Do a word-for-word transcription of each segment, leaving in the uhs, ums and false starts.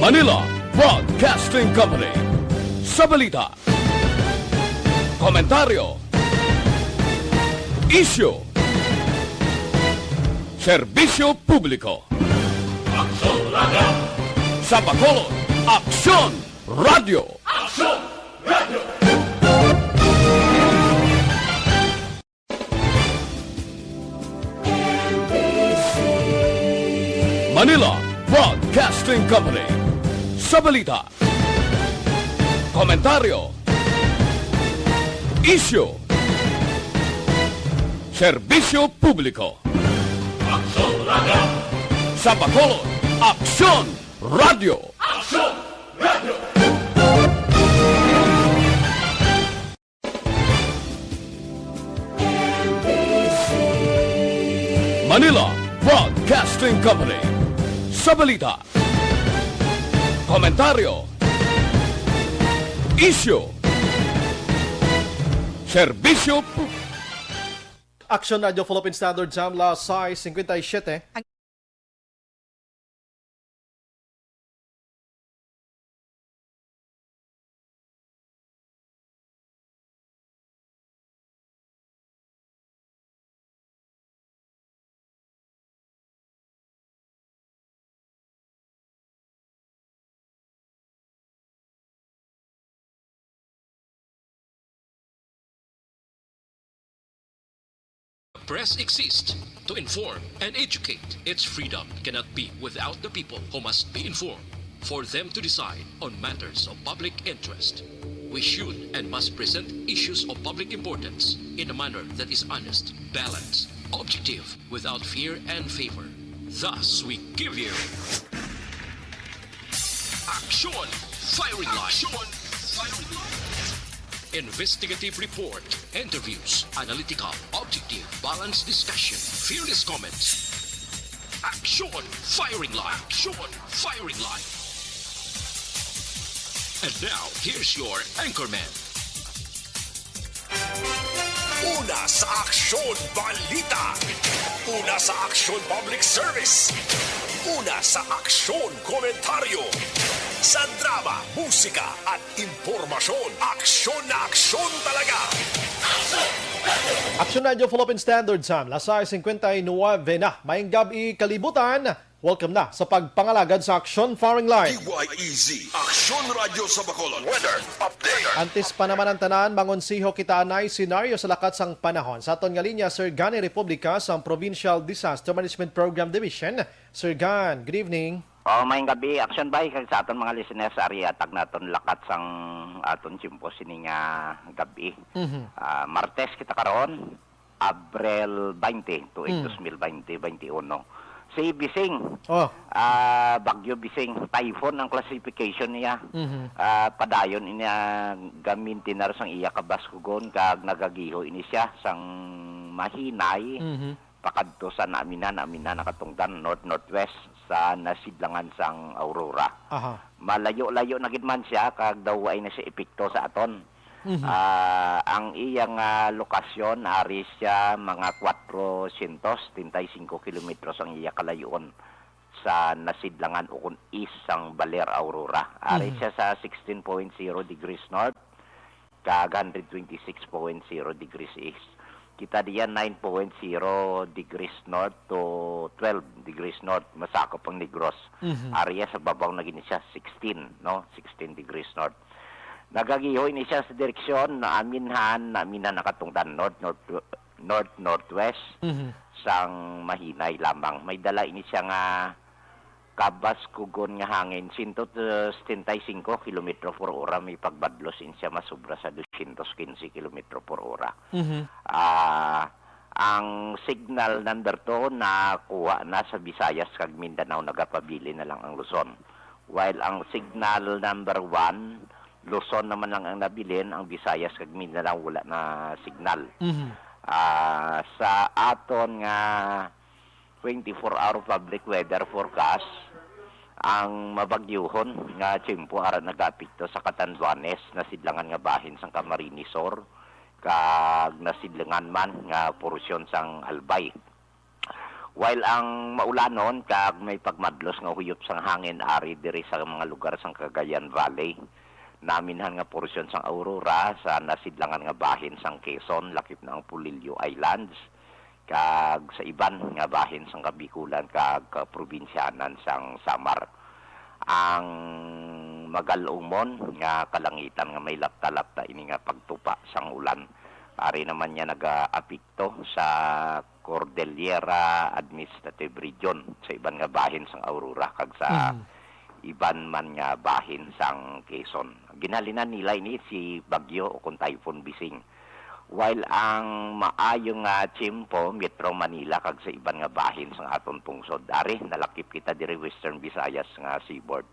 Manila Broadcasting Company. Sa balita, komentaryo, isyu, serbisyo publiko. Aksyon Radio! Sa Bacolod, Aksyon Radio! Aksyon Radio! Manila Broadcasting Company. Sa balita, komentaryo, isyu, serbisyo publiko. Aksyon Radio! Sa Bacolod, Aksyon Radio! Aksyon Radio! Manila Broadcasting Company. Sa balita, komentaryo, isyu, serbisyo pu- Aksyon Radio Philippine Standard Time, las sais cincuenta y siete. Press exists to inform and educate. Its freedom cannot be without the people, who must be informed for them to decide on matters of public interest. We should and must present issues of public importance in a manner that is honest, balanced, objective, without fear and favor. Thus, we give you Aksyon Firing Line. Aksyon Firing Line. Investigative report, interviews, analytical, objective, balanced discussion, fearless comments. Aksyon Firing Line. Aksyon Firing Line. And now, here's your anchorman. Una sa Aksyon Balita. Una sa Aksyon Public Service. Una sa Aksyon Komentaryo. Sa drama, musika, at impormasyon, aksyon na aksyon talaga. Aksyon Radio Philippine Standard Time, las sais cincuenta y nueve na. Maayong gab-i, kalibutan. Welcome na sa pagpangalagad sa Aksyon Firing Line. D Y E Z, Aksyon Radio sa Bacolod. Weather update. Antes pa naman ang tanan, mangonseho kita anay senaryo sa lakat sang panahon. Sa aton nga linya, Sir Gani Republica sang Provincial Disaster Management Program Division. Sir Gan, good evening. Oh, maayong gab-i, Aksyon Bay, kag sa aton mga listeners, ari hatag naton lakat sang aton tiyempo sini nga gab-i. Mhm. Ah, Martes kita karon, Abril twenty, tuig Mm. dos mil twenty, twenty-one. Si Bising, Oh. ah, Bagyo Bising, typhoon ang classification niya. Mhm. Ah, padayon ini, ah, gamintinar sang iya kabaskugon kag nagagiho ini siya sang mahinay Mhm. pakadto sa naaminan, naaminan nakatungdan north-northwest sa nasidlangan sang Aurora. Aha. Malayo-layo na gid man siya kag daw ay na siya epekto sa aton. Mhm. Ah, ang iya nga lokasyon, ari siya mga kwatro syentos setenta y cinco kilometros ang iya kalayoon sa nasidlangan ukon east sang Baler, Aurora. Ari Mhm. siya sa sixteen point zero degrees north kag hundred twenty-six point zero degrees east. Kita diyan nine point zero degrees north to twelve degrees north, masakop ang Negros. Mhm. Area sa babaw na gini siya, sixteen, no? Sixteen degrees north. Nagagiho ini siya sa direksyon na aminhan, na aminhan nakatungdan north, north, north, northwest Mhm. sang mahinay lamang. May dala ini siya nga kabaskugon nga hangin, sento setenta y cinco kilometro por ora, may pagbadlos ini siya masubra sa dosyentos quince kilometro por ora. Mhm. Ah, ang signal number two nakuha na sa Visayas kag Mindanao, nagapabilin na lang ang Luzon. While ang signal number one, Luzon naman lang ang nabilin, ang Visayas kag Mindanao wala na signal. Mhm. Ah, sa aton nga twenty-four hour public weather forecast, ang mabagyuhon nga tiyempo ara nagaapekto sa Catanduanes, nasidlangan nga bahin sang Camarines Sur, kag nasidlangan man nga porsyon sang Albay. While ang maulanon kag may pagmadlos nga huyop sang hangin ari diri sa mga lugar sang Cagayan Valley, naminhan nga porsyon sang Aurora sa nasidlangan nga bahin sang Quezon, lakip na ang Polillo Islands, kag sa iban nga bahin sang Kabikulan kag kaprobinsyanan sang Samar. Ang magalumon nga kalangitan nga may lapta-lapta ini nga pagtupa sang ulan. Ari naman niya nagaapekto sa Cordillera Administrative Region, sa iban nga bahin sang Aurora kag sa Mm. iban man nga bahin sang Quezon. Ginhalinan nila ini si Bagyo o kon Typhoon Bising. While ang maayo nga tiyempo, Metro Manila kag sa iban nga bahin sang aton pungsod. Ari, nalakip kita diri Western Visayas nga seaboard.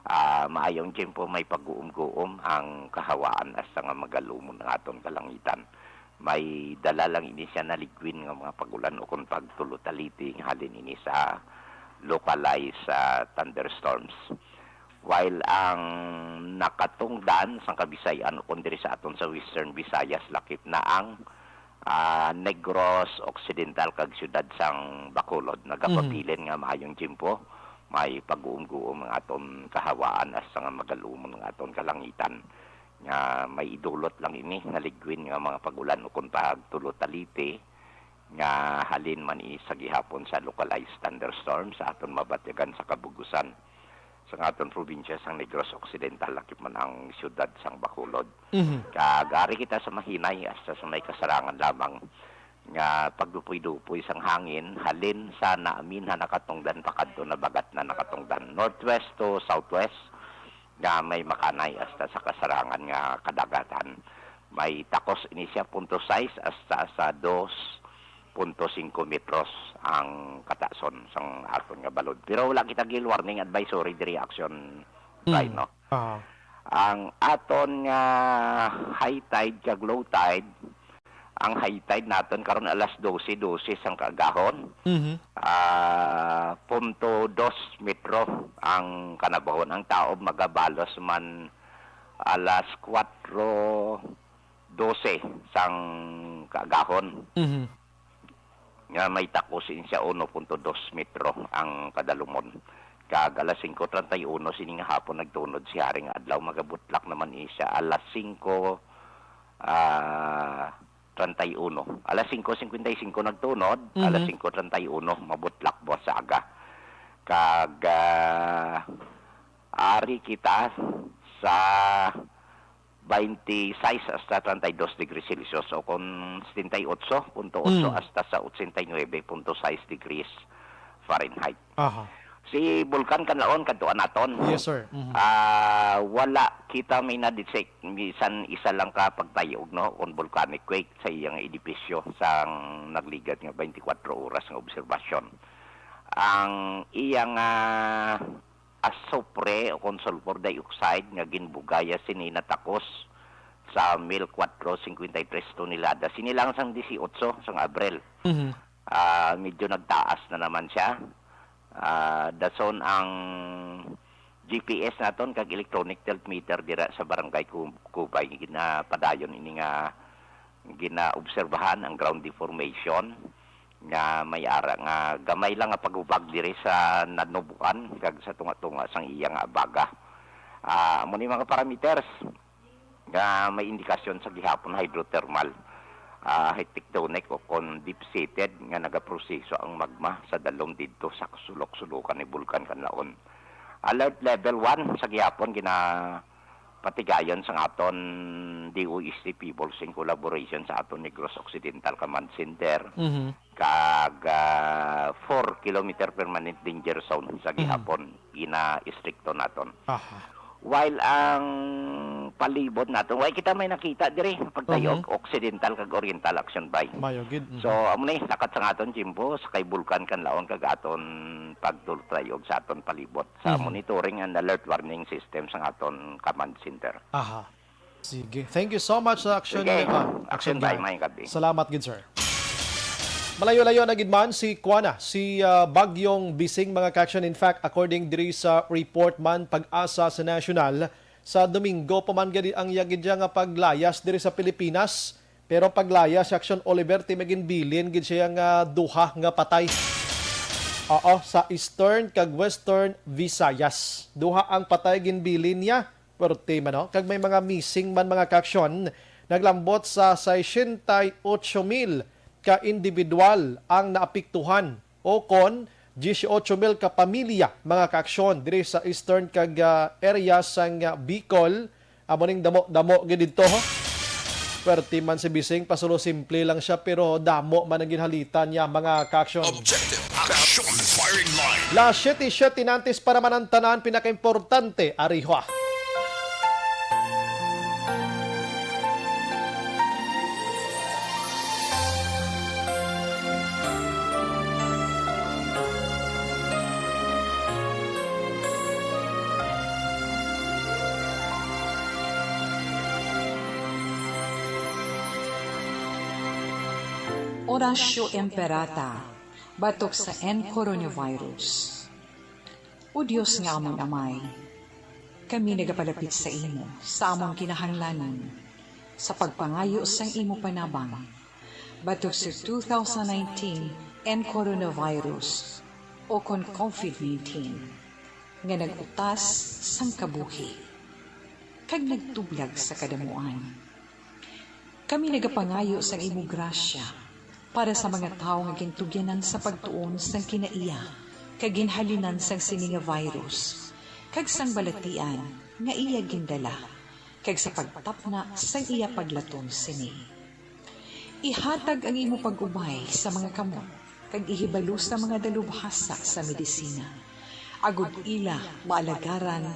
Ah, maayong tiyempo, may pag-uum-guom ang kahawaan hasta nga magalumon ang aton kalangitan. May dala lang ini siya na ligwin nga mga pag-ulan o kon pagtulo-taliti nga halin ini sa localized, ah, thunderstorms. While ang nakatungdan sang Kabisay-an o kon diri sa aton sa Western Visayas, lakip na ang, ah, Negros Occidental kag siyudad sang Bacolod, Mhm. nagapabilin nga maayong tiyempo, may pag-uum-guom ang aton kahawaan hasta nga magalumon ang aton kalangitan. Nga may idulot lang ini nga ligwin nga mga pag-ulan o kon pagtulo-taliti nga halin man ini sa gihapon sa localized thunderstorm sa aton mabatyagan sa kabug-usan sang aton probinsya sang Negros Occidental, lakip man ang siyudad sang Bacolod. Mhm. Kag ari kita sa mahinay hasta sa may kasarangan lamang nga pagdupoy-dupoy sang hangin halin sa naamin ha nakatungdan pakadto na bagat na nakatungdan northwest to southwest nga may makanay hasta sa kasarangan nga kadagatan. May takos ini siya punto sais hasta sa dos punto singko metros ang katason sang aton nga balod. Pero wala kita gil warning advisory diri action, Mm. Rhino. Ah. Ang aton nga high tide kag low tide, ang high tide naton karon alas dose, dose sang kaagahon. Mhm. Ah, punto dos metro ang kanabahon. Ang taob magabalos man alas kuwatro dose sang kaagahon. Mhm. Nga may takos siya uno punto dos metro ang kadalumon. Kag alas singko treinta y uno sini nga hapon nagtunod si Haring Adlaw, magabutlak naman ini siya alas singko, ah, treinta y uno. Alas singko cincuenta y cinco nagtunod, Mhm. alas singko treinta y uno mabutlak buwas sa aga. Kag, ah, ari kita sa twenty-six hasta treinta y dos degrees Celsius, o kon setenta y ocho punto ocho Mm. hasta sa ochenta y nuebe punto sais degrees Fahrenheit. Aha. Si Bulkan Kanlaon, kadtuan naton. Yes, sir. Mhm. Ah, wala kita may na-detect, bisan isa lang ka pagtayog, no, kon volcanic quake sa iyang edipisyo sang nagligad nga twenty-four oras nga obserbasyon. Ang iyang, ah, asupre o kon sulfur dioxide nga ginbugaya sini natakos sa mil kuwatro singkwenta y tres tonelada. Sini lang sang disiotso sang Abril. Mhm. Ah, medyo nagtaas na naman siya. Ah, dason ang G P S naton kag electronic tilt meter dira sa Barangay Cu-, Cubay, ginapadayon ini nga ginaobserbahan ang ground deformation nga may ara nga gamay lang nga paghubag diri sa nanubuan kag sa tunga-tunga sang iya nga abaga. Ah, amo ni mga parameters nga may indikasyon sa gihapon hydrothermal, ah, tectonic o kon deep-seated nga nagaproseso ang magma sa dalom didto sa kasulok-sulokan ni Bulkan Kanlaon. Alert level one sa gihapon gina patigayon sang aton D O S T Pibulsing collaboration sa aton Negros Occidental Command Center, Mhm. kag, ah, four kilometer permanent danger zone sa Mhm. gihapon, gina-istrikto naton. Aha. While ang palibot naton, way kita may nakita diri, pagtayog Mhm. Occidental kag Oriental Action Bay. Mayo gid. Mhm. So, amo ni, lakat sa aton, Jimbo, sa kay Bulkan Kanlaon, kag aton pagtultayog sa aton palibot sa Mhm. monitoring and alert warning system sang aton command center. Aha. Sige. Thank you so much sa action, Sige. ah, Action Action Bay, Bay. Maayong gabi. Salamat gid, sir. Malayo-layo na gid man si kuana, si, ah, Bagyong Bising, mga ka-action. In fact, according diri sa report man, PAGASA sa nasyonal, sa Domingo pa man gid ang iya gid siya nga paglayas diri sa Pilipinas. Pero paglayas si Action Oliver, ti maginbilin gid siya nga duha nga patay. Oo, sa Eastern kag Western Visayas. Duha ang patay ginbilin niya. Perti man, no? Kag may mga missing man, mga kaaksyon. Naglambot sa sesenta y ocho mil ka individual ang naapektuhan, o kon dieciocho mil ka pamilya, mga kaaksyon, diri sa eastern kag, ah, area sang, ah, Bicol. Amo ning damo-damo gid didto, ho. Perti man si Bising, pasulo simple lang siya, pero damo man ang ginhalitan niya, mga kaaksyon. Objective Action Firing Line. Las siete siete nantis para man ang tanan, pinakaimportante, ariho. Horacio Imperata, batok sa N coronavirus. O Dios nga amon Amay, kami nagapalapit sa imo sa amon kinahanglanon, sa pagpangayo sang imo panabang batok sa two thousand nineteen N coronavirus, o kon COVID nineteen, nga nag-utas sang kabuhi kag nagtublag sa kadamuan. Kami nagapangayo sang imo grasya para sa mga tawo nga gintugyanan sa pagtuon sang kinaiya kag ginhalinan sang sini nga virus kag sang balatian nga iya gindala, kag sa pagtapna sang iya paglaton sini. Ihatag ang imo pag-ubay sa mga kamot kag ihibalo sa mga dalubhasa sa medisina, agod ila maalagaran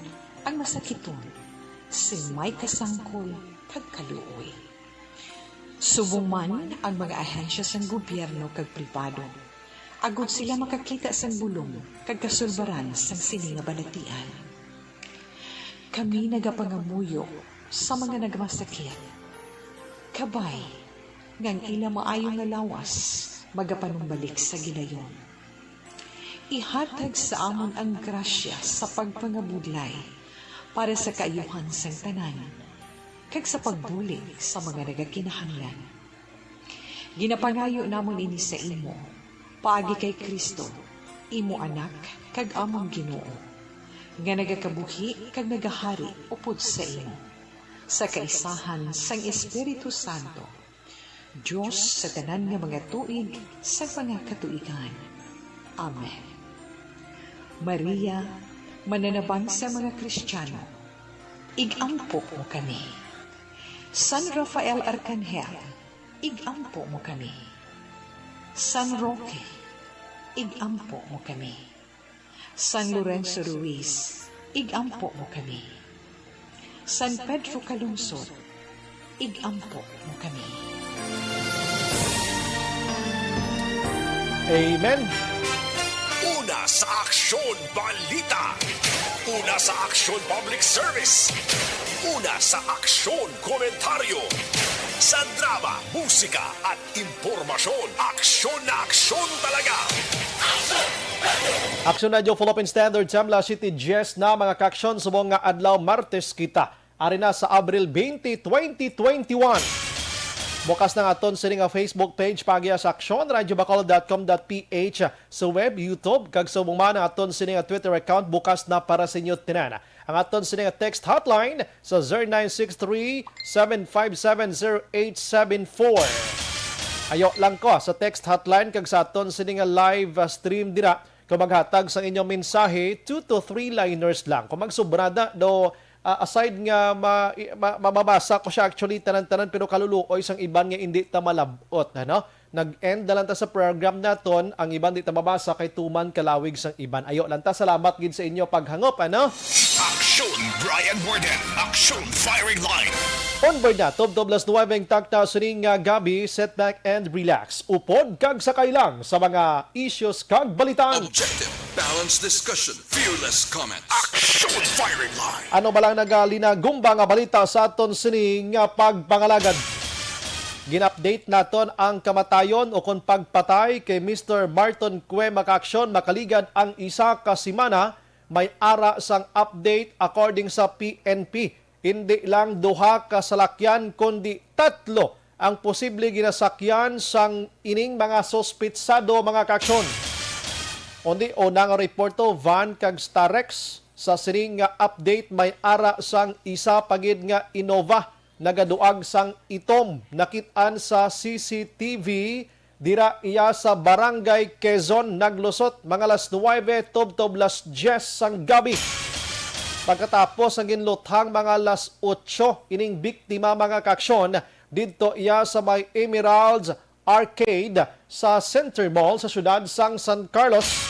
ang masakiton sing may kasangkol kag kaluoy. Subong man ang mga ahensya sang gobyerno kag pribado, agod sila makakita sang bulong kag kasulbaran sang sini nga balatian. Kami nagapangamuyo sa mga nagmasakit. Kabay nga ang ila maayo nga lawas magapanumbalik sa gilayon. Ihatag sa amon ang grasya sa pagpangabudlay para sa kaayuhan sang tanan, kag sa pagbulig sa mga nagakinahanglan. Ginapangayo namon ini sa imo, paagi kay Cristo, imo Anak kag amon Ginoo, nga nagakabuhi kag nagahari upod sa imo, sa kaisahan sang Espiritu Santo, Dios sa tanan nga mga tuig sa mga katuigan. Amen. Maria, mananabang sa mga Kristiyano, ig-ampo mo kami. San Rafael Arcangel, ig-ampo mo kami. San Roque, ig-ampo mo kami. San Lorenzo Ruiz, ig-ampo mo kami. San Pedro Calungsod, ig-ampo mo kami. Amen. Una sa Aksyon Balita. Una sa Aksyon Public Service. Una sa Aksyon Komentaryo. Sa drama, musika, at impormasyon, aksyon na aksyon talaga. Aksyon Radyo Philippine Standard Time, alas siyete dies na, mga kaaksyon, subong nga adlaw, Martes kita. Ari na sa Abril twenty, twenty twenty-one. Bukas na ang aton sini nga Facebook page, paagi sa aksyon radyo bacolod dot com dot ph, sa web, YouTube, kag subong man ang aton sini nga Twitter account, bukas na para sa inyo tanan. Ang aton sini nga text hotline sa zero nine six three, seven five seven, zero eight seven four. Ayo lang ko sa text hotline kag sa aton sini nga live, ah, stream dira. Kung maghatag sang inyong mensahe, two to three liners lang. Kung magsobra na, do, ah, aside nga ma-, i-, ma-, ma-, mabasa ko siya actually tanan-tanan, pero kaluluoy sang iban nga indi ta malab-ot, ano? Nag-end na lang ta sa program naton, ang iban di ta mabasa kay tuman kalawig sang iban. Ayo lang ta, salamat gid sa inyo paghangop, ano? Aksyon Brian Warden, Aksyon Firing Line. Onward na, tubtob alas nuwebe ang takna sining, ah, gabi. Sit back and relax. Upod kag sakay lang sa mga issues kag balitaan. Objective, balanced discussion, fearless comment. Aksyon Firing Line. Ano ba lang nagalinagumba nga balita sa aton sini nga pagpangalagad? Gin-update naton ang kamatayon o kon pagpatay kay Mister Marton Cue, mga kaaksyon, makaligad ang isa ka semana. May ara sang update, according sa P N P. Indi lang duha ka salakyan, kundi tatlo ang posible ginasakyan sang ining mga suspitsado, mga kaaksyon. Undi, una nga reporto, van kag Starex. Sa sining nga update, may ara sang isa pa gid nga Innova nagaduag sang itom nakit-an sa C C T V dira iya sa Barangay Quezon. Naglusot mga las nuwebe tubtob las dyes sang gabi. Pagkatapos ang ginluthang mga las otso ining biktima, mga kaaksyon, didto iya sa may Emeralds Arcade sa Center Mall sa siyudad sang San Carlos.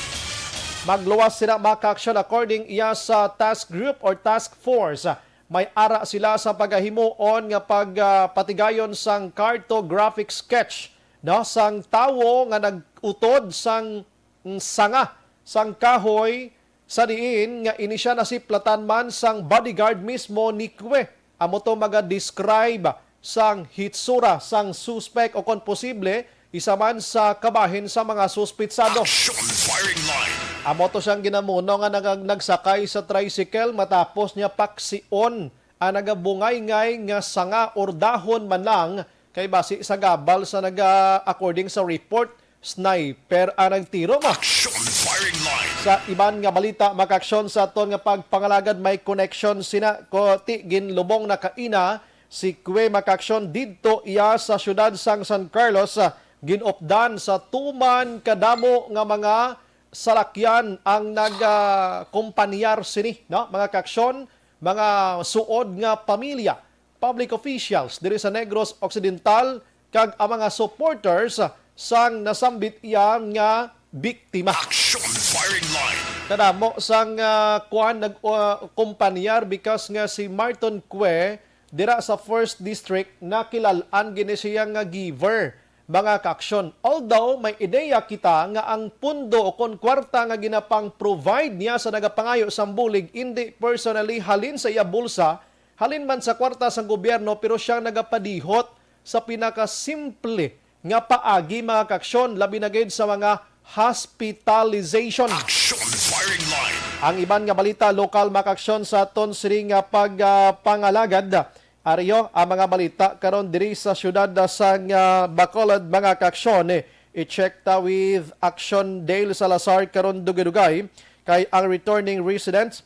Magluwas sila, mga kaaksyon, according iya sa task group or task force. May ara sila sa pagahimuon nga pagpatigayon sang cartographic sketch, no, sang tawo nga nag-utod sang sanga sang kahoy, sa diin nga ini sia nasiplatan man sang bodyguard mismo ni Kwe. Amo to maga-describe sang hitsura sang suspek o kon posible isa man sa kabahin sa mga suspitsado. Action firing line. Amo to siyang ginamuno nga nagag-, nagsakay sa tricycle matapos niya paksion ang nagabungay-ngay nga sanga or dahon man lang, kay basi sa gabal sa naga-, according sa report, sniper ang nagtiro mo. Action firing line. Sa iban nga balita, mga kaaksyon, sa aton nga pagpangalagad, may connection sina ko ti ginlubong na kaina si Kwe, mga kaaksyon, didto iya sa siyudad sang San Carlos, ah, ginupdan sa tuman kadamo nga mga salakyan ang nagakompanyar sini, no? Mga kaaksyon, mga suod nga pamilya, public officials diri sa Negros Occidental, kag ang mga supporters sang nasambit iya nga biktima. Action firing line. Kadamo sang, ah, kuan nag, ah, kumpanyar because nga si Marton Kwe dira sa First District nakilal-an gini siya nga giver, mga kaaksyon. Although may ideya kita nga ang pundo o kon kwarta nga ginapang-provide niya sa nagapangayo sang bulig indi personally halin sa iya bulsa, halin man sa kwarta sang gobyerno, pero siyang nagapadihot sa pinakasimple nga paagi, mga kaaksyon, labi na gid sa mga hospitalization. Action firing line. Ang iban nga balita, lokal, mga kaaksyon, sa aton sini nga pag, ah, pangalagad. Ariyo ang mga balita karon diri sa siyudad, ah, sang, ah, Bacolod, mga kaaksyon. I-check ta with Action Dale Salazar karon dugay-dugay kay ang returning residents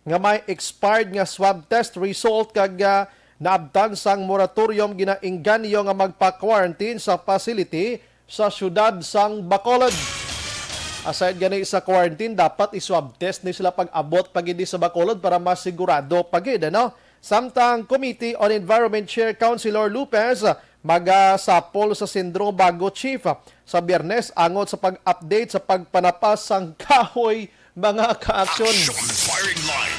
nga may expired nga swab test result kag, ah, naabtan sang moratorium ginaengganyo nga magpa-quarantine sa facility sa siyudad sang Bacolod. Aside gani sa quarantine, dapat i-swab test ni sila pag-abot pa gid sa Bacolod para mas sigurado pa gid, ano? Samtang Committee on Environment Chair Councilor Lopez magasapol sa Sendro Bago Chief sa Biyernes angot sa pag-update sa pagpanapas sang kahoy, mga kaaksyon. Action firing line.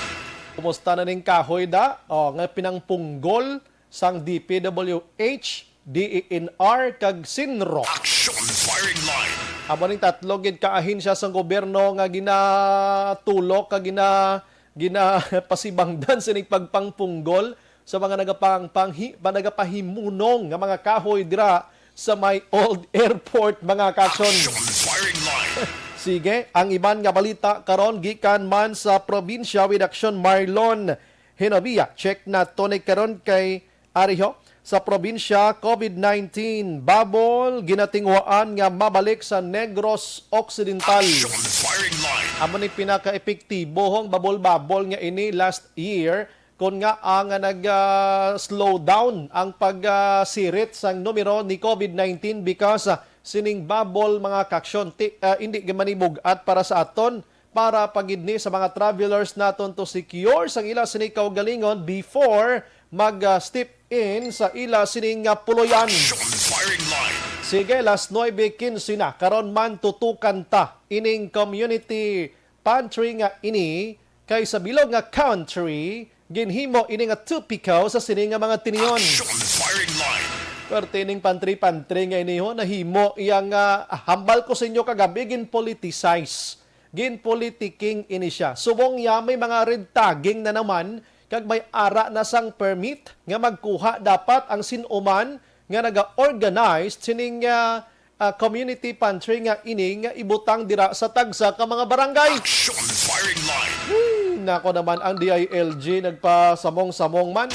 Kumusta na ning kahoy da? O, nga pinangpunggol sang D P W H, D E N R, kag Sinro. Action firing line. Amo ning tatlo gid ka ahensya sang gobyerno nga ginatulok kag gina-, ginapasibangdan sining pagpangpunggol sa mga nagapang-, panghi-, pa-, nagapahimunong nga mga kahoy dira sa may old airport, mga kaaksyon. Action firing line. Sige, ang iban nga balita karon gikan man sa probinsya with Action Marlon Hinovia. Check nato ni karon kay Ariho. Sa probinsya, COVID nineteen bubble ginatinguhaan nga mabalik sa Negros Occidental. Action firing line. Amo ni pinaka-epektibo hong bubble-bubble nga ini last year, kon nga ang, ah, nag, ah, slow down ang pag, ah, sirit sang numero ni COVID nineteen because, ah, sining bubble, mga kaaksyon, ti-, ah, hindi man ni bug-at para sa aton, para pa gid ni sa mga travelers naton to secure sang ila sini kaugalingon before mag, ah, step in sa ila sini nga puloy-an. Action firing line. Sige, las nuebe quince na. Karon man tutukan ta ining community pantry nga ini kay sa bilog nga country ginhimo ini nga topiko sa sini nga mga tinion. Action firing line. Perti ning pantry-pantry nga ini ho, nahimo iya nga, ah, hambal ko sa inyo kagabi, gin-politicize. Gin-politiking ini siya. Subong niya may mga red tagging na naman kag may ara na sang permit nga magkuha dapat ang sin-o man nga naga-organize sining, ah, ah, community pantry nga ini nga ibutang dira sa tagsa ka mga barangay. Action firing line. Hmm, nako naman, ang D I L G nagpasamong-samong man.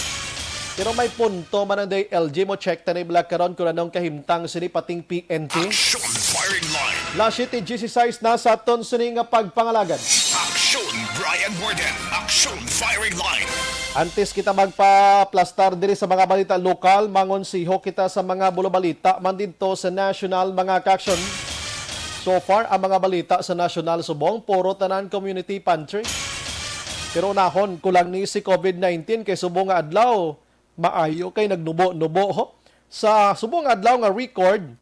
Pero may punto man ang day L G mo, check ta ni bala karon kung anong kahimtang sini pating P N P. Action Firing Line. Las siete dieciséis na sa aton sini nga pagpangalagad. Action Brian Warden. Action Firing Line. Antes kita magpaplastar diri sa mga balita lokal, mangonsiho kita sa mga bulobalita man didto sa national, mga ka-action. So far, ang mga balita sa national subong, puro tanan community pantry. Pero unahon ko lang ni si COVID nineteen kay subong nga adlaw, maayo kay nagnubo-nubo, ho. Sa subong nga adlaw nga record,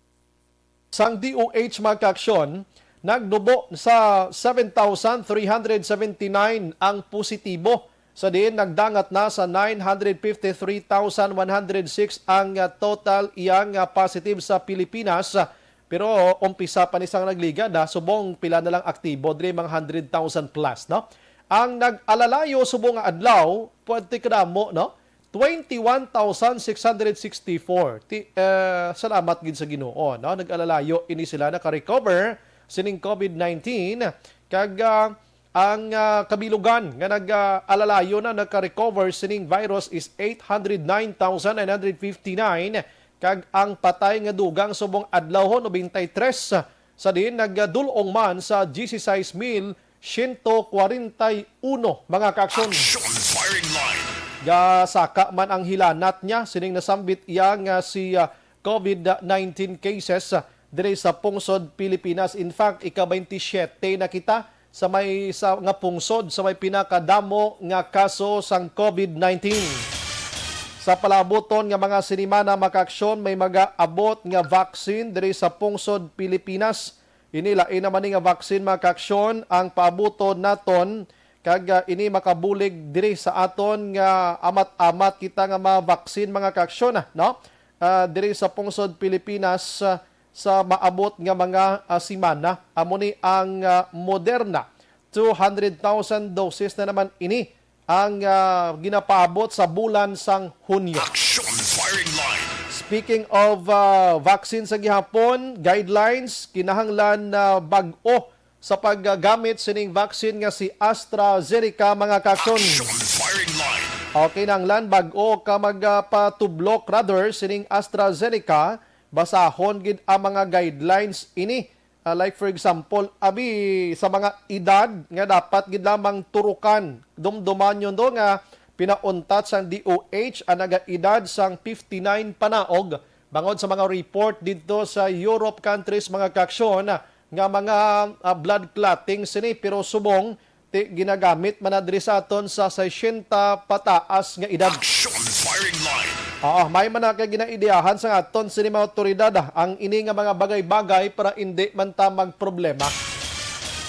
sang D O H, mga ka-aksyon, nagnubo sa seven thousand three hundred seventy-nine ang positibo, sa diin nagdangat na sa nine hundred fifty-three thousand one hundred six ang, ah, total iyang, ah, positive sa Pilipinas. Pero umpisa pa ni sang nagligad, ha, subong pila na lang aktibo diri, mga hundred thousand plus, no? Ang nag-alalayo subong nga adlaw, pwerte kadamo, no? Twenty-one thousand six hundred sixty-four. Ti, eh, salamat gid sa Ginoo, no? Nag-alalayo ini sila naka-recover sining COVID nineteen, kag, ah, ang, ah, kabilugan nga nag, ah, alalayo na naka-recover sining virus is eight hundred nine thousand nine hundred fifty-nine, kag ang patay nga dugang subong adlaw ho, nobenta y tres, sa diin nagdul-ong man sa dieciséis mil siyento kwarenta y uno, mga ka-aksyon. Action Firing Line. Gasaka man ang hilanat niya sining nasambit iya nga si, ah, COVID nineteen cases, ah, diri sa pungsod Pilipinas. In fact, ika-twenty-seven na kita sa may sa nga pungsod sa may pinakadamo nga kaso sang COVID nineteen. Sa palabuton nga mga sinimana, mga ka-aksyon, may mag-aabot nga vaccine diri sa pungsod Pilipinas. Ini lain naman ni nga vaccine, mga ka-aksyon, ang paabuton naton, kag, ah, ini makabulig diri sa aton nga amat-amat kita nga ma-vaccine, mga ka-aksyon, ah, no? Ah, diri sa pungsod Pilipinas, ah, sa maabot nga mga, ah, semana. Amo ni ang, ah, Moderna. Two hundred thousand doses na naman ini ang, ah, ginapaabot sa bulan sang Hunyo. Action Firing Line. Speaking of, ah, vaccine sa gihapon, guidelines, kinahanglan na bag-o sa paggamit sining vaccine nga si AstraZeneca, mga ka-aksyon. Action Firing Line. O, kinahanglan bag-o ka magpatublok, rather, sining AstraZeneca, basahon gid ang mga guidelines ini. Ah, like for example, abi sa mga edad nga dapat gid lamang turukan. Dumduman nyo do nga pinauntat sang D O H ang nagaedad sang fifty-nine panaog bangod sa mga report didto sa Europe countries, mga ka-aksyon, nga mga, ah, blood clotting sini, pero subong ti ginagamit man na diri sa aton sa sesenta pataas nga edad. Action Firing Line. Oo, may man na kay ginaideyahan sa aton sini mga awtoridad, ah, ang ini nga mga bagay-bagay para indi man ta magproblema.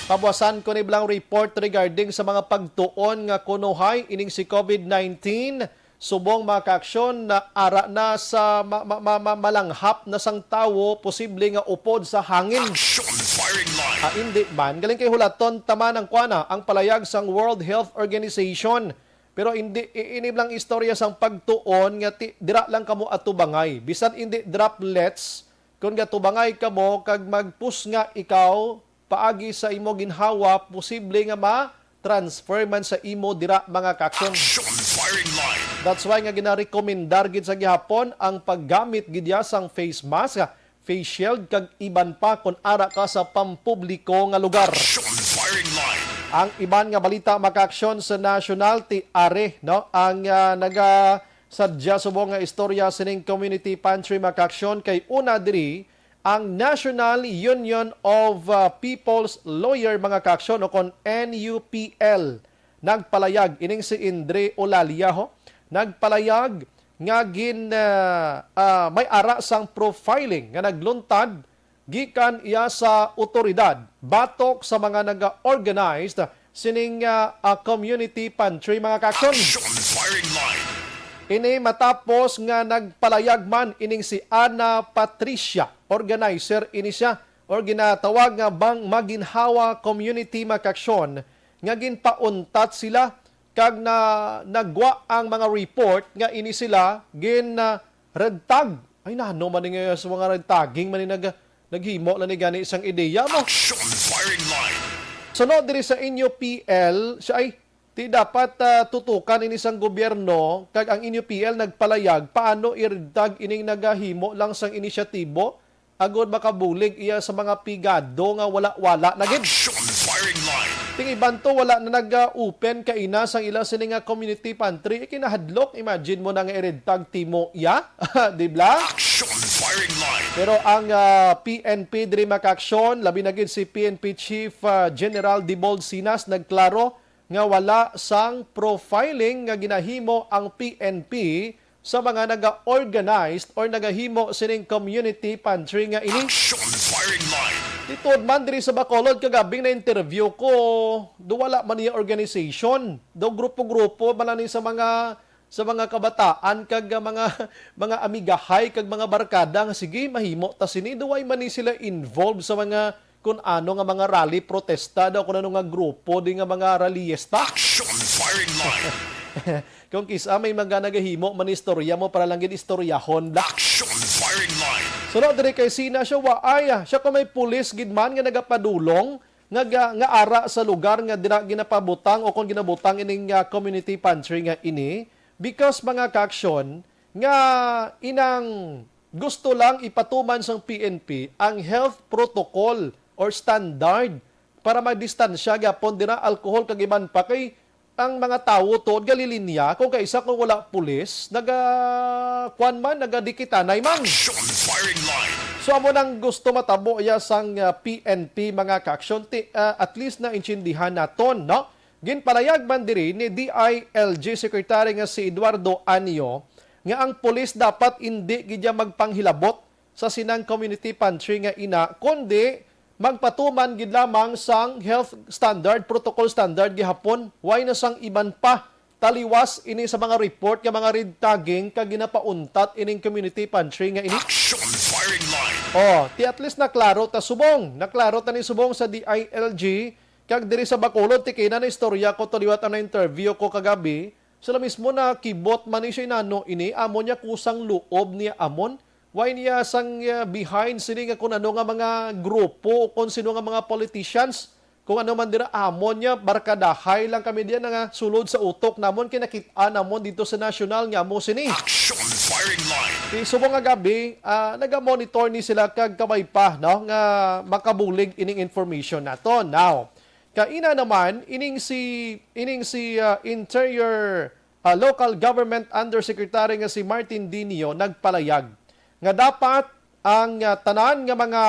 Pabuasan ko ni blang report regarding sa mga pagtuon nga kunuhay ining si COVID nineteen. Subong, mga ka-aksyon, na ara na sa ma-, ma-, ma-, ma-, malanghap na sang tawo, posible nga upod sa hangin. Action Firing Line. Ah, hindi man. Galing kay hulaton taman ang kuana, ang palayag sang World Health Organization. Pero hindi, i-, ini lang istorya sang pagtuon nga ti-, dira lang kamo atubangay. Bisan hindi droplets, kung gatubangay kamo kag magpusnga ikaw, paagi sa imo ginhawa, posible nga ma-transfer man sa imo dira, mga ka-aksyon. Action Firing Line. That's why nga ginarekomendar gid sa gihapon ang paggamit gid ya sang face mask, face shield, kag iban pa kon ara ka sa pampubliko nga lugar. Action Firing Line. Ang iban nga balita, mga ka-aksyon, sa national, ti ari, no, ang, ah, nagasadya subong nga istorya sining community pantry, mga ka-aksyon, kay una diri ang National Union of, ah, People's Lawyer, mga ka-aksyon, o kon N U P L, nagpalayag ining si Indre Olalia, ho, nagpalayag nga gin, ah, ah, may ara sang profiling nga nagluntad gikan iya sa awtoridad batok sa mga naga-organized sining, ah, ah, community pantry, mga ka-aksyon. Action Firing Line. Ini matapos nga nagpalayag man ining si Ana Patricia, organizer ini siya, or ginatawag nga bang maginhawa community, mga ka-aksyon, nga ginpauntat sila kag na, nagwa ang mga report nga ini sila gin, ah, red tag. Ay, nano man ni nga sa mga red tagging man ni nag-, naghimo na ni gani sang ideya mo. Action Firing Line. Sunod diri sa N U P L, siya ay Ti dapat, ah, tutukan ini sang gobyerno, kag ang N U P L nagpalayag paano iridtag ining nagahimo lang sang inisyatibo agod makabulig iya sa mga pigado nga wala-wala na gid. Action firing line. Ting iban to, wala na nag-open kaina sang ila sini nga community pantry. Ikinahadlok, imagine mo na nga iridtag timo iya, di bla? Action firing line. Pero ang, ah, P N P diri, mga ka-aksyon, labi na gid si P N P Chief, ah, General Dibold Sinas, nagklaro nga wala sang profiling nga ginahimo ang P N P sa mga naga-organized or nagahimo sining community pantry nga ini. Action firing line. Ti tuod man, diri sa Bacolod, kagabing na-interview ko, do wala man niya organization, do grupo-grupo man lang ni sa mga, sa mga kabataan kag, ah, mga, mga amigahay kag mga barkada nga, "Sige, mahimo ta sini." Do way man ni sila involved sa mga kun ano nga mga rally, protesta daw, kun ano nga grupo di nga mga rallyista. Action firing line. Kung kisa may mga nagahimo man istorya mo para lang gid istoryahon bla. Action firing line. Suno diri kay Sina siya, wa ay, ah, siya kung may pulis gid man nga nagapadulong nga, nga, nga ara sa lugar nga dira ginapabutang o kung ginabutang ining, ah, community pantry nga ini, because, mga ka-aksyon, nga inang gusto lang ipatuman sang P N P ang health protocol or standard para magdistansya gyapon dira, alcohol kag iban pa, kay ang mga tawo tuod galilinya, kung kaisa kung wala pulis, naga, kuwan man, nagadikitanay man. Action firing line. So, amo nang gusto matabo iya sang, ah, P N P, mga ka-aksyon. Ti-, ah, at least naintindihan naton, no? Ginpalayag man diri ni D I L G Secretary nga si Eduardo Anyo nga ang pulis dapat indi gid ya magpanghilabot sa sinang community pantry nga ina, kundi magpatuman gid lamang sang health standard, protocol standard gihapon. Way na sang iban pa, taliwas ini sa mga report nga mga red tagging kag ginapauntat ining community pantry nga ini. Action firing line. Oh, ti at least naklaro ta subong. Naklaro ta ni subong sa D I L G, kag diri sa Bacolod, ti kina na istorya ko to liwat ang na-interview ko kagabi. Sila mismo nakibot man ni siya, inano ini, amo niya kusang loob niya amon. Why niya sang, uh, behind sini nga kun ano nga mga grupo o kun sino nga mga politicians? Kung ano man dira, amon niya, barkadahay lang kami diyan nga sulod sa utok namon, kinakit-an namon dito sa national nga amo sini. Action firing line. Ti subong nga gabi, ah, naga-monitor ni sila kag kabay pa, no, nga makabulig ining information nato. Now, kaina naman, ining si, ining si, ah, Interior, ah, Local Government Undersecretary nga si Martin Dinio nagpalayag nga dapat ang, ah, tanan nga mga,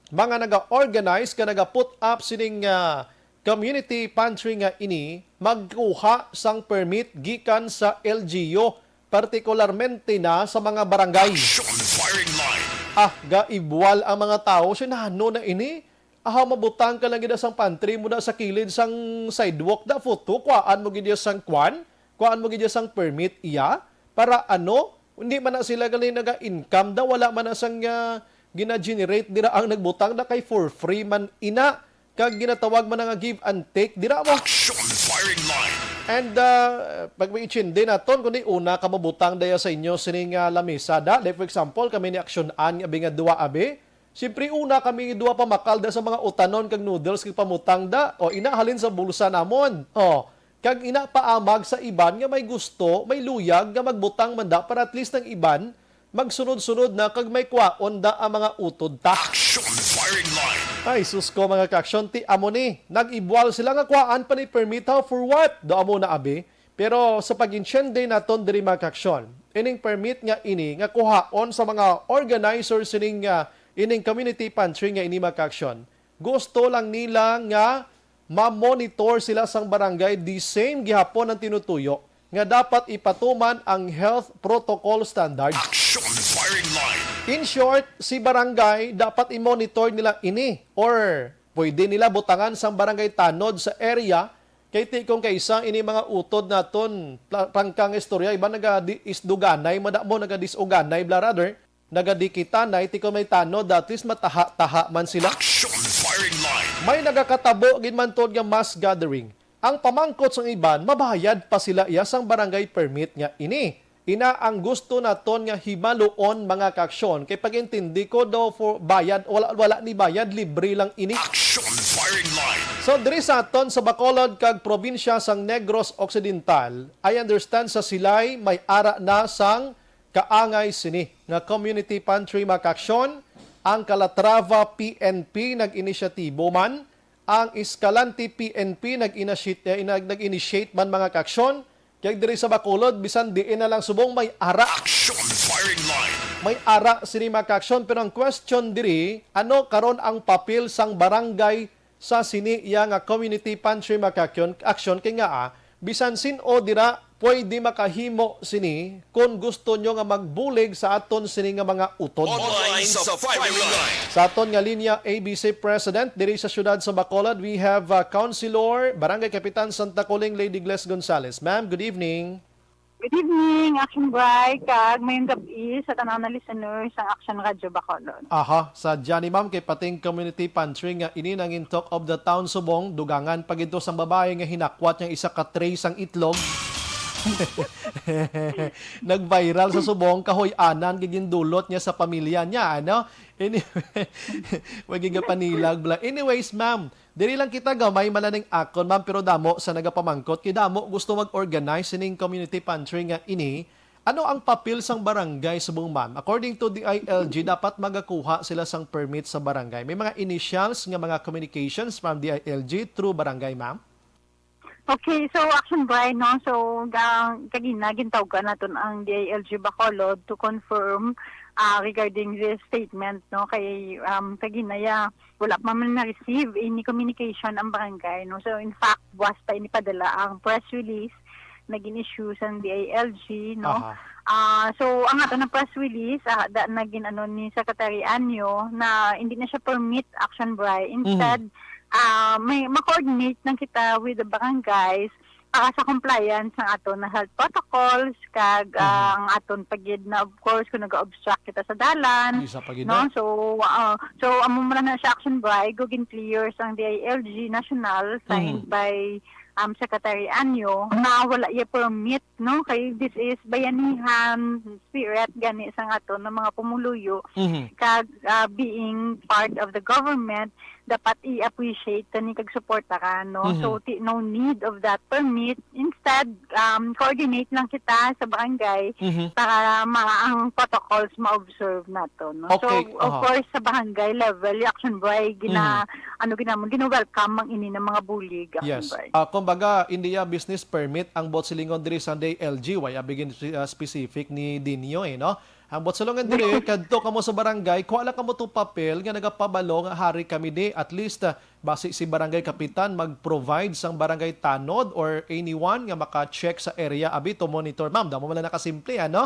mga naga-organize nga naga-put up sining, ah, community pantry nga ini magkuha sang permit gikan sa L G U, partikularmente na sa mga barangay. Action firing line. Ah, gaibwal ang mga tawo. Siya, nano na ini? Aha, mabutang ka lang gid sang pantry mo na sa kilid sang sidewalk, da, photo, kuhaan mo gid sang kwan, kuhaan mo gid sang permit iya, para ano, hindi man na sila gali naga-income da, wala man na sang, ah, gina-generate dira ang nagbutang da, kay for free man ina, kag ginatawag man na nga give and take dira mo. Action firing line. And, ah, pag may itsindi naton, kundi una ka mabutang daya sa inyo sining, ah, lamisa da, like for example, kami ni Aksyon An, abi nga duwa, abi, siyempre, una kami duwa pamakal da sa mga utanon kag noodles kag pamutang da. O, ina, halin sa bulsa namon. O, kag ina, paamag sa iban nga may gusto, may luyag nga magbutang man da para at least ang iban magsunod-sunod na kag may kwaon da ang mga utod ta. Action firing line. Ay, sus ko, mga ka-aksyon, ti amo ni. Nag-ibwal sila nga kwaan pa ni permit, ha? For what? Do amo na, abi. Pero sa pag-intiende naton diri, mga ka-aksyon, ining permit nga ini nga kuhaon sa mga organizer sining, ah, ining community pantry nga ini, mga ka-aksyon, gusto lang nila nga ma-monitor sila sang barangay. The same gihapon ang tinutuyo nga dapat ipatuman ang health protocol standard. Action firing line. In short, si barangay dapat i-monitor nila ini, or pwede nila butangan sang barangay tanod sa area. Kay ti kung kaisa ini mga utod naton, pla-, prangka nga istorya, iban naga-di-, isduganay, mada mo nagadis-uganay, bla, rather, nagadikitanay, ti kung may tanod, at least mataha-taha man sila. Action firing line. May nagakatabo gid man tuod nga mass gathering. Ang pamangkot sang iban, mabayad pa sila iya sang barangay permit nga ini. Ina ang gusto naton nga hibaluon, mga kaaksyon, kay pag-intindi ko daw for bayad, wala, wala ni bayad, libre lang ini. Action Firing Line. So, diri sa aton sa Bacolod kag probinsya sang Negros Occidental, I understand sa Silay may ara na sang kaangay sini nga community pantry, mga kaaksyon. Ang Calatrava P N P nag-inisyatibo man, ang Escalante P N P nag-initiate, eh, nag-, nag-initiate man, mga kaaksyon. Kay diri sa Bacolod, bisan diin na lang subong may ara. Action Firing Line. May ara sini, mga kaaksyon, pero ang question diri, ano karon ang papel sang barangay sa sini iya nga community pantry, mga kaaksyon, kaaksyon? Kay nga, ah, bisan sin-o dira pwede makahimo sini kon gusto nyo nga magbulig sa aton sini nga mga utod. Online sa Firing Line. Sa aton nga linya, A B C President diri sa siyudad sa Bacolod, we have, uh, Councilor, Barangay Kapitan Santa Coling, Lady Gles Gonzales. Ma'am, good evening. Good evening, Action Bri, kag mayong gab-i sa tanan nga listeners sang Action Radio Bacolod. Aha, sa Johnny, ma'am, kay pating community pantry nga ini nangin talk of the town subong, dugangan pa gid to sang babae nga hinakwat niya isa ka tray sang itlog. Nag-viral sa subong, kahoy-anan gid gindulot niya sa pamilya niya, ano? Anyway, wag yung kapanilag bla. Anyways, ma'am, diri lang kita gamay man na ning akon, ma'am, pero damo sa nagapamangkot, kay damo gusto mag-organize sining community pantry nga ini. Ano ang papel sang barangay subong, ma'am? According to D I L G, dapat magakuha sila sang permit sa barangay. May mga initials nga mga communications from D I L G through barangay, ma'am? Okay, so Action Bri, no? So, ga-, kagina, gintawgan naton ang D I L G Bacolod to confirm, ah, regarding this statement, no? Kay, um, kagina, ya, wala pa man na-receive any communication ang barangay, no? So, in fact, buwas pa ini padala ang press release na gin-issue sang D I L G, no? Aha. Ah, so, ang ato na press release, ah, da, na gin-ano ni Secretary Anyo na hindi na siya permit, Action Bri. Mhm. Instead, ah, may ma-coordinate lang kita with the barangays para sa compliance ng aton na health protocols, kag, mhm, ang aton pa gid na, of course, kung nag-obstruct kita sa dalan, isa pa gid no? Na. So, ah, so, amo man na siya, Action Bri, go gin-clear sang D I L G National, signed, mhm, by, um, Secretary Anyo, na wala iya permit, no? Kay this is bayanihan spirit gani sang aton nga mga pumuluyo, mhm, kag, ah, being part of the government, dapat i-appreciate ta ni kag suportahan, no? Mhm. So, ti-, no need of that permit. Instead, um, coordinate lang kita sa barangay, mhm, para ma-, ang protocols ma-observe nato, no? Okay, so, of, aha, course, sa barangay level, Action Bri, gina-, mhm, ano, ginamon, gina-welcome ang ini ng mga bulig, Action Bri. Yes. Ah, kumbaga, hindi ya business permit ang buot silingon diri sa D I L G, wala abi gin-, ah, specific ni dinyo, eh, no? Ang buot silingon diri, kadto kamo sa barangay, kuha lang kamo to papel nga nagapabalo nga hari kami di. At least, ah, basi si barangay kapitan mag-provide sang barangay tanod or anyone nga maka-check sa area, abi, to monitor. Ma'am, damo man lang nakasimple, ano?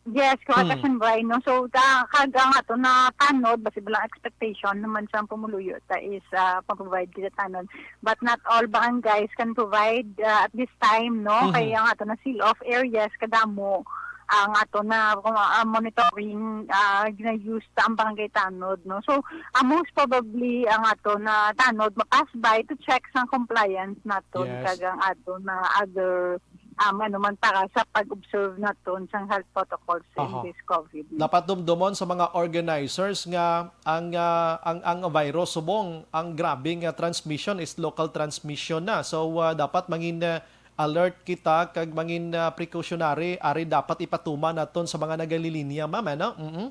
Yes, correct, hmm, Action Bri, no? So, ka-, kag ang ato na tanod, basi ba lang expectation naman sa pumuluyo ta is, ah, pag-provide kita tanod. But not all barangays can provide, ah, at this time, no? Mhm. Kaya ang ato na seal-off areas, kadamo ang ato na, ah, monitoring, ah, gina-use ta ang barangay tanod, no? So, ah, most probably, ang ato na tanod ma-pass by to check sang compliance naton, yes, kag ang ato na other, um, ano man, para sa pag-observe naton sang health protocols in, aha, this COVID. Dapat dumdumon sa mga organizers nga ang, ah, ang, ang virus subong, ang grabe nga transmission is local transmission na. So, ah, dapat mangin, ah, alert kita kag mangin, ah, precautionary, ari dapat ipatuman naton sa mga nagalilinya, ma'am, ano? Mm-mm.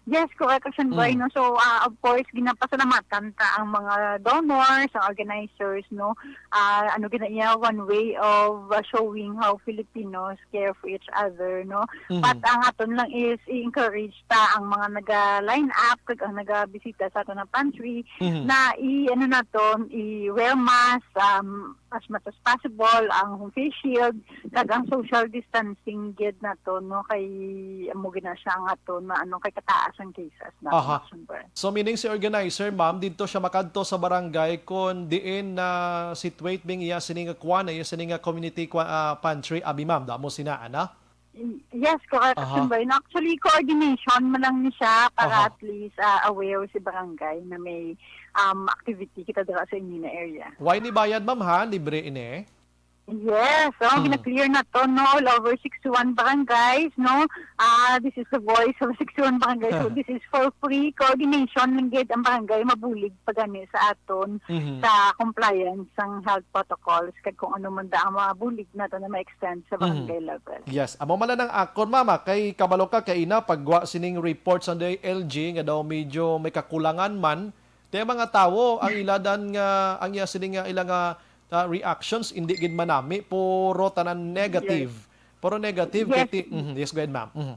Yes, correct, Action Bri, mm, no? So, ah, of course, ginapasalamatan ta ang mga donors, ang organizers, no? Ah, ano gina iya, one way of, ah, showing how Filipinos care for each other, no? Mhm. But ang aton lang is i-encourage ta ang mga naga-line up kag ang nagabisita sa aton nga pantry, mhm, na i-, ano naton, i-wear mask, um, as much as possible, ang face shield, kag ang social distancing gid nato, no, kay amo gid na siya ang ato na, ano, kay kataas ang cases na, aha, Action Bri. So, meaning si organizer, ma'am, didto siya makadto sa barangay kung diin na situate bing iya sini nga kuan, iya sini nga community kwa-, ah, pantry, abi, ma'am, damo sina, ana? Yes, correct, aha, Action Bri. No, actually, coordination man lang ni siya para, aha, at least, ah, aware si barangay na may, um, activity kita dira sa inyo na area. Wala ni bayad, ma'am, ha? Libre ini? Yes, so Mm. gina-clear na to, no, all over sixty-one barangays, no. Ah, this is the voice of sixty-one barangays. So, this is for free coordination lang gid ang barangay mabulig pa gani sa aton Mhm. sa compliance sang health protocols kag kung ano man da ang mga bulig nato na ma-extend sa Mhm. barangay level. Yes, amo man lang ang akon, mama, kay kabalo ka kay ina pagwa sining report sa D I L G nga daw medyo may kakulangan man, ti ang mga tawo ang iladan nga ang iya sini nga ila nga ah, reactions, hindi gid manami, puro tanan negative. Yes. Puro negative, Yes. kay ti-, mhm, yes, go ahead, ma'am. Mhm.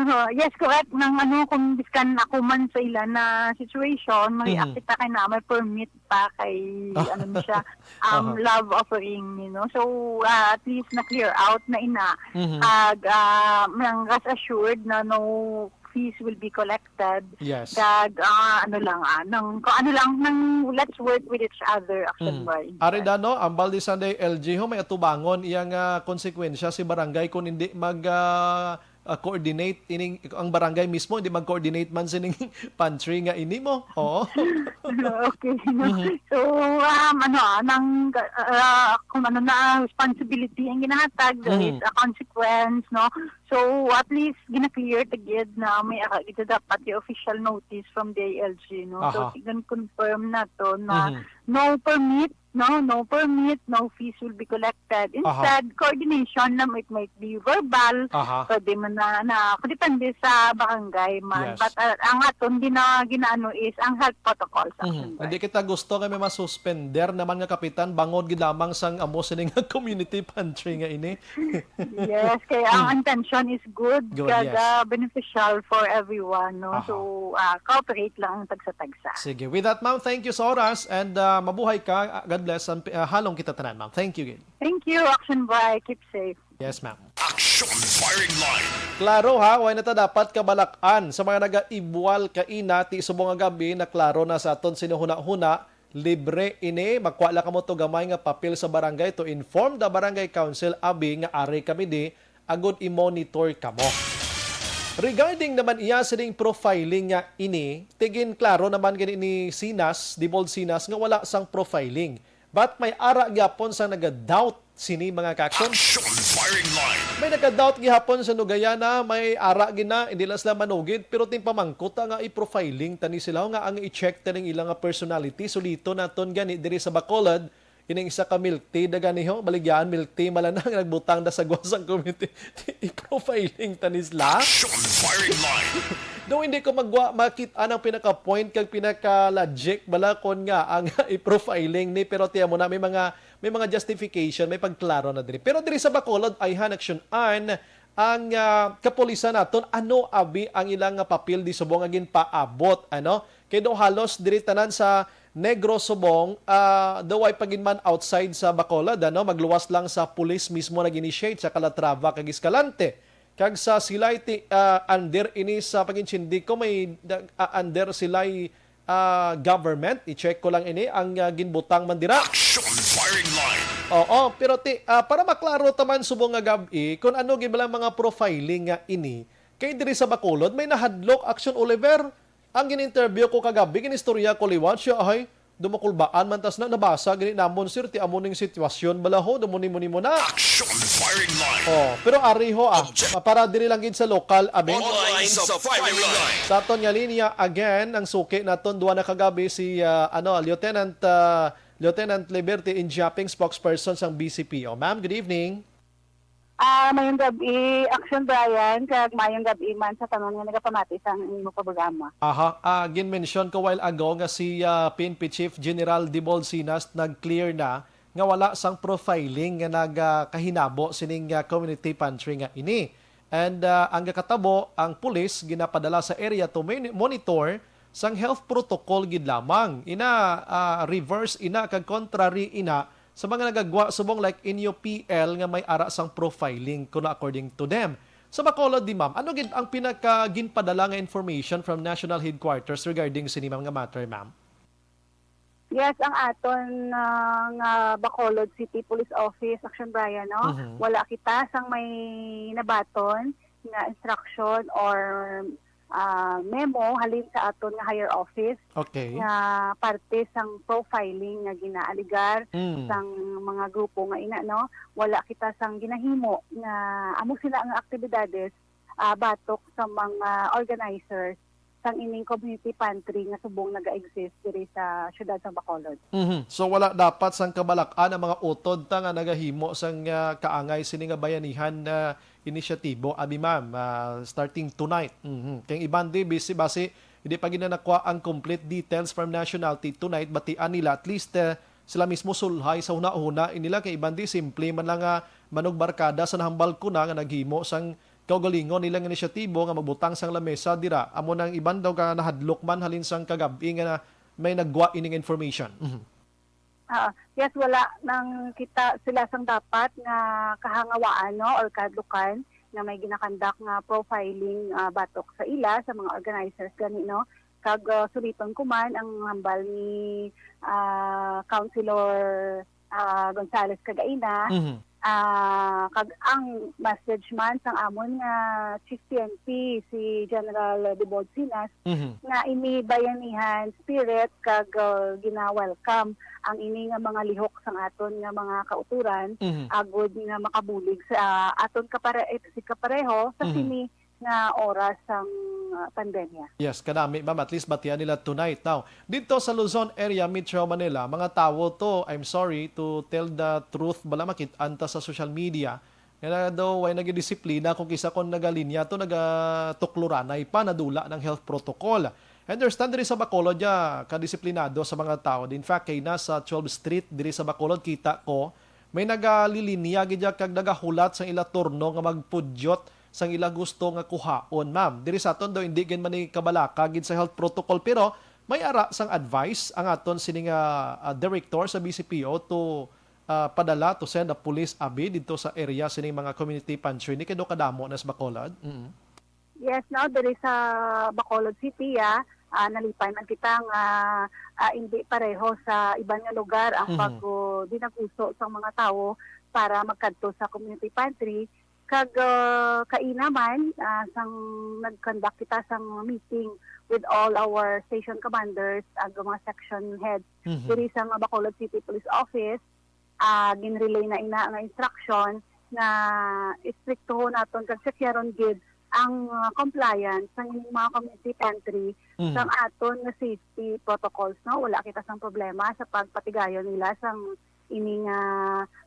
Oo, yes, correct. Nang ano, kung biskan ako man sa ila na situation, may Mhm. akita kay na may permit pa kay, ano ni siya, um, Aha. love offering, you know. So, ah, at least na-clear out na ina. Mhm. Kag, ah, nang rest assured na no fees will be collected. Yes. Kag, ah, ano lang, ah, nang, kung ano lang, nang let's work with each other, action Mm. by Ari da, no, ang Balde Sunday L G ho, may atubangon iya nga konsekwensya si barangay kung hindi mag, ah, ah, coordinate ining, ang barangay mismo hindi mag-coordinate man sining pantry nga ini mo. Oo. Okay, no? Mhm. So, um, ano, ah, nang, ah, kung ano na responsibility ang ginahatag, there Mhm. is a consequence, no? So, at least, gina-clear ta gid na may ara gid dapat yung official notice from D I L G, no? So, Aha. tignan confirm na to na Mhm. no permit, no? No permit, no fees will be collected. Aha. Instead, coordination na it might be verbal, Aha. pwede man na, na, depende sa barangay man. Yes. But, uh, ang aton gina-, ginaano is ang health protocols, Mhm. action by. Hindi kita gusto nga may masuspender naman nga kapitan bangod gid lamang sang amo sini nga community pantry nga ini. Yes, kaya ang Mm. intention is good, Good, kag, yes. ah, beneficial for everyone, no? Aha. So, ah, cooperate lang ang tagsa-tagsa. Sige. With that, ma'am, thank you sa oras and, ah, mabuhay ka. Ah, God bless. And, ah, halong kita tanan, ma'am. Thank you again. Thank you, Action Bry. Keep safe. Yes, ma'am. Action Firing Line. Klaro ha, way na ta dapat kabalak-an sa mga nagaibwal kaina ti subong nga gab-i, na klaro na sa aton sinuhuna-huna. Libre ini, magkuha lang kamo to gamay nga papel sa barangay to inform the barangay council, abi nga ari kami di, agud i-monitor kamo. Regarding naman iya sining profiling nga ini, tigin klaro naman gani ni Sinas, Dibold Sinas, nga wala sang profiling. But may ara gyapon sang naga-doubt sini, mga ka-action. Action Firing Line. May naga-doubt gihapon sa Nugayana, may ara gina, hindi lang sila manugid, pero ting pamangkot nga i-profiling tani sila nga ang i-check taning ila nga personality. Sulito naton gani diri sa Bacolod, ining isa ka milk tea da gani ho, baligyan milk tea mala na nga nagbutang da sa guwasang committee. I-profiling tani sila. Action Firing Line. Do hindi ko magwa makit-an ang pinaka-point kag pinaka-logic bala kon nga ang i-profiling ni, pero tiyan mo na may mga, may mga justification, may pagklaro na diri. Pero diri sa Bacolod, ayhan action an ang, ah, kapulisan naton, ano abi ang ilang nga papel di subong nga ginpaabot, ano? Kay do halos diri tanan sa Negros subong, ah, do way pa gid man outside sa Bacolod, ano? Magluwas lang sa pulis mismo nag-initiate sa Calatrava kag Escalante. Kag sa Silay ti, ah, under ini sa pag-intindi ko may nag-, ah, under Silay, ah, government. I-check ko lang ini ang, ah, ginbutang man dira. Action Firing Line. Oo, pero ti, ah, para maklaro ta man subong nga gab-i kung ano gid bala mga profiling nga ini. Kay diri sa Bacolod may nahadlok, Action Oliver. Ang gin-interview ko kagabi, gin-istorya ko liwat siya, ay, dumakulbaan man tas na, nabasa gini namon, sir, ti amo ning sitwasyon bala ho, dumuni-muni mo na. Action Firing Line. Oh, pero ari ho, ah, Object. Para diri lang gid sa lokal, abi. Online sa Firing Line. Sa aton nga linya, again, ang suki naton, duwa na kagabi si, ah, ano, Lieutenant, ah, Lieutenant Liberty Injaping, spokesperson sang B C P O. Ma'am, good evening. Ah, mayong gab-i, Action Brian, kag mayong gab-i man sa tanan nga nagapamati sa imo programa. Aha, ah, gin-mention ko while ago nga si, ah, P N P Chief General Dibol Sinas nag-clear na nga wala sang profiling nga nagakahinabo sining, ah, community pantry nga ini. And, ah, ang gakatabo, ang pulis ginapadala sa area to moni-, monitor sang health protocol gid lamang. Ina, ah, reverse ina kag contrary ina sa mga nagagwa subong like inyo P L nga may ara sang profiling, kuno according to them. Sa Bacolod di, ma'am, ano gid ang pinaka ginpadala nga information from National Headquarters regarding sini, ma'am, nga matter, ma'am? Yes, ang aton, ah, nga Bacolod City Police Office, Action Brian, no? Mhm. Wala kita sang may nabaton nga instruction or ah, memo halin sa aton nga higher office Okay. nga parte sang profiling nga ginaaligar Mm. sang mga grupo nga ina, no? Wala kita sang ginahimo nga amo sila nga aktibidades, ah, batok sa mga organizers sang ining community pantry nga subong naga-exist diri sa siyudad sang Bacolod. Mhm. So, wala dapat sang kabalak-an ang mga utod ta nga nagahimo sang, ah, kaangay sini nga bayanihan na inisyatibo, abi, ma'am, ah, starting tonight. Mhm. Kay iban di, basi, basi, hindi pa gid na nakuha ang complete details from nationality tonight, batian nila at least, eh, sila mismo sulhay sa hunahuna nila, kay iban di, simple man lang nga manugbarkada sa nahambal ko na nga naghimo sang kaugalingon nilang inisyatibo nga magbutang sang lamesa dira. Amo nang iban daw ka nahadlok man halin sang kagab-i nga na may naggwa ining information. Mhm. Ah, yes, wala nang kita sila sang dapat nga kahangawaan, no, or kahadlukan nga may ginakandak nga profiling, ah, batok sa ila, sa mga organizers gani, no. Kag, ah, suliton ko man ang hambal ni, ah, Councilor, ah, Gonzales Cagaina, Mhm. ah, kag ang message man sang amon nga Chief P N P, si General Debold Sinas, Mhm. nga ini bayanihan spirit kag, uh, gina-welcome ang ini nga mga lihok sang aton nga mga kautoran, Mhm. agud nga makabulig sa aton kapare-, si kapareho sa Mhm. sini nga oras sang, uh, pandemya. Yes, kanami, ma'am. At least batian nila tonight. Now, dito sa Luzon area, Metro Manila, mga tawo to, I'm sorry to tell the truth, bala makit-an ta sa social media, nga na daw way nagidisiplina kung kisa kon nagalinya to, nagatukluranay pa, nadula ng health protocol. I understand diri sa Bacolod, ya, kadisiplinado sa mga tao. In fact, kay na sa twelfth Street diri sa Bacolod, kita ko, may nagalilinya gid ya kag nagahulat sang ila turno nga magpudyot sang ila gusto nga kuhaon, ma'am. Diri sa aton daw, hindi gid man ni kabalaka gid sa health protocol, pero may ara sang advice ang aton sini nga, ah, director sa B C P O to ah, padala to send a police abi didto sa area sining mga community pantry ni kay daw kadamo na sa Bacolod. Mm. Yes, no, diri sa Bacolod City, ah, ah, nalipay man kita nga, ah, indi pareho sa iban nga lugar ang Mhm. pag-, oh, dinaguso sang mga tawo para magkadto sa community pantry. Kag, ah, kaina man, ah, sang nag-conduct kita sang meeting with all our station commanders, ag mga section heads Mhm. diri sa nga Bacolod City Police Office, ah, ginrelay na ina nga instruction nga istriktuhon naton kag sakyaron gid ang, ah, compliance sang ining mga community pantry Mhm. sang aton nga safety protocols, no? Wala kita sang problema sa pagpatigayon nila sang ini nga,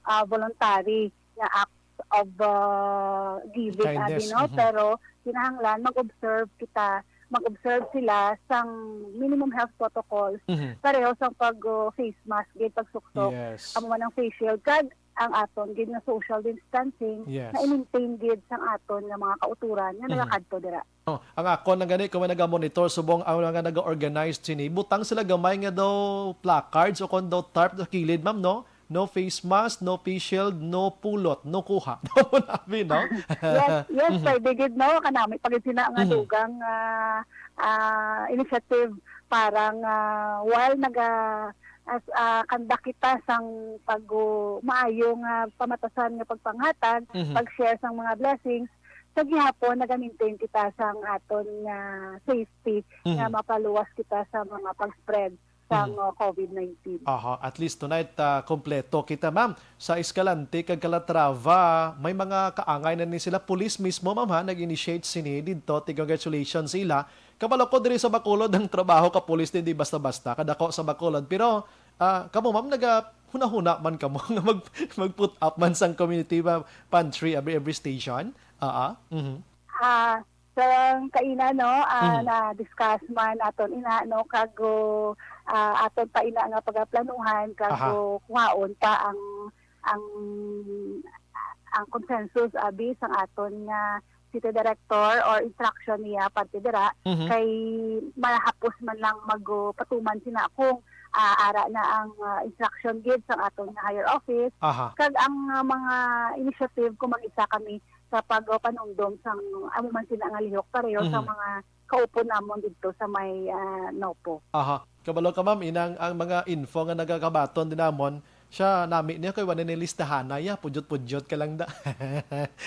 ah, voluntary nga acts of, ah, giving, abi, Kindness, no? Mhm. Pero kinahanglan mag-observe kita, mag-observe sila sang minimum health protocols, Mhm. pareho sang pag, uh, face mask gid, pagsuksok, Yes. amo man ang face shield, kag ang aton gid nga social distancing Yes. na i-maintain gid sang aton nga mga kautoran nga Mhm. nagakadto dira. Oh, ang akon lang gani, kung may naga-monitor, subong ang mga naga-organize sini, butang sila gamay nga daw placards o kon daw tarp sa kilid, ma'am, no? No face mask, no face shield, no pulot, no kuha. Daw mo nabi, no? Yes, yes, Mhm. pwede gid, no? Kanami pa gid sina nga Mhm. dugang, ah, ah, initiative para nga while naga-, as, ah, conduct kita sang pag-, maayo nga pamatasan nga pagpanghatag, Mhm. pag-share sang mga blessings, sa gihapon naga-maintain kita sang aton nga safety nga Mhm. mapaluwas kita sa mga pag-spread sang, Mhm. uh, COVID nineteen. Aha, at least tonight, ah, kompleto kita, ma'am. Sa Escalante kag Calatrava, may mga kaangay na ni sila. Police mismo, ma'am, ha, nag-initiate sini didto. Ti congratulations sa ila. Kabalo ko diri sa Bacolod ang trabaho ka police din, di basta-basta. Kadako sa Bacolod. Pero, ah, kamo, ma'am, naga-, hunahuna man kamo nga mag-, mag-put up man sang community pa-, pantry every, every station? Ah, ah. Mhm. Ah, sa kaina, no, ah, Mhm. na-discuss man naton ina, no, kag, ah, aton pa ina nga pagaplanuhan, kag Aha. kuhaon pa ang, ang, ang consensus, abi, sang aton nga city director or instruction niya parte dira, Mhm. kay mahapos man lang mag-, patuman sina kung, ah, ara na ang, ah, instruction gid sang aton nga higher office, Aha. kag ang, ah, mga initiative kung mag-isa kami sa pagpanumdom sang amo man sina nga lihok pareho sa Mhm. mga kaupod namon didto sa may, ah, Nopo. Aha. Kabalo ka, ma'am, inang ang mga info nga nagakabaton din namon, Siya, nami niya kay wala ni listahan na ya, pudyot-pudyot ka lang da.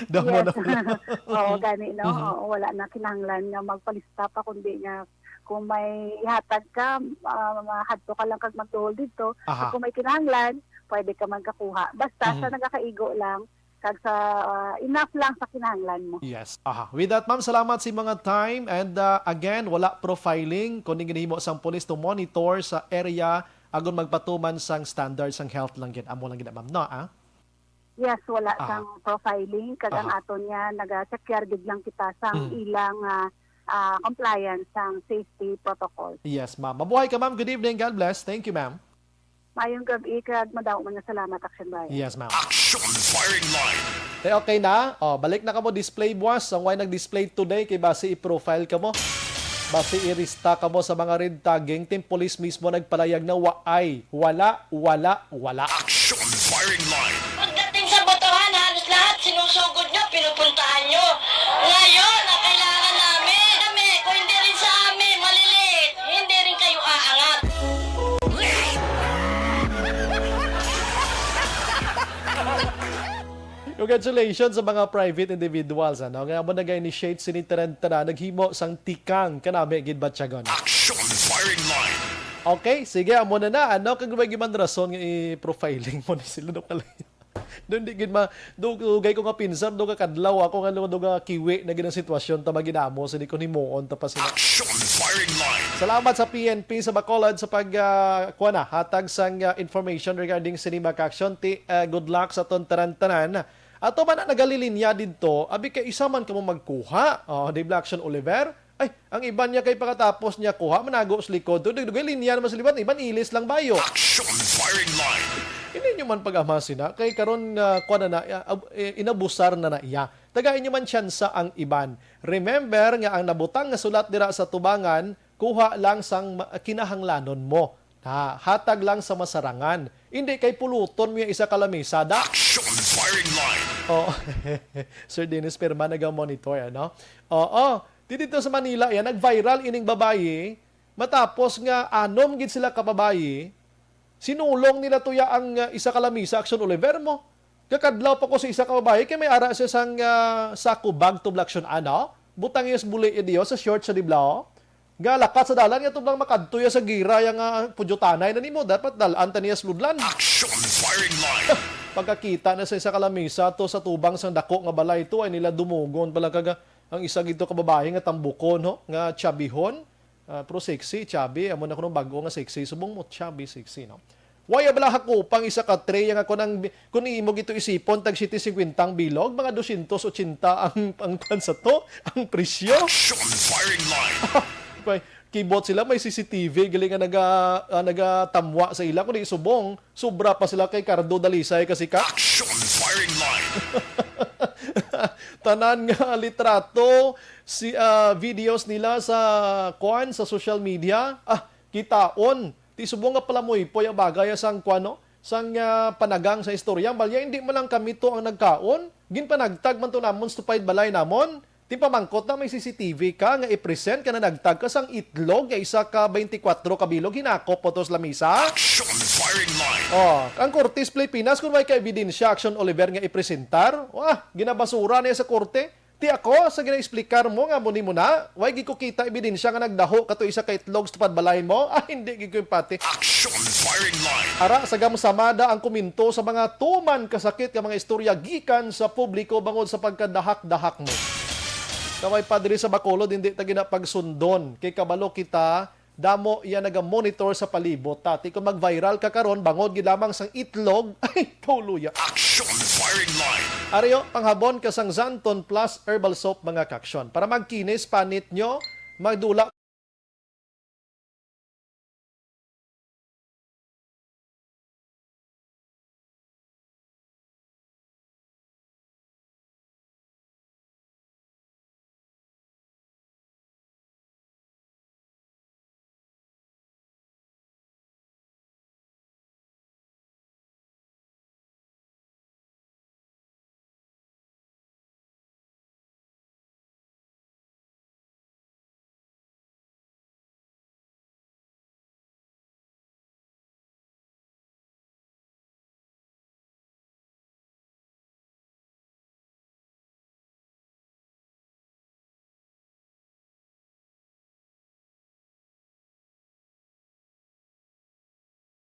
Damo Yes. na pala. Oo, gani, no? Mhm. Oo, wala na kinahanglan nga magpalista pa, kundi nga kung may ihatag ka, ah, mahadto ka lang kag magduol didto. At Aha. kung may kinahanglan, pwede ka magkakuha. Basta sa Mhm. nagakaigo lang, kag sa, ah, enough lang sa kinahanglan mo. Yes. Aha. With that, ma'am, salamat sa mga time. And, ah, again, wala profiling, kundi ginhimo sang pulis to monitor sa area agon magpatuman sang standard sang health lang gid. Amo lang gid, ma'am, no, ah? Yes, wala Aha. sang profiling, kag ang Aha. aton nga naga-check gid lang kita sang Mm. ilang, ah, ah, compliance sang safety protocol. Yes, ma'am. Mabuhay ka, ma'am. Good evening. God bless. Thank you, ma'am. Maayong gab-i, kag madamo man nga salamat, Action Bayan. Yes, ma'am. Action Firing Line. Eh, okay na? Oh, balik na kamo display buwas. Ang way nag-display today kay basi i-profile kamo. Basi irista kamo sa mga red tagging. Team Police mismo nagpalayag na waay. Wala, wala, wala. Action Firing Line. Pagdating sa botohan, halos lahat sinusugod nyo, pinupuntahan nyo. Ngayon, ang kailangan namin, kami, kung hindi rin sa amin, maliliit, hindi rin kayo aangat. Congratulations sa mga private individuals, ano, nga amo nag-initiate sini tanan-tanan, naghimo sang tikang kanami gid batyagon. Action Firing Line. Okay, sige, amo na na, ano, kag may giman rason nga i-profiling mo ni sila, no, kalay. Doon di gid ma-, dugay ko nga pinsar, duga kadlaw ako nga, duga kiwi na gid ang sitwasyon, ta maginamo, sini ko himuon, ta pa sila. Action Firing Line. Salamat sa P N P sa Bacolod sa pag, ah, kuha na, hatag sang, ah, information regarding sini, mga ka-action. Ti, ah, good luck sa aton tanan-tanan. Ato man na nagalilinya didto, abi kay isa man kamo magkuha. Oh, di ba, Action Oliver? Ay, ang iban niya kay pagkatapos niya kuha, manago sa likod. Dugay linya naman sa liwat, iban ilis lang bayo. Action Firing Line. Hindi nyo man pag-amasi na, kay karon nga kuha na na, ah, ab-, eh, inabusar na na iya. Tagai nyo man tsansa ang iban. Remember nga ang nabutang nga sulat dira sa tubangan, kuha lang sang ma-, kinahanglanon mo. Ha, hatag lang sa masarangan. Hindi kay puluton mo yung isa ka lamisa, da? Action Firing Line. Oh. Sir Dennis Perman naga-monitor, ano? Oo. Di dito sa Manila, yan, nag-viral ining babayi. Matapos nga anom gid sila ka babayi, sinulong nila tuya ang, uh, isa ka lamisa, Action Oliver mo. Gakadlaw pa ko sa isa ka babayi, kay may ara siya sang, ah, sako bag, tublaksyon, ano? Butang iya sa buli iya diyo, sa short sa dibla, oh. Galakat sa dalan nga tublang makadto iya sa gira, iya nga pudyotanay na nimo, dapat dal-an ta niya sa ludlan. Action Firing Line. Pagkakita na sa isa ka lamisa to sa tubang sang dako nga balay to, ay nila dumugon pala kaga ang isa gito ka babae nga tambukon, ho, nga tiyabihon. Ah, pero sexy, chubby. Amo na kuno bag-o nga sexy. Subong mo, chubby, sexy, no? Waya bala hakupang isa ka tray nga kun ang bi-, kun imo gito isipon, tag siyete singkwenta ang bilog, mga dosyentos otsenta ang, ang kwan sa to, ang presyo. Action Firing Line. Kay kibot sila, may C C T V, gali nga naga-, ah, nagatamwa sa ila. Kundi subong, sobra pa sila kay Cardo Dalisay kasi ka. Action Firing Line. Tanan nga litrato, si, ah, videos nila sa, kuan, sa social media. Ah, kitaon. Ti subong nga palamuypoy ang bagay sang, kuan, no? Sang, ah, panagang sa istorya. Ang balya, hindi man lang kami to ang nagkaon. Ginpanagtag man to namon sa tupad balay namon. Ti pamangkot na may C C T V ka nga i-present ka na nagtag ka sang itlog nga isa ka twenty-four ka bilog hinakop po to sa lamisa. Action Firing Line. Oh, ang Korte sa Pilipinas, kung may ka-ebidensya, Action Oliver, nga ipresentar, wah, ginabasura niya sa korte. Ti ako, sa gina-explicar mo nga muni mo na, way gid ko kita ebidensya nga nagdaho ka to isa ka itlog sa tupad balay mo? Ah, hindi gid ko empati. Action Firing Line. Ara, sa gamsamada ang komento sa mga tuman kasakit nga mga istorya gikan sa publiko bangod sa pagkadahak-dahak mo. Kaway padre sa Bacolod, hindi ta gina pagsundon. Kay kabalo kita, damo iya naga-monitor sa palibot ta. Ti kon mag-viral ka karon, bangod gid lamang sang itlog, ay, kauluya. Action Firing Line. Ariyo, panghabon ka sang Xanthone Plus Herbal Soap, mga ka-action. Para magkinis, panit nyo, magdula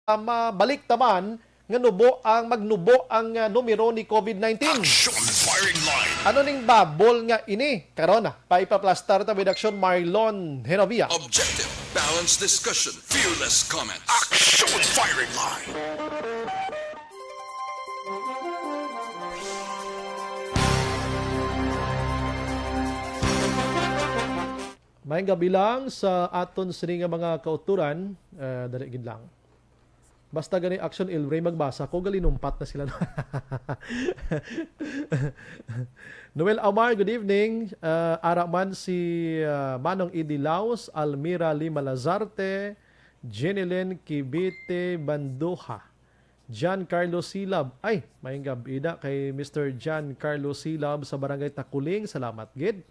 mabalik taman nga nubo ang magnubo ang, ah, numero ni COVID nineteen. Action firing line. Ano ning bubble nga ini? Karon, ah, paipaplastar ta with Action Marlon Henovia. Objective, balanced discussion, fearless comments. Action firing line. May gabi lang sa aton sini nga mga kauturan, ah, dali gid lang. Basta gani Action El Rey magbasa ko, galinumpat na sila. Noel Amar, good evening. Ah, ara man si, ah, Manong Idi Laos, Almira Lima Lazarte, Jenilyn Kibite Banduha, John Carlos Silab. Ay, maayong gab-i na kay Mister John Carlos Silab sa Barangay Takuling. Salamat gid.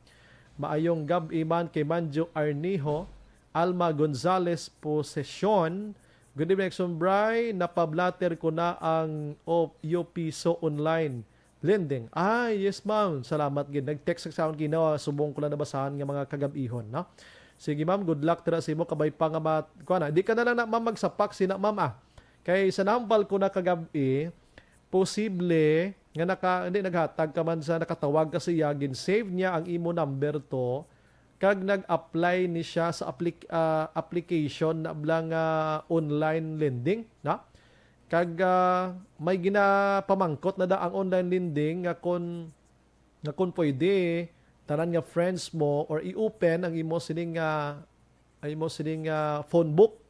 Maayong gab-i man kay Manjo Arnijo, Alma Gonzalez Posesion. Good evening, Action Bri. Napablatter ko na ang op-, U P so online lending. Ah, yes, ma'am. Salamat gid. Nag-text sa akon ginawa, subong ko lang nabasahan nga mga kagab-ihon, no? Sige, ma'am, good luck dira sa imo. Kabay pa nga mat-, kuha na. Di ka na lang na, ma'am, magsapak sina, ma'am, ah. Kay sa nambal ko na kagab-i, posible nga naka-, hindi, naghatag ka man sa, nakatawag ka siya, gin-save niya ang imo number to, kag nag-apply ni siya sa applic-, ah, application na bala nga online lending, na? Kag, ah, may ginapamangkot na da ang online lending nga kon, nga kon pwede, tanan nga friends mo or i-open ang imo sining, ah, ang imo sining, ah, phone book.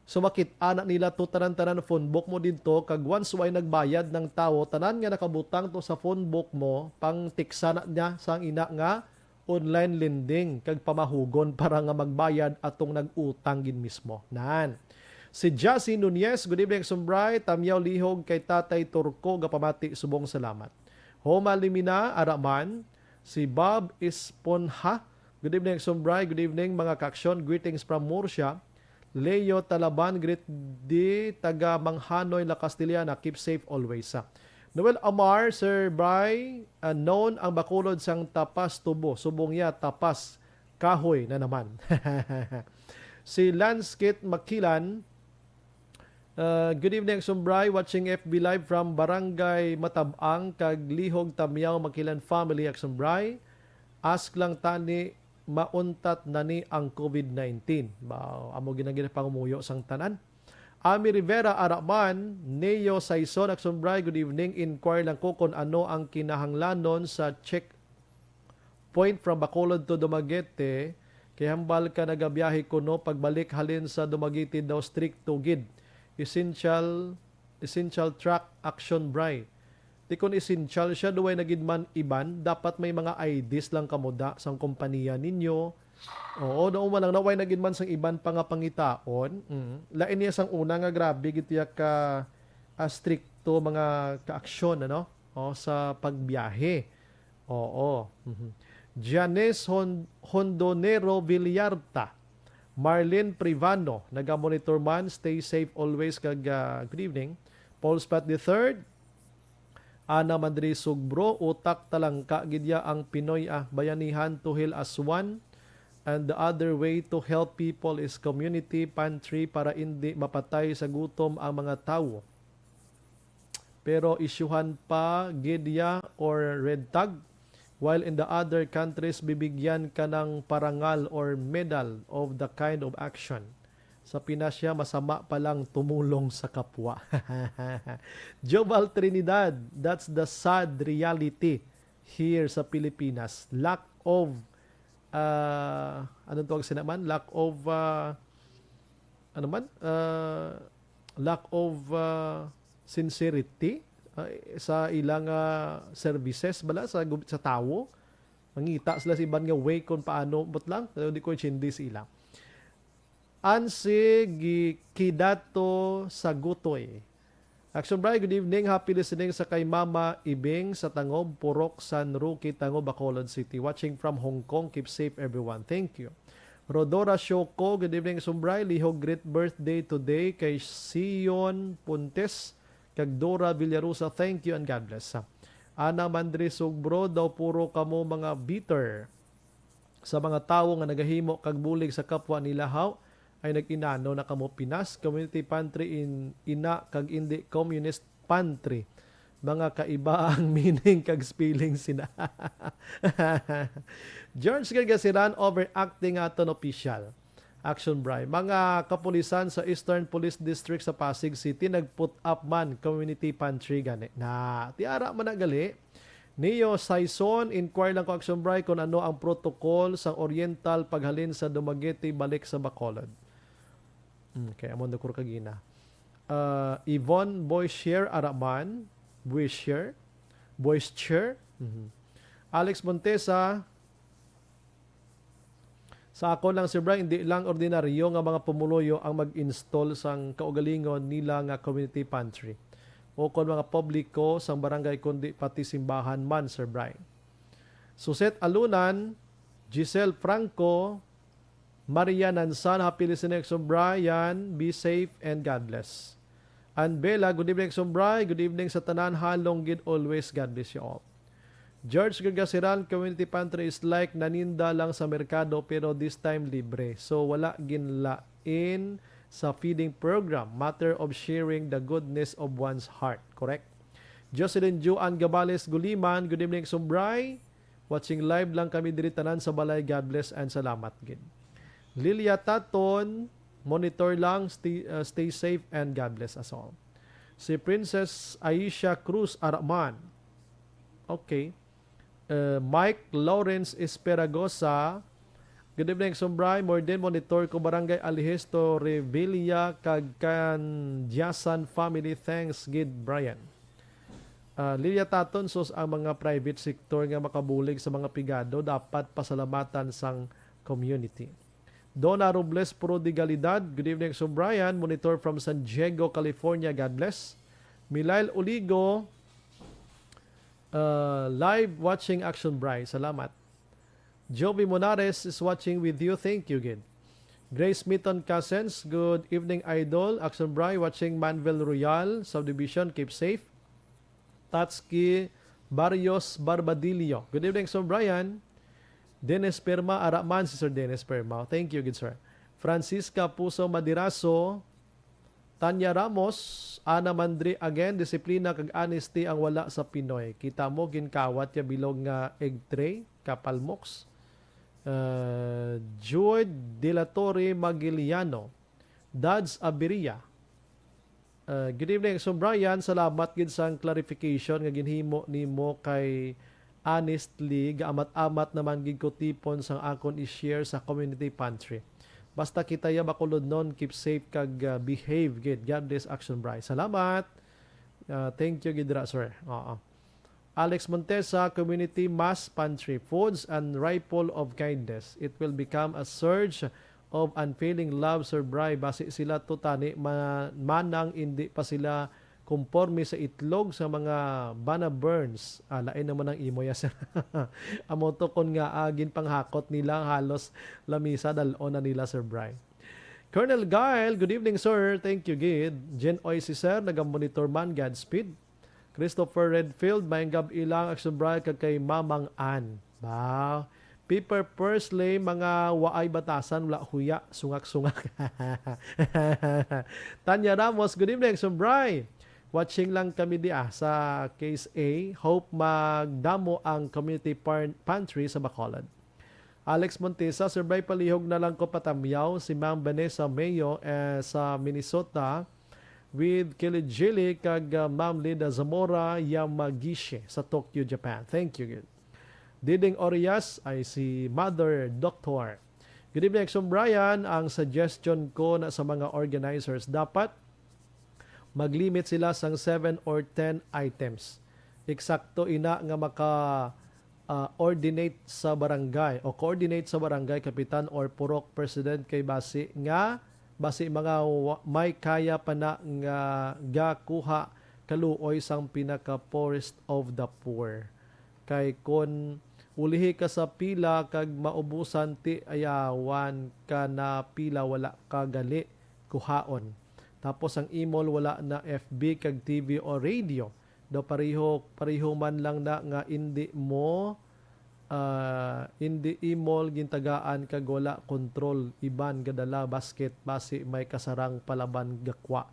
So, makit-a na nila to tanan-tanan phone book mo didto, kag once way nagbayad ng tawo, tanan nga nakabutang to sa phone book mo, pang tiksa na niya sang ina nga online lending, kag pamahugon para nga magbayad atong nag-utang gid mismo. Nan. Si Jassy Nunez, good evening, Action Bri. Tamyaw lihog kay Tatay Turco, gapamati, subong salamat. Homa Limina, ara man. Si Bob Esponja, good evening, Action Bri. Good evening, mga ka-aksyon. Greetings from Murcia. Leo Talaban, greet di taga Manghanoy, La Castellana. Keep safe always, ha. Noel Amar, Sir Bri, ah, known ang Bacolod sang tapas tubo. Subong niya, tapas kahoy na naman. Si Lance Kit Makilan, uh, good evening, Action Bri. Watching F B Live from Barangay Matabang, kag lihog Tamyaw Makilan family, Action Bri. Ask lang tani, mauntat na ni ang COVID nineteen. Ba, amo gid ang ginapangumuyo sang tanan. Ami Rivera, ara man. Neo Saison, Action Bri, good evening. Inquire lang ko kung ano ang kinahanglanon sa check point from Bacolod to Dumaguete, kay hambal ka nagabiyahe kuno, pagbalik halin sa Dumaguete daw stricto gid. Essential, essential track, Action Bri. Di kon essential siya, duway na gid man iban, dapat may mga I Ds lang kamo da sang kompanya ninyo. Oo, daw man lang, na way na gid man sang iban pa nga pangitaon. Mm. Lain niya sang una nga grabe gid iya ka, ah, stricto mga ka-aksyon, ano? O, sa pagbiyahe. Oo. Mhm. Janice Hon-, Hondonero Villarta, Marlene Privano, nagamonitor man, stay safe always, kag, ah, good evening. Paul Spat the third, Ana Madre Sugbro, utak talangka gid ya ang Pinoy, ah, bayanihan to heal as one, and the other way to help people is community pantry para indi mapatay sa gutom ang mga tawo. Pero isyuhan pa gid ya or red tag, while in the other countries bibigyan ka ng parangal or medal of the kind of action. Sa Pinas siya, masama pa lang tumulong sa kapwa. Jobal Trinidad, that's the sad reality here sa Pilipinas. Lack of, ah, anong tawag sila man? Lack of, ah, ano man? Ah, lack of, ah, sincerity, ah, sa ilang, ah, services bala sa gub-, sa tawo. Mangita sila sa iban nga way kung paano, but lang, pero di ko intindi sa ila. Ansi gi-, Kidato sa Gutoy. Action Bri, good evening. Happy listening sa kay Mama Ibing sa Tangob, Purok San Roque, Tangob, Bacolod City. Watching from Hong Kong. Keep safe, everyone. Thank you. Rodora Shoko, good evening, Action Bri. Lihog, great birthday today kay Sion Puntes kag Dora Villarosa. Thank you and God bless. Ana Mandri Sugbro, daw puro kamo mga bitter sa mga tawo nga nagahimo kag bulig sa kapwa nila, haw? Ay, nag-inano na kamo, Pinas? Community pantry in, ina, kag indi communist pantry. Mga kaiba ang meaning kag spelling sina. George Gargasiran, overacting aton official. Action Bri. Mga kapulisan sa Eastern Police District sa Pasig City nag-put up man community pantry gani. Na, tiara man na gali. Neo Saison, inquire lang ko, Action Bri, kung ano ang protocol sang Oriental paghalin sa Dumaguete balik sa Bacolod. Okay, amo na kuro kagina. Uh, Yvonne Boishier Araman, Boishier, Boishier. Mhm. Alex Montesa, sa ako lang, Sir Brian, hindi lang ordinaryo nga mga pumuluyo ang mag-install sang kaugalingon nila nga community pantry o kon mga publiko sang barangay, kundi pati simbahan man, Sir Brian. Suset Alunan, Giselle Franco, Maria Nansan, happy listening, Sir Brian. Be safe and God bless. And Bella, good evening, Sir Brian. Good evening sa tanan. Halong gid always. God bless you all. George Gargasiran, community pantry is like naninda lang sa merkado pero this time libre. So wala ginlain sa feeding program. Matter of sharing the goodness of one's heart. Correct? Jocelyn Juan Gabales Guliman, good evening, Sir Brian. Watching live lang kami diri tanan sa balay. God bless and salamat gid. Lilia Taton, monitor lang, stay, uh, stay safe and God bless us all. Si Princess Aisha Cruz Araman. Okay. Uh, Mike Lawrence Esperagosa. Good evening, Sir Brian. More din monitor ko Barangay Alihesto, Revilla, kag Kandiasan family. Thanks gid, Brian. Ah, Lilia Taton, sus, ang mga private sector nga makabulig sa mga pigado dapat pasalamatan sang community. Donna Robles Prodigalidad, good evening, Sir Brian. Monitor from San Diego, California. God bless. Milail Uligo, uh, live watching Action Bri. Salamat. Jovi Monares is watching with you. Thank you gid. Grace Mitton Cousins, good evening, Idol. Action Bri, watching Manvel Royal Subdivision. Keep safe. Tatski Barrios Barbadillo. Good evening, Sir Brian. Dennis Perma, ara man si Sir Dennis Perma. Thank you, good sir. Francisca Puso Madiraso, Tanya Ramos, Ana Mandri again, disiplina kag honesty ang wala sa Pinoy. Kita mo, ginkawat ya bilog nga egg tray, kapalmoks. Uh, Jude De La Torre Magiliano, Dads Abiria. Uh, good evening, Sir Brian. Salamat gid sang clarification nga ginhimo nimo kay honestly, gaamat-amat naman gid ko tipon sang akon i-share sa community pantry. Basta kita ya Bacolodnon, keep safe kag, uh, behave gid. God bless, Action Bri. Salamat. Uh, thank you gid ra, sir. Oo. Alex Montesa, Community Mass Pantry, Foods and Ripple of Kindness. It will become a surge of unfailing love, Sir Bri. Basi sila to tani ma-, manang indi pa sila kumporme sa itlog sa mga bana burns. Ah, lain naman ang imo ya, sir. Amo to kon nga, ah, ginpanghakot nila, halos lamisa dal-on na nila, Sir Bri. Colonel Guile, good evening, sir. Thank you gid. Jen Oy, si sir, nagamonitor man, Godspeed. Christopher Redfield, maayong gab-i lang, Action Bri, kag kay Mamang Ann. Ba? Paper Pursley, mga waay batasan, wala huya, sungak-sungak. Tanya Ramos, good evening, Action Bri. Watching lang kami di, ah, sa Case A. Hope magdamo ang community par-, pantry sa Bacolod. Alex Montesa, Sir Bri, palihog na lang ko patamyaw si Ma'am Vanessa Mayo, eh, sa Minnesota with Kili Jili kag, uh, Ma'am Linda Zamora Yamagishi sa Tokyo, Japan. Thank you. Diding Orias ay si Mother Doctor. Good evening, Action Brian. Ang suggestion ko na sa mga organizers, dapat mag-limit sila sang seven or ten items. Eksakto ina nga maka, ah, ordinate sa barangay o coordinate sa barangay kapitan or purok president kay basi nga, basi mga wa-, may kaya pa na nga gakuha kaluoy sang pinaka poorest of the poor. Kay kon ulihi ka sa pila kag maubusan ti ayawan ka na pila, wala ka gali kuhaon. Tapos ang imol wala na F B kag T V o radio. Daw pareho, pareho man lang na nga indi mo, Ah, indi imol gintagaan kag wala kontrol, iban gadala basket basi may kasarang palaban gakwa.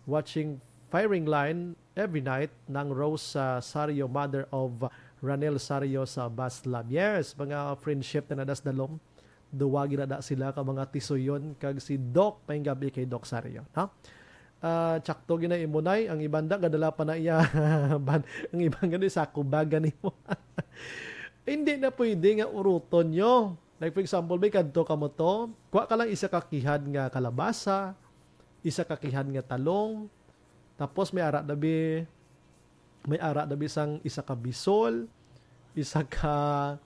Watching firing line every night, Nang Rose, ah, Sario, mother of Ranel Sario sa Baslab. Yes, mga friendship na nadas dalom. Duwa ginada sila ka mga tisuyon kag si Doc, maayong gabi kay Doc Sario, no? Ah, tsakto gina imo, Nay. Ang iban da, gadala pa na iya ban-, ang iban gani sa kubagan nimo. Hindi na pwede nga uruton nyo. Like, for example, may kadto ka mo to, kuha ka lang isa ka kihad nga kalabasa, isa ka kihad nga talong, tapos may ara dabi, may ara dabi sang isa ka bisol, isa ka,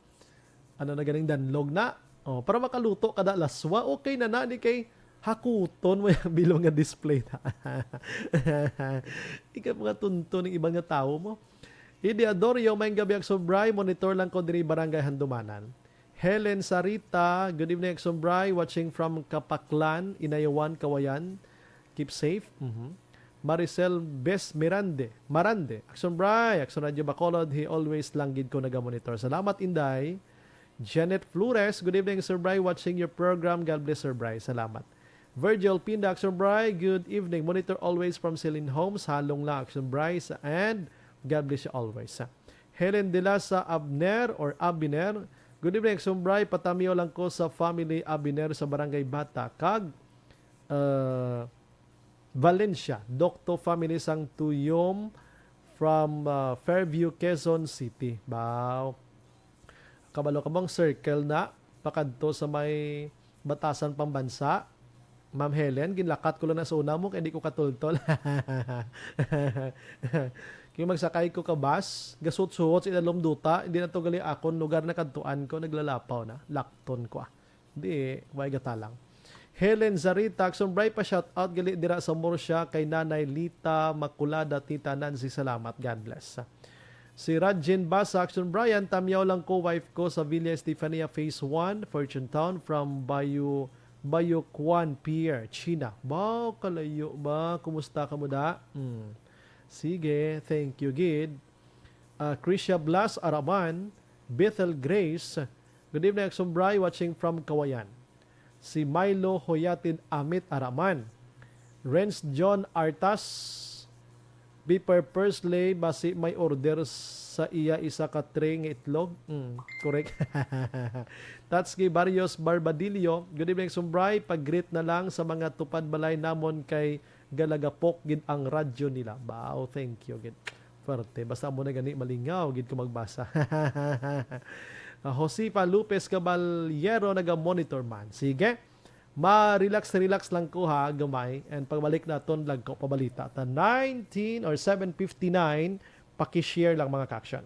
ano na ganing danlog na. Oh, para makaluto ka da laswa, okay na na, di kay hakuton mo yung bilog nga display na. Ikaw mga tunto ng ibang nga tao mo. Idi Adorio, maayong gabi, Akson Bry. Monitor lang ko diri, Barangay Handumanan. Helen Sarita, good evening, Akson Bry. Watching from Kapaklan, Inayawan, Kawayan. Keep safe. Mhm. Maricel Bes Mirande, Marande, Akson Bry, Akson Radyo Bacolod, he always lang gid ko nagamonitor. Salamat, Inday. Janet Flores, good evening, Sir Bry. Watching your program. God bless, Sir Bry. Salamat. Virgil Pinda, Akson Bry, good evening. Monitor always from Celine Homes. Halong lang, Akson Bry, sa, and God bless you always. Helen de la sa Abner or Abiner, good evening, Akson Bry. Patamyaw lang ko sa family Abiner sa Barangay Bata kag, uh, Valencia, Docto family sang Tuyom from, uh, Fairview, Quezon City. Wow. Kabalo ka bang circle na pakadto sa may Batasan Pambansa? Ma'am Helen, ginlakat ko lang na sa una mo kay di ko katultol. Kung magsakay ko ka bus, gasuot-suot sa ilalom duta, hindi na to gali akon lugar na kadtuan ko, naglalapaw na, lakton ko, ah. Di, way gatalang. Helen Zarita, Akson Bry, pa shout out gali dira sa Murcia kay Nanay Lita Makulada, Tita Nancy, salamat. God bless. Si Rajin Basa, Akson Bry, tamyaw lang ko, wife ko sa Villa Estefania Phase one, Fortune Town, from Bayu, Bayuquan Pier, China. Baw, kalayo ba? Kumusta ka mo da? Hmm. Sige, thank you, gid. Ah, Krisha Blas Araman, Bethel Grace, good evening, Akson Bry, watching from Kawayan. Si Milo Hoyatin Amit Araman. Renz John Artas, Beeper Pursley, basi may order sa iya isa ka tray nga itlog. Mm, correct. Tatski Barrios Barbadillo, good evening, Akson Bry. Pag-greet na lang sa mga tupad balay namon kay galagapok gid ang radyo nila. Wow, thank you gid. Fuerte. Basta mo na gani malingaw gid ko magbasa. Ah, Josefa Lopez Caballero naga-monitor man. Sige. Ma-relax, relax lang ko ha, gamay. And pagbalik naton, lagko pabalita ta nineteen or seven fifty-nine. Paki-share lang, mga ka-action.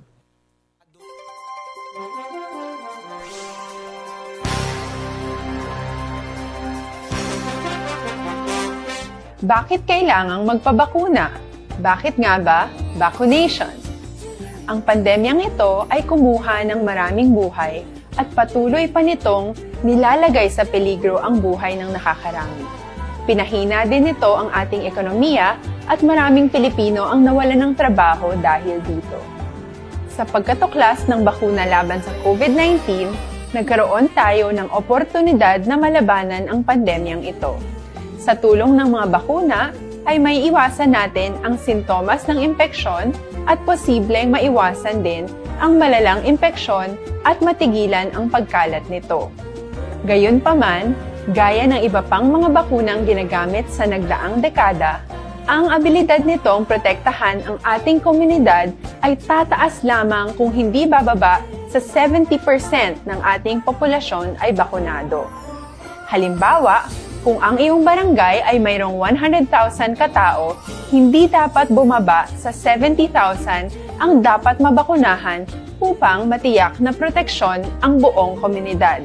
Bakit kailangang magpabakuna? Bakit nga ba vaccination? Ang pandemyang ito ay kumuha ng maraming buhay at patuloy pa nitong nilalagay sa peligro ang buhay ng nakakarami. Pinahina din nito ang ating ekonomiya at maraming Pilipino ang nawalan ng trabaho dahil dito. Sa pagkatuklas ng bakuna laban sa COVID nineteen, nagkaroon tayo ng oportunidad na malabanan ang pandemyang ito. Sa tulong ng mga bakuna, ay maiiwasan natin ang sintomas ng impeksyon at posibleng maiwasan din ang malalang impeksyon at matigilan ang pagkalat nito. Gayunpaman, gaya ng iba pang mga bakunang ginagamit sa nagdaang dekada, ang abilidad nitong protektahan ang ating komunidad ay tataas lamang kung hindi bababa sa seventy percent ng ating populasyon ay bakunado. Halimbawa, kung ang iyong barangay ay mayroong one hundred thousand katao, hindi dapat bumaba sa seventy thousand ang dapat mabakunahan upang matiyak na proteksyon ang buong komunidad.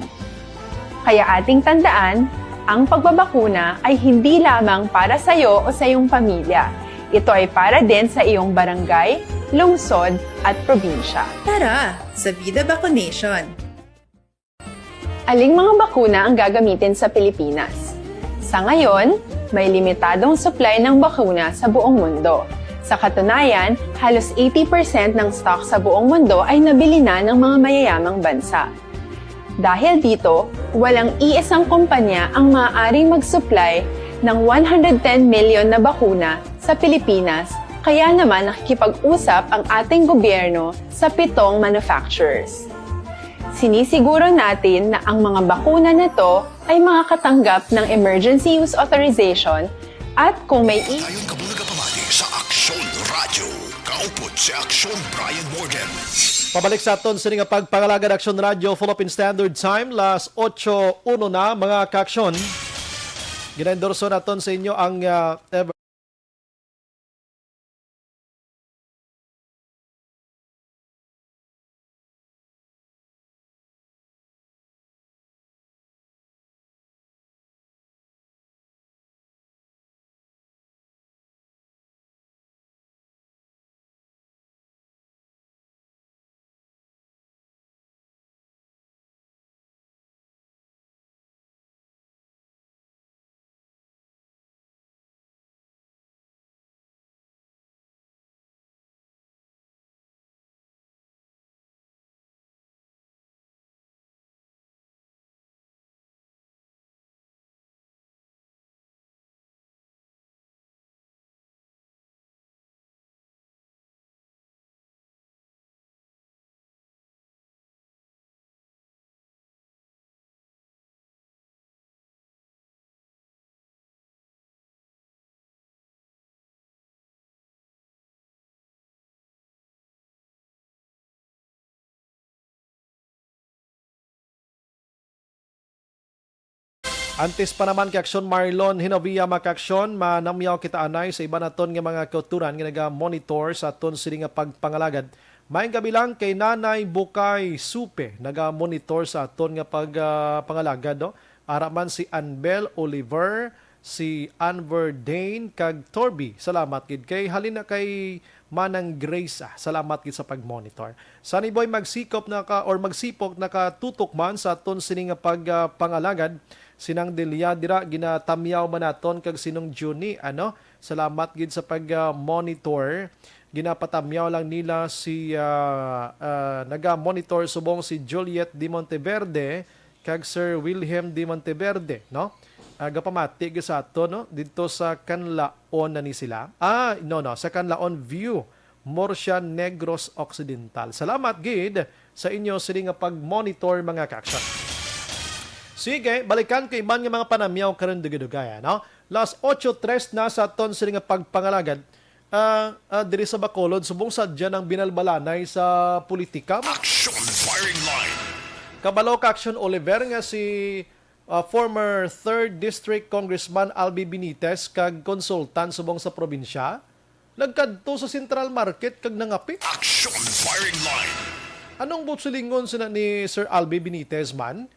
Kaya ating tandaan, ang pagbabakuna ay hindi lamang para sa iyo o sa iyong pamilya. Ito ay para din sa iyong barangay, lungsod, at probinsya. Tara sa Vida Vaccination! Aling mga bakuna ang gagamitin sa Pilipinas? Sa ngayon, may limitadong supply ng bakuna sa buong mundo. Sa katunayan, halos eighty percent ng stock sa buong mundo ay nabili na ng mga mayayamang bansa. Dahil dito, walang iisang kumpanya ang maaaring mag-supply ng one hundred ten million na bakuna sa Pilipinas, kaya naman nakikipag-usap ang ating gobyerno sa pitong manufacturers. Sinisiguro natin na ang mga bakuna na to ay makakatanggap ng emergency use authorization at kung may i- Dayon kamo nagapamati sa Aksyon Radio. Kaupod si Aksyon Brian Morgan. Pabalik sa aton sini nga pagpangalagad, Aksyon Radio, Philippine Standard Time, las otso uno na, mga kaaksyon. Ginaendorso naton sa inyo ang, ah, ever Antes pa naman kay Aksyon Marlon Hinovia, mga kaaksyon, manamyaw kita anay sa iban naton nga mga kauturan nga naga-monitor sa aton sini nga pagpangalagad. Maayong gabi lang kay Nanay Bukay Supe, naga-monitor sa aton nga pag, ah, pangalagad, no? Ara man si Anbel Oliver, si Anver Dane, kag Torby. Salamat gid kay halin na kay Manang Grace, ah. Salamat gid sa pag-monitor. Sunny Boy, magsikop na ka or magsipok nakatutok man sa aton sini nga pag, ah, pangalagad. Sinang Delia dira, ginatamyaw man naton kag Sinong Juni, ano? Salamat gid sa pag, ah, monitor. Ginapatamyaw lang nila si, ah, ah, naga-monitor subong si Juliet de Monteverde kag Sir Wilhelm de Monteverde, no? Ah, gapamati gid sa ato, no? Didto sa Canlaon na ni sila. Ah, no, no, sa Canlaon View, Murcia, Negros Occidental. Salamat gid sa inyo sini nga pag-monitor, mga kaaksyon. Sige, balikan ko iban nga mga panamyaw karon dugay-dugay, no? Las otso tres na sa aton sini nga pagpangalagad. Ah, ah, diri sa Bacolod, subong sadya nang binalbalanay sa politika. Action Firing Line. Kabalo ka, Action Oliver, nga si, ah, former third District Congressman Albi Benitez kag konsultan subong sa probinsya, nagkadto sa Central Market kag nangapi. Action Firing Line. Anong buot silingon sina ni Sir Albi Benitez man?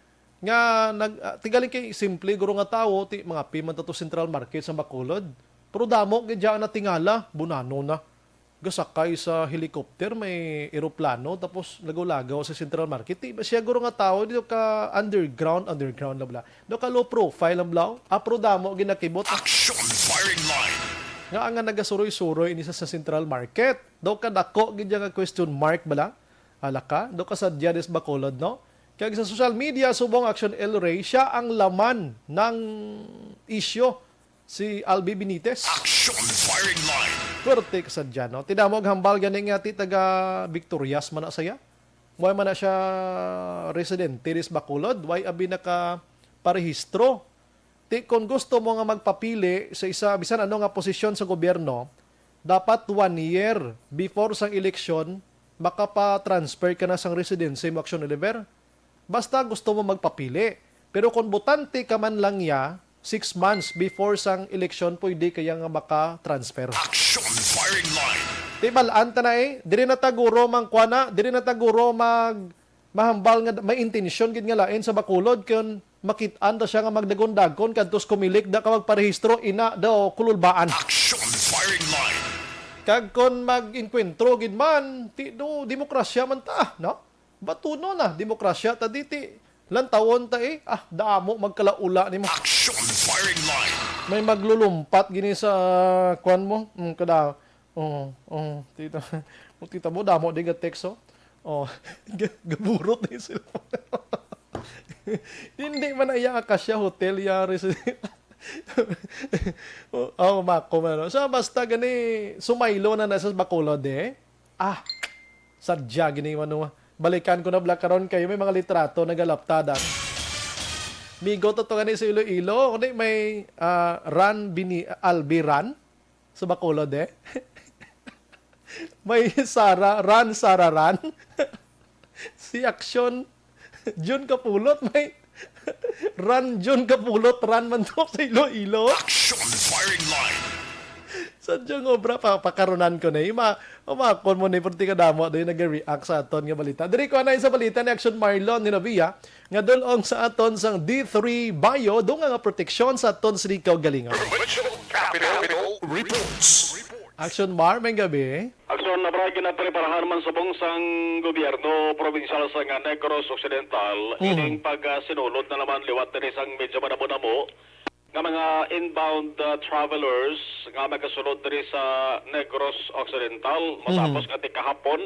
Nga nag, ah, ti gali kay simple guro nga tawo, ti mangapi man ta to Central Market sa Bacolod. Pero damo gid dya ang natingala, bunano na. Gasakay sa helicopter, may eroplano, tapos lagaw-lagaw sa Central Market. Ti ba siya guro nga tawo, dito ka underground, underground lang bala. Do ka low profile lang bala. Ah, pero damo ginakibot. Action Firing Line. Nga nga nagasuroy-suroy ini sa, sa Central Market. Do ka dako gid dya nga question mark bala. Ala ka, do ka sa Dianes Bacolod, no? Kag sa social media, subong Action El Rey, siya ang laman ng isyo, si Albi Benitez. Action Firing Line. Puwerte ka sa dyan, no? Ti damo og hambal gani nga ti taga Victorias man na saya. Why man na siya residente dis Bacolod? Why abi nakaparehistro? Ti kon gusto mo nga magpapili sa isa, bisan ano nga posisyon sa gobyerno, dapat one year before sang eleksyon, makapatransfer ka na sang residency mo, Action Oliver. Basta gusto mo magpapili. Pero kung botante ka man lang ya, six months before sang eleksyon, pwede kaya nga makatransfer. Action Firing Line. Ti bal-an ta na eh, diri na ta guro mangkuana, diri na ta guro mag mahambal nga may intensyon gid nga lain sa Bacolod kun makit-an ta siya nga magdagon-dagon kadto sa Comelec, da ka magparehistro, ina daw kululbaan. Action Firing Line. Kag kon mag-engkwentro gid man, ti do demokrasya man ta, no? Batunon na, demokrasya ta diti. Lantawon ta eh, ah, damo magkalaula nimo. Action Firing Line. May maglulumpat gini sa, kuan mo, mm, kada Oo, oo. Tita, o, tita mo, damo di ga text, oh. Oh, ga-, gaburot na yung cellphone. Hindi man na iya Acacia Hotel, iya resi-, oh, oh, mako man, no? So, basta gani, sumaylo na na sa Bacolod, eh. Ah, sadya gini, ano, balikan ko na bala karon kayo, may mga litrato nagalaptadan. Migo to, to gani sa Iloilo, kundi may, ah, Ran Bini-, Albi Ran sa Bacolod, eh. May Sara, Ran, Sara, Ran. Si Aksyon, Jun Kapulot, may Ran, Jun Kapulot, Ran man to sa Iloilo. Action firing line. Sa diyang obra, pa, pakarunan ko na. Ima, umakon mo na, perti kadamo, doon nag-react sa aton nga balita. Diri ko anay sa balita ni Action Marlon Hinovia, nga dulong sa aton sang D three Bio, dunga nga proteksyon sa aton sini kaugalingon. Provincial Capitol Reports. Action Mar, may gabi. Aksyon na, Bray, ginapreparahan man subong sang gobyerno probinsyal sa nga Negros Occidental, Mm. ining pagsinulod na naman liwat diri sang medyo madamo-damo nga mga inbound, ah, travelers nga magasulod diri sa Negros Occidental matapos Mhm. nga ti kahapon,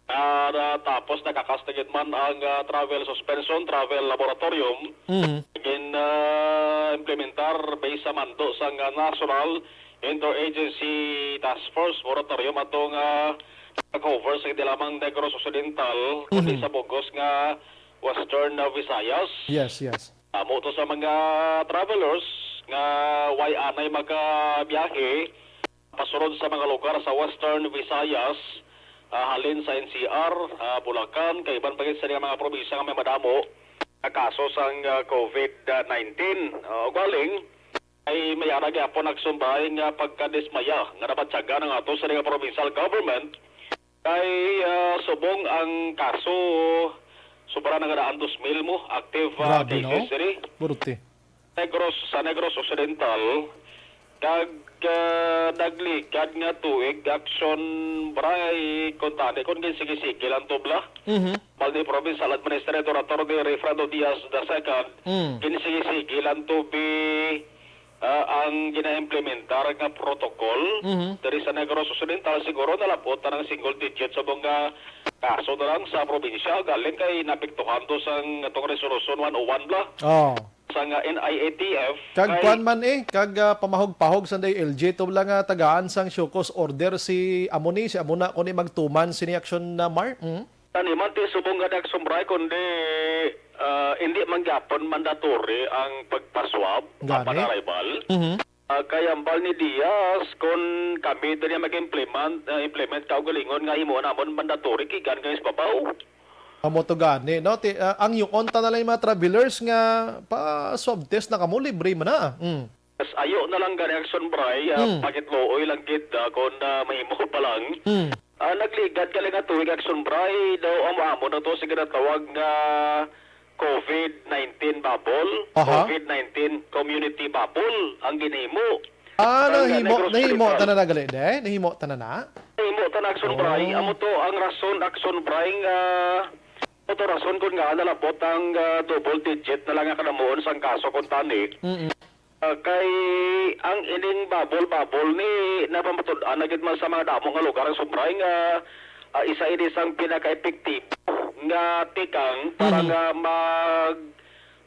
ah, na, tapos nakakastigid man ang, ah, travel suspension, travel laboratorium. Mhm. Gin, ah, implementar based sa mando sang, ah, National Interagency Task Force Moratorium ato nga nag-cover sa hindi lamang Negros Occidental, kundi Mhm. sa bugos nga Western, ah, Visayas. Yes, yes. Amo to sa mga travelers nga way anay makabiyahe pasulod sa mga lugar sa Western Visayas, ah, halin sa N C R, ah, Bulacan, kay iban pa gid sa mga probinsya nga may madamo nga kaso sang, ah, covid nineteen. Ah, ugaling, ay may ara gyapon nagsumbay nga pagkadismaya nga nabatyagan ang ato sa mga provincial government kay, ah, subong ang kaso, sobra na nga daan dos mil mo active, ah, Grabe, no? cases diri. Buruti. Negros, sa Negros Occidental, kag, ah, nagligad nga tuig, Action Bray, kuntani, kung ginsigi-sigi lang to bala. Mhm. Bali ni Provincial Administrator Attorney Rayfrando Diaz the second, Mm. ginsigi-sigi lang to bi, ah, ang gina-implementar nga protocol Mhm. diri sa Negros Occidental. Siguro nalabot na ng single digit sa mga kaso na lang sa probinsya. Galing kay napiktuhan to sang atong Resolution one oh one bala. Oh. Sa nga N I A T F, Kag kay kwan man eh, kag, ah, pamahog-pahog sa day L G, to lang nga tagaan sang show cause order si amo ni, si amo na ko ni magtuman sini Action na Mar. Mm? Tani man ti subong nga nagsumbray, kundi, ah, hindi man gyapon mandatory ang pagpaswab Gani. upon arrival. Mhm. Ah, kay ambal ni Diaz, kung kami diri mag-implement, ah, implement kaugalingon nga himo namon mandatory, kigan kay sa babaw. Amo to gani, no? Ti-, ah, ang yuon ta na lang yung mga travelers nga pa-swab test na kamo, libre man na. Mm. Mas ayo na lang gani, Action Bray, ah, Mm. pakitluoy lang gid, ah, kung, ah, mahimo pa lang. Mm. Ah, nagligad ka lang nga tuig, Action Bray, daw ang amo na to sa ginatawag nga covid nineteen bubble, Aha. covid nineteen community bubble ang ginhimo. Ah, Ang, ah, nahimo, Negros nahimo Occidental. tanan na gali, de? Nahimo tanan na? Nahimo tanan, Action Bray. Oh. Amo to ang rason, Action Bray, nga, amo to rason kung nga nalabot ang, ah, double digit na lang nga kanamuon sang kaso kung tani. Mm-mm. Ah, kay ang ining bubble-bubble ni napamatud-an na gid man sa mga damo nga lugar ang Sugray nga, ah, isa ini sang pinaka-epektibo nga tikang para Mhm. nga mag-,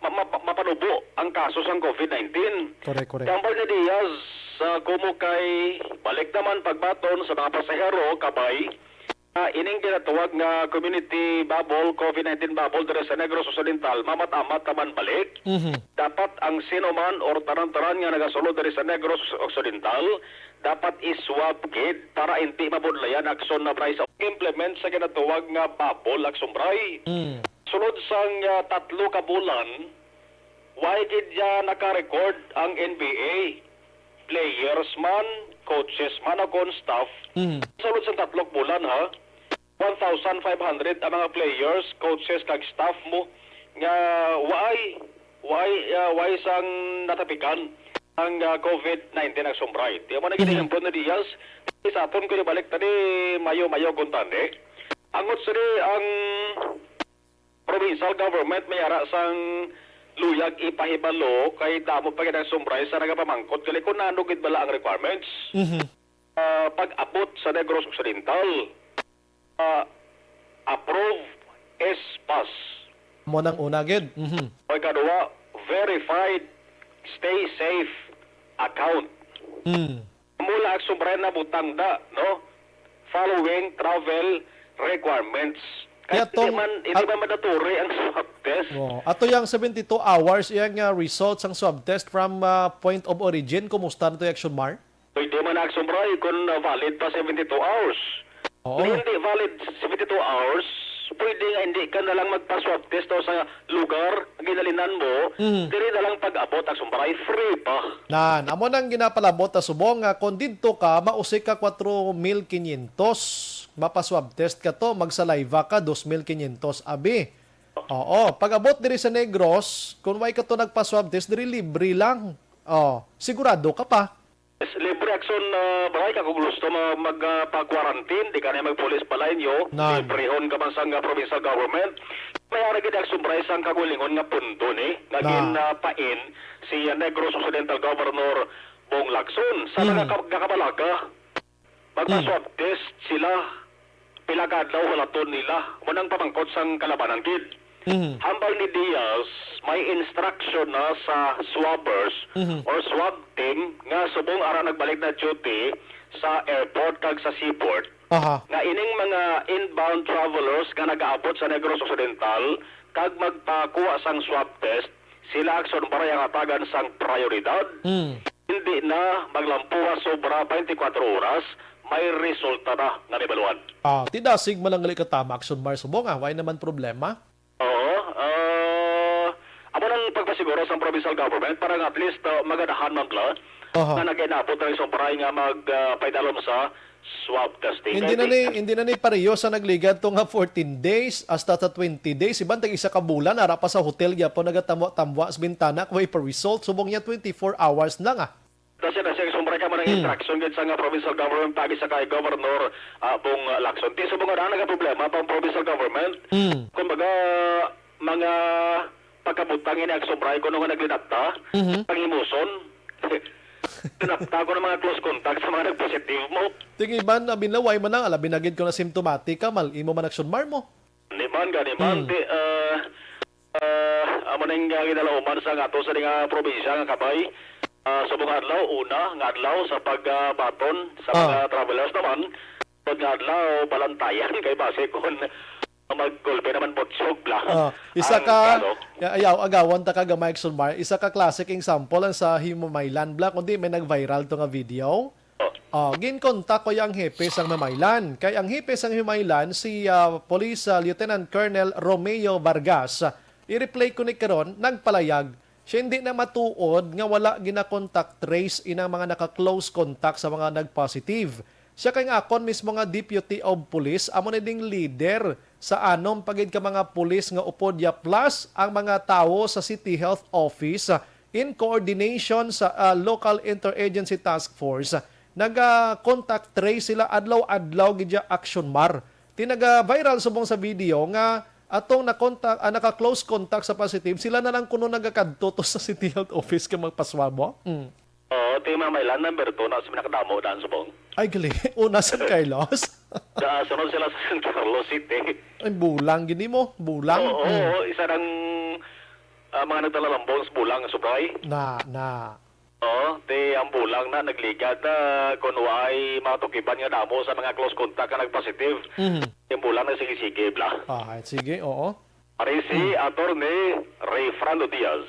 ma-, ma-, mapanubo ang kaso sang covid nineteen. Correct, correct. Tambal ni Diaz, ah, kumo kay balik naman pagbaton sa mga pasahero, kabay, ah, ining ginatawag nga community bubble, covid nineteen bubble diri sa Negros Occidental, mamat-amat naman balik. Mhm. Dapat ang sino man or tanan-tanan nga nagasulod diri sa Negros Occidental, dapat i-swab gid para hindi mabudlayan, Action Bray, sa implement sa ginatawag nga bubble, Action Bray. Mm. Sulod sang, ah, tatlo ka bulan, way gid ya naka-record ang N B A. Players man, coaches man, o kon staff. Mm. Sulod sang tatlo ka bulan, ha? One thousand five hundred ang mga players, coaches, kag staff mo nga way, way, ah, way sang natapikan ang, ah, covid nineteen, Action Bray. Di mo na Mhm. ginahimpo na Diaz. Sa aton ko balik tani, mayo-mayo kung tani. Angot sini ang provincial government may ara sang luyag ipahibalo kay damo pa gid ang Action Bray sa nagapamangkot gali kung ano gid bala ang requirements. Mhm. Ah, pag-abot sa Negros Occidental, ah, approve S pass. Mo nang una gid. Mhm. O ikaduha, verified stay safe account. Hmm. Mula Action Bright na butang da, no? Following travel requirements. Kaya Yatong hindi man, hindi at- man mandatory ang swab test. Oh, ato yang seventy-two hours, yang, ah, result sang swab test from, ah, point of origin, kumusta na to, Action Mar? Pwede man ang sumbray kung, uh, valid pa seventy-two hours. Oo. Kung hindi valid seventy-two hours, pwede nga hindi ka na lang magpa-swab test o sa lugar nga ginalinan mo, Mhm. diri na lang pag-abot ang sumbray, free pa. Nan, amo nang ginapalabot ta subong nga kung didto ka, mausi ka kwatro mil kinyentos. Mapa-swab test ka to, magsaliva ka, dos mil kinyentos. Abi. Oo, pag-abot diri sa Negros, kung way ka to nagpa-swab test, diri libre lang. Oh, sigurado ka pa. Yes, libre action, ah, Bray, ka kung gusto mo mag, ah, pa-quarantine, di ka na magpulis balay nyo, Nan. librehon ka man sang, ah, provincial government. May ara gid action, Bray, sang kagulingon nga pundo ni, nga Na. gin, ah, pain si, ah, Negros Occidental Governor Bong Lacson. Sa Mm. mga ka-, kakabalaka, magpa-swab Mm. test sila, pila ka adlaw hulaton nila. Mo nang pamangkot sang kalabanan gid. Mhm. Hambal ni Diaz, may instruction na sa swabbers Mhm. or swab team nga subong ara nagbalik na duty sa airport kag sa seaport, Aha. nga ining mga inbound travelers nga nagaabot sa Negros Occidental kag magpakuha sang swab test, sila action para ang hatagan sang prioridad. Hmm. Hindi na maglampuha sobra twenty-four oras, may resulta na nga mabaluan. Ah, ti dasig man lang gali ka tama, Action Mar, subong, ah, way naman problema. Oo, ah, amo nang pagpasiguro sang provincial government para nga at least, ah, maganahan man bla Aha. nga nagainabot na rin sa umpray nga mag, ah, paidalom sa swab testing. Hindi Kay na di ni, hindi na ni pareho sa nagligad to nga fourteen days hasta sa twenty days. Iban tag isa ka bulan, ara pa sa hotel gyapon nagatambwa-tambwa sa bintana kung way pa result. Subong niya twenty-four hours na nga. Kasi na siya, sumbra ka man ang Hmm. instruction gid sa nga provincial government pagi sa kay Governor, ah, Bong Lacson. Ti subong nga nagaproblema pa ang provincial government. Hmm. Kumbaga, mga pagkabutang ini ang sumbra kuno nga naglinapta, Mhm. panghimuson. Linapta ko ng mga close contact sa mga nagpositive mo. Ting iban, abi na, way man lang, alabi na gid ko na symptomatic ka, mal imo man action mar mo. Ni man, gani man, Hmm. ti, ah, ah, amo ning, ah, ginalauman sa nga ato sa nga probinsya nga kabay. Ah, subong nga adlaw, una nga adlaw sa pagbaton sa Ah. mga travelers naman. Sunod nga adlaw, balantayan kay base kon magkulpi naman butsog lang Ah, isa ang ka, kaso. Ya-, ayaw, agawan ta ka gamay, Exxon Mar. Isa ka classic example ang sa Himamaylan, bla, kundi may nag-viral to nga video. Oh, ginkontak ko ang hepe sang Himamaylan. Kay ang hepe sang Himamaylan, si, ah, Police, ah, Lieutenant Colonel Romeo Vargas. I-replay ko ni karon, nagpalayag. Siya hindi na matuod nga wala gina-contact trace inang mga naka-close contact sa mga nag-positive. Siya kay nga akon mismo nga Deputy of Police, amo ni ding leader sa anom pa gid ka mga pulis nga upod ya, plus ang mga tawo sa City Health Office, ah, in coordination sa, ah, Local Interagency Task Force, naga-contact trace sila adlaw-adlaw gid ya, Action Mar. Ti naga-viral subong sa video nga atong na-contact, ah, naka-close contact sa positive, sila na lang kuno nagakadto to sa City Health Office kay magpaswab, oh. Mm. Oo, ti Himamaylan number two na sa pinakadamo daan subong. Ay, gali. Una, San Carlos. Da, sunod sila sa San Carlos City. Ay, bulang gini mo. Bulang. Oo, Mm. oo, isa ng, ah, mga nagdalalambong sa bulang, subay. Na, na. Oo, ti ang bulang na nagligad na kung waay mga tukiban nga damo sa mga close contact nga nag-positive. Mhm. Yung bulang na sige-sige, bla. Ah, sige, oo. Ari si Hmm. Attorney Rayfrando Diaz.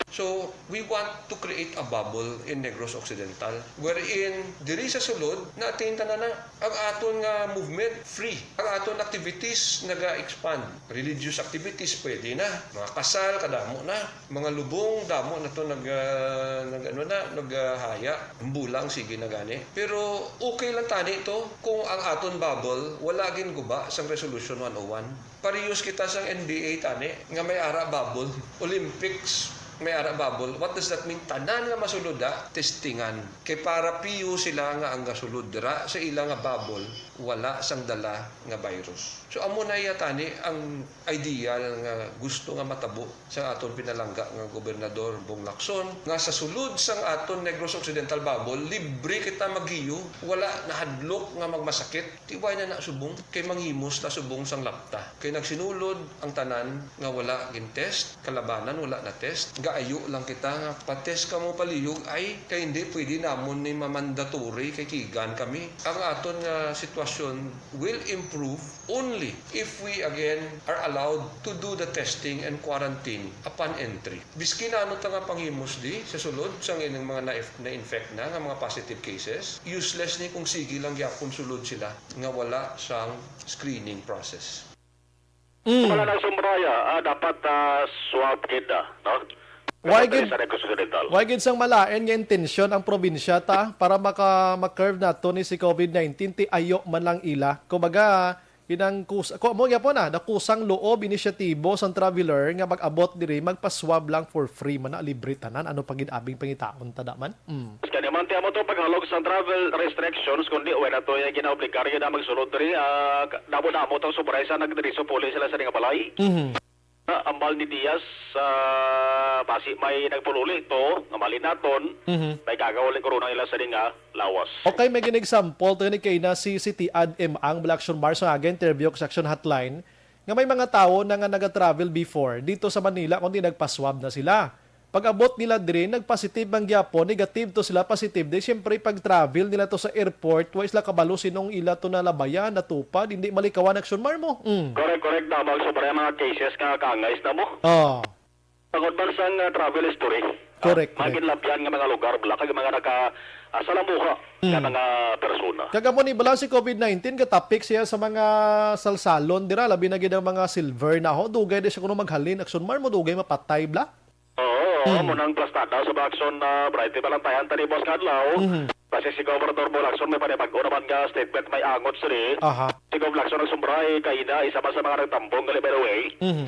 So, we want to create a bubble in Negros Occidental, wherein diri sa sulod, na-attain tanan na. Ang aton nga movement, free. Ang aton activities, naga-expand. Religious activities, pwede na. Mga kasal, kadamo na. Mga lubong, damo na to nag, ah, nag, ano na, nag, ah, haya. Ang bulang, sige na gani. Pero okay lang tani to kung ang aton bubble, wala gin guba sang Resolution one oh one. Parehas kita sang N B A tani, nga may ara bubble, Olympics. May ara bubble. What does that mean? Tanan nga masulod, ah, testingan. Kay para piyo sila nga ang gasulod dira sa ila nga bubble, wala sang dala nga virus. So, amo na iya tani ang ideal nga gusto nga matabo sa aton pinalangga nga Gobernador Bong Lacson, nga sa sulod sang aton Negros Occidental bubble, libre kita magiyo, wala nahadlok nga magmasakit. Tiway na na subong, kay manghimos ta subong sang lapta. Kay nagsinulod ang tanan nga wala gin-test, kalabanan wala na-test. Gaayo lang kita nga pa-test kamo palihog, ay, kay hindi pwede namon ni mamandatory kay kigan kami. Ang aton nga sitwasyon will improve only if we again are allowed to do the testing and quarantine upon entry. Biski na ano ta nga panghimos di sa sulod sang ining mga na-, na-infect na nga mga positive cases, useless ni kung sige lang gyapon sulod sila nga wala sang screening process. Mm. Wala na sumbraya, ah, dapat, ah, swab gid na, no? Why Dapat gid, sa Negros Occidental. Why gid sang malain nga intensyon ang probinsya ta para maka, ma-curve nato ni si covid nineteen, ti ayo man lang ila. Kumbaga, ginang kus-, ko mo gyapon na, nakusang loob, inisyatibo sang traveler nga mag-abot diri, magpa-swab lang for free man na, libre tanan. Ano pa gid abing pangitaon ta da man? Mm. Kani man ti amo to paghalog sang travel restrictions, kundi wala to yung ginaobligar yun na magsulod diri, ah, ka-, damo-damo tong sobray sa nagdiriso puli sila sa nga balay. Mhm. Ah, ambal ni Diaz, ah, basi may nagpululi to, nga mali naton, Mhm. may gagaw lang corona nila sa nga lawas. Okay, may gin-example to ni kay na si, si Tiad M ang Black Action Mars nga aga-interview ko sa Action Hotline, nga may mga tawo na nga nag-travel before dito sa Manila, kundi nagpa-swab na sila. Pag-abot nila diri, nag-positive man gyapon, negative to sila, positive. Di, siyempre, pag-travel nila to sa airport, wa sila kabalo sinong ila to nalabayan, natupad, hindi malikawan, Action Mar mo. Mm. Correct, correct. Damag sobra yung mga cases nga kaangay na mo. Oh. Tungod man sang, ah, travel history. Correct, Ah, correct. Mga ginlabyan nga mga lugar, bala, kag mga naka, ah, salamuha nga Mm. mga persona. Kag amo ni bala si covid nineteen, gatapik siya sa mga salsalon dira, labi na gid ang mga silver na ho. Dugay di siya kuno maghalin, Action Mar mo, dugay mapatay, bla? Oo, oo, Mm. mo nang plastada sa Blackson na Brighty Balantayan tani, boss, kadlaw. Mhm. Kasi si Gobernador Blackson may panibag-o naman nga statement, may angot sini. Aha. Si Gov Blackson nagsumbray kay na isa pa sa mga nagtambong gali, by the way. Mhm.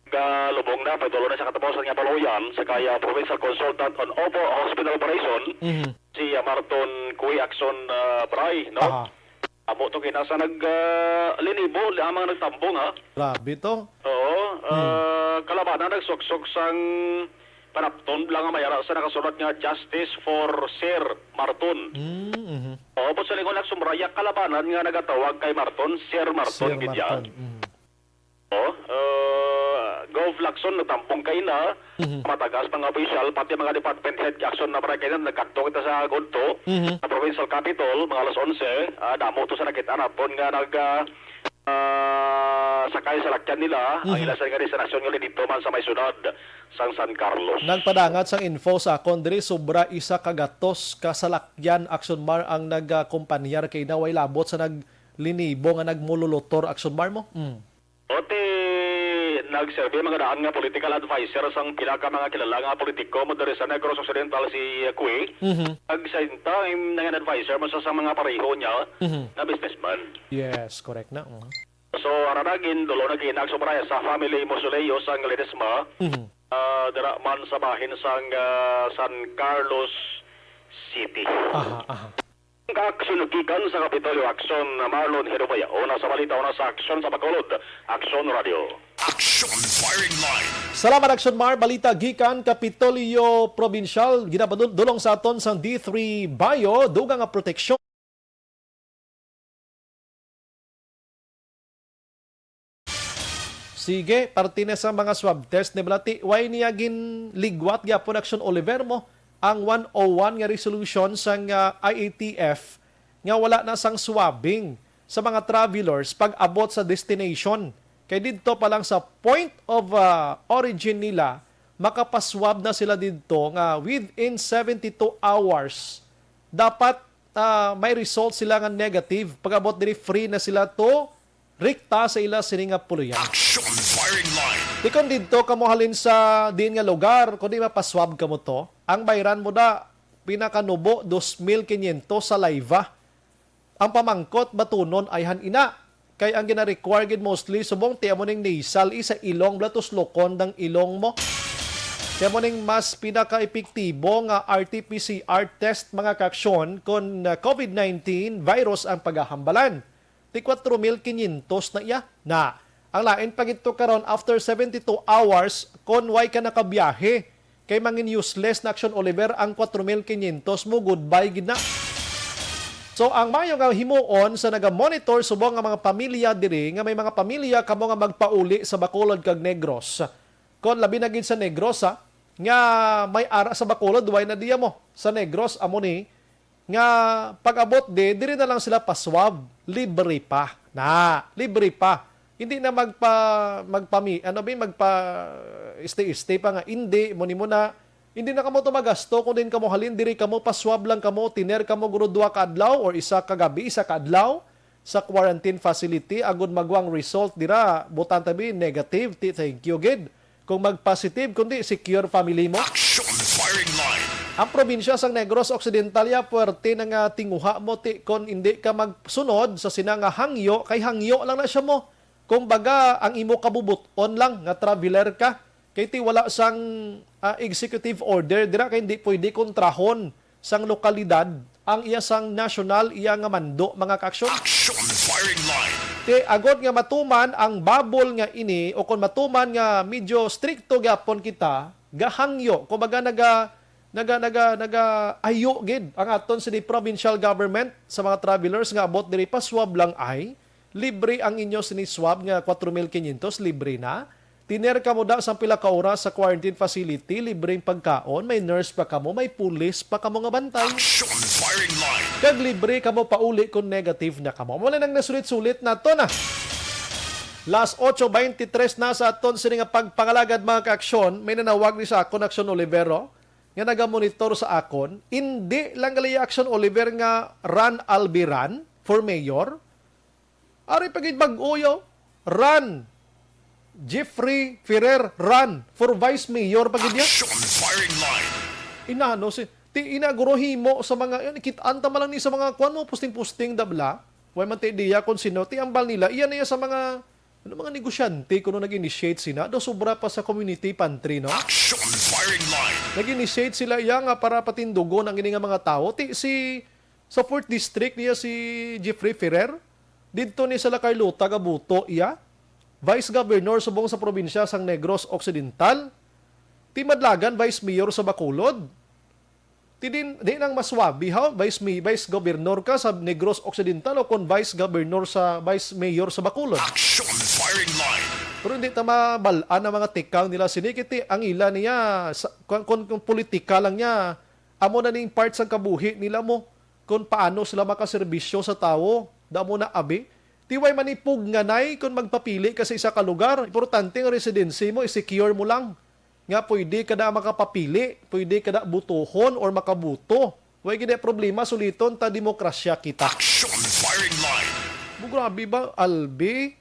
Galubong na, pagtulo na sa katapusan nga paluyan sa kaya provincial consultant on Opo Hospital Operation, Mhm. si, ah, Marton Cui Action, ah, Bray, no? Aha. Amo to kina sa nag, ah, linibo, ang mga nagtambong, ha? Grabe to. Oo, Hmm. ah, kalabanan nagsuksok sang panapton lang nga may ara sa nakasulat nga Justice for Sir Marton. Hmm, mhm. Oo, po sa lingon nagsumraya kalabanan nga nagatawag kay Marton, Sir Marton Sir gid yan. Marton, mhm. Oh, ah, Gov Lacson nagtambong kay na, Mhm. matagas mga opisyal, pati mga department head, Action na para kay na, nagkadto kita sa Gunto, Mhm. sa provincial capitol, mga alas onse, ah, damo to sa nakita naton nga nag, ah, ah, sakay sa lakyan nila, ang Mhm. ila sa nga destinasyon nga dito man sa may syudad sang San Carlos. Nagpadangat sang info sa akon diri, sobra isa ka gatos ka salakyan, Action Mar, ang nagakompanyar kay na way labot sa naglinibo nga nagmululutor, Action Mar mo. Mm. O ti, nagserbi mga daan nga political advisor sang pila ka mga kilala nga politiko mo diri sa Negros Occidental si Cui. Mhm. Ag same time, nangin advisor mo sa, sa mga pareho niya Mhm. nga businessman. Yes, correct na. Mhm. So, ara na gin, dulo na gin, nagsubraya sa family mausoleo sang Ledesma, Mhm. ah, dira man sa bahin sang, ah, San Carlos City. Aha, aha. Ang aksyon gikan sa Kapitolyo Action, Marlon Hirubayaw, una sa balita, una sa aksyon sa Bacolod, Action Radio. Action Firing Line. Salamat, Action Mar. Balita gikan Kapitolyo Probinsyal, ginapadul-, dulong sa aton sang D three Bio, dugang nga proteksyon. Sige, parte na sa mga swab test ni Balati. Why niya ginligwat gyapon, Action Oliver, mo ang one oh one nga resolution sang, ah, I A T F nga wala na sang swabbing sa mga travelers pag-abot sa destination? Kay didto pa lang sa point of, ah, origin nila, makapaswab na sila didto nga within seventy-two hours, dapat, ah, may result sila nga negative. Pag-abot diri, free na sila to rikta sa ila sini nga puloyan. Action Firing Line. Di kon didto kamo halin sa diin nga lugar, kundi mapaswab kamo to, ang bayran mo da, pinakanubo, dos mil kinyentos sa Liva. Ang pamangkot, batunon ayhan ina. Kay ang gina-require gid mostly, subong ti amo ning nasal, isa ilong, bala tuslokon dang ilong mo. Kaya mo ning mas pinaka-epektibo nga R T P C R test, mga kaaksyon, kon, ah, COVID nineteen virus ang pagahambalan. Ti kwatro mil kinyentos na iya. Na, ang lain pa gid to karon after seventy-two hours kon way ka nakabiyahe. Kay mangin useless na, Action Oliver, ang kwatro mil kinyentos mo, goodbye gid na. So, ang maayo nga himuon sa naga-monitor subong nga mga pamilya diri, nga may mga pamilya kamo nga magpauli sa Bacolod kag Negros. Kon labi na gid sa Negros, ha, nga may ara sa Bacolod, way na diya mo. Sa Negros, amo ni, nga pag-abot di, diri na lang sila pa-swab, libre pa. Na, libre pa. Hindi na magpa, magpami, ano ba, magpa-stay-stay pa nga. Hindi, mo ni mo na, hindi na kamo to magasto, kung din kamo halin, diri kamo pa-swab lang kamo, tiner kamo guro duha ka adlaw or isa ka gabi, isa ka adlaw sa quarantine facility, agud magwang result dira, butang tabi, negative, ti, thank you gid. Kung mag-positive, kundi secure family mo. Action Firing Line. Ang probinsya sang Negros Occidental ya, puwerte na nga tinguha mo, ti, kon indi ka magsunod sa sina nga hangyo, kay hangyo lang na siya mo. Kung baga, ang imo kabubot-on lang nga traveler ka, kay ti wala sang, ah, executive order dira, kay hindi pwede kontrahon sang lokalidad ang iya sang nasyonal iya nga mando, mga kaaksyon. Action Firing Line. Ti agod nga matuman ang bubble nga ini, o kon matuman nga medyo strikto gyapon kita, gahangyo, kumbaga naga, naga, naga, nagaayo gid ang aton sini provincial government sa mga travelers nga abot diri pa-swab lang ay libre ang inyo sini swab nga kwatro mil kinyentos, libre na. Tiner kamo da sang pila ka oras sa quarantine facility, libreng pagkaon, may nurse pa kamo, may pulis pa kamo nga bantay. Action Firing Line. Kag libre kamo pauli kung negative na kamo. Mao na nang nasulit-sulit nato na. Las ocho veintitrés na sa aton sini nga pagpangalagad, mga kaaksyon, may nanawag ni sa akon, Action Olivero, nga nagamonitor sa akon. Hindi lang gali, Action Oliver, nga run, Albi, run for mayor. Ari pa gid bag-o, yo. Run. Jeffrey Ferrer, run for vice mayor pa gid ya. Action Firing Line. Inano si, ti ina guro himo sa mga, yun, kitaan ta man lang ni sa mga, kuwan mo, posting-posting, dabla. Way man ti diya kung sino, ti ambal nila, iya na iya sa mga, ano, mga negosyante, kuno nag-initiate sina, do sobra pa sa community pantry, no? Action Firing Line. Nag-initiate sila iya nga para patindugon ang ini nga mga tawo. Ti si, sa fourth District niya si Jeffrey Ferrer, didto ni sa La Carlota gabuto iya, Vice Governor subong sa probinsya sang Negros Occidental. Ti Madlagan, Vice Mayor sa Bacolod. Ti din, di nang maswabi, ha? Vice May-, Vice Governor ka sa Negros Occidental o kon Vice Governor sa, Vice Mayor sa Bacolod. Action Firing Line. Pero hindi ta mabal-an ang mga tikang nila sini, kay ti ang ila niya, sa, kung, kung, kung politika lang niya, amo na ning part sang kabuhi nila mo, kung paano sila makaserbisyo sa tawo, damo na abi. Ti way man ni pugnganay kung magpapili ka sa isa ka lugar. Importante ang residency mo, i-secure mo lang nga pwede ka na makapapili, pwede ka na butuhon or makabuto. Way gid problema, suliton ta, demokrasya kita. Action Firing Line. Mo, grabe ba, Albi,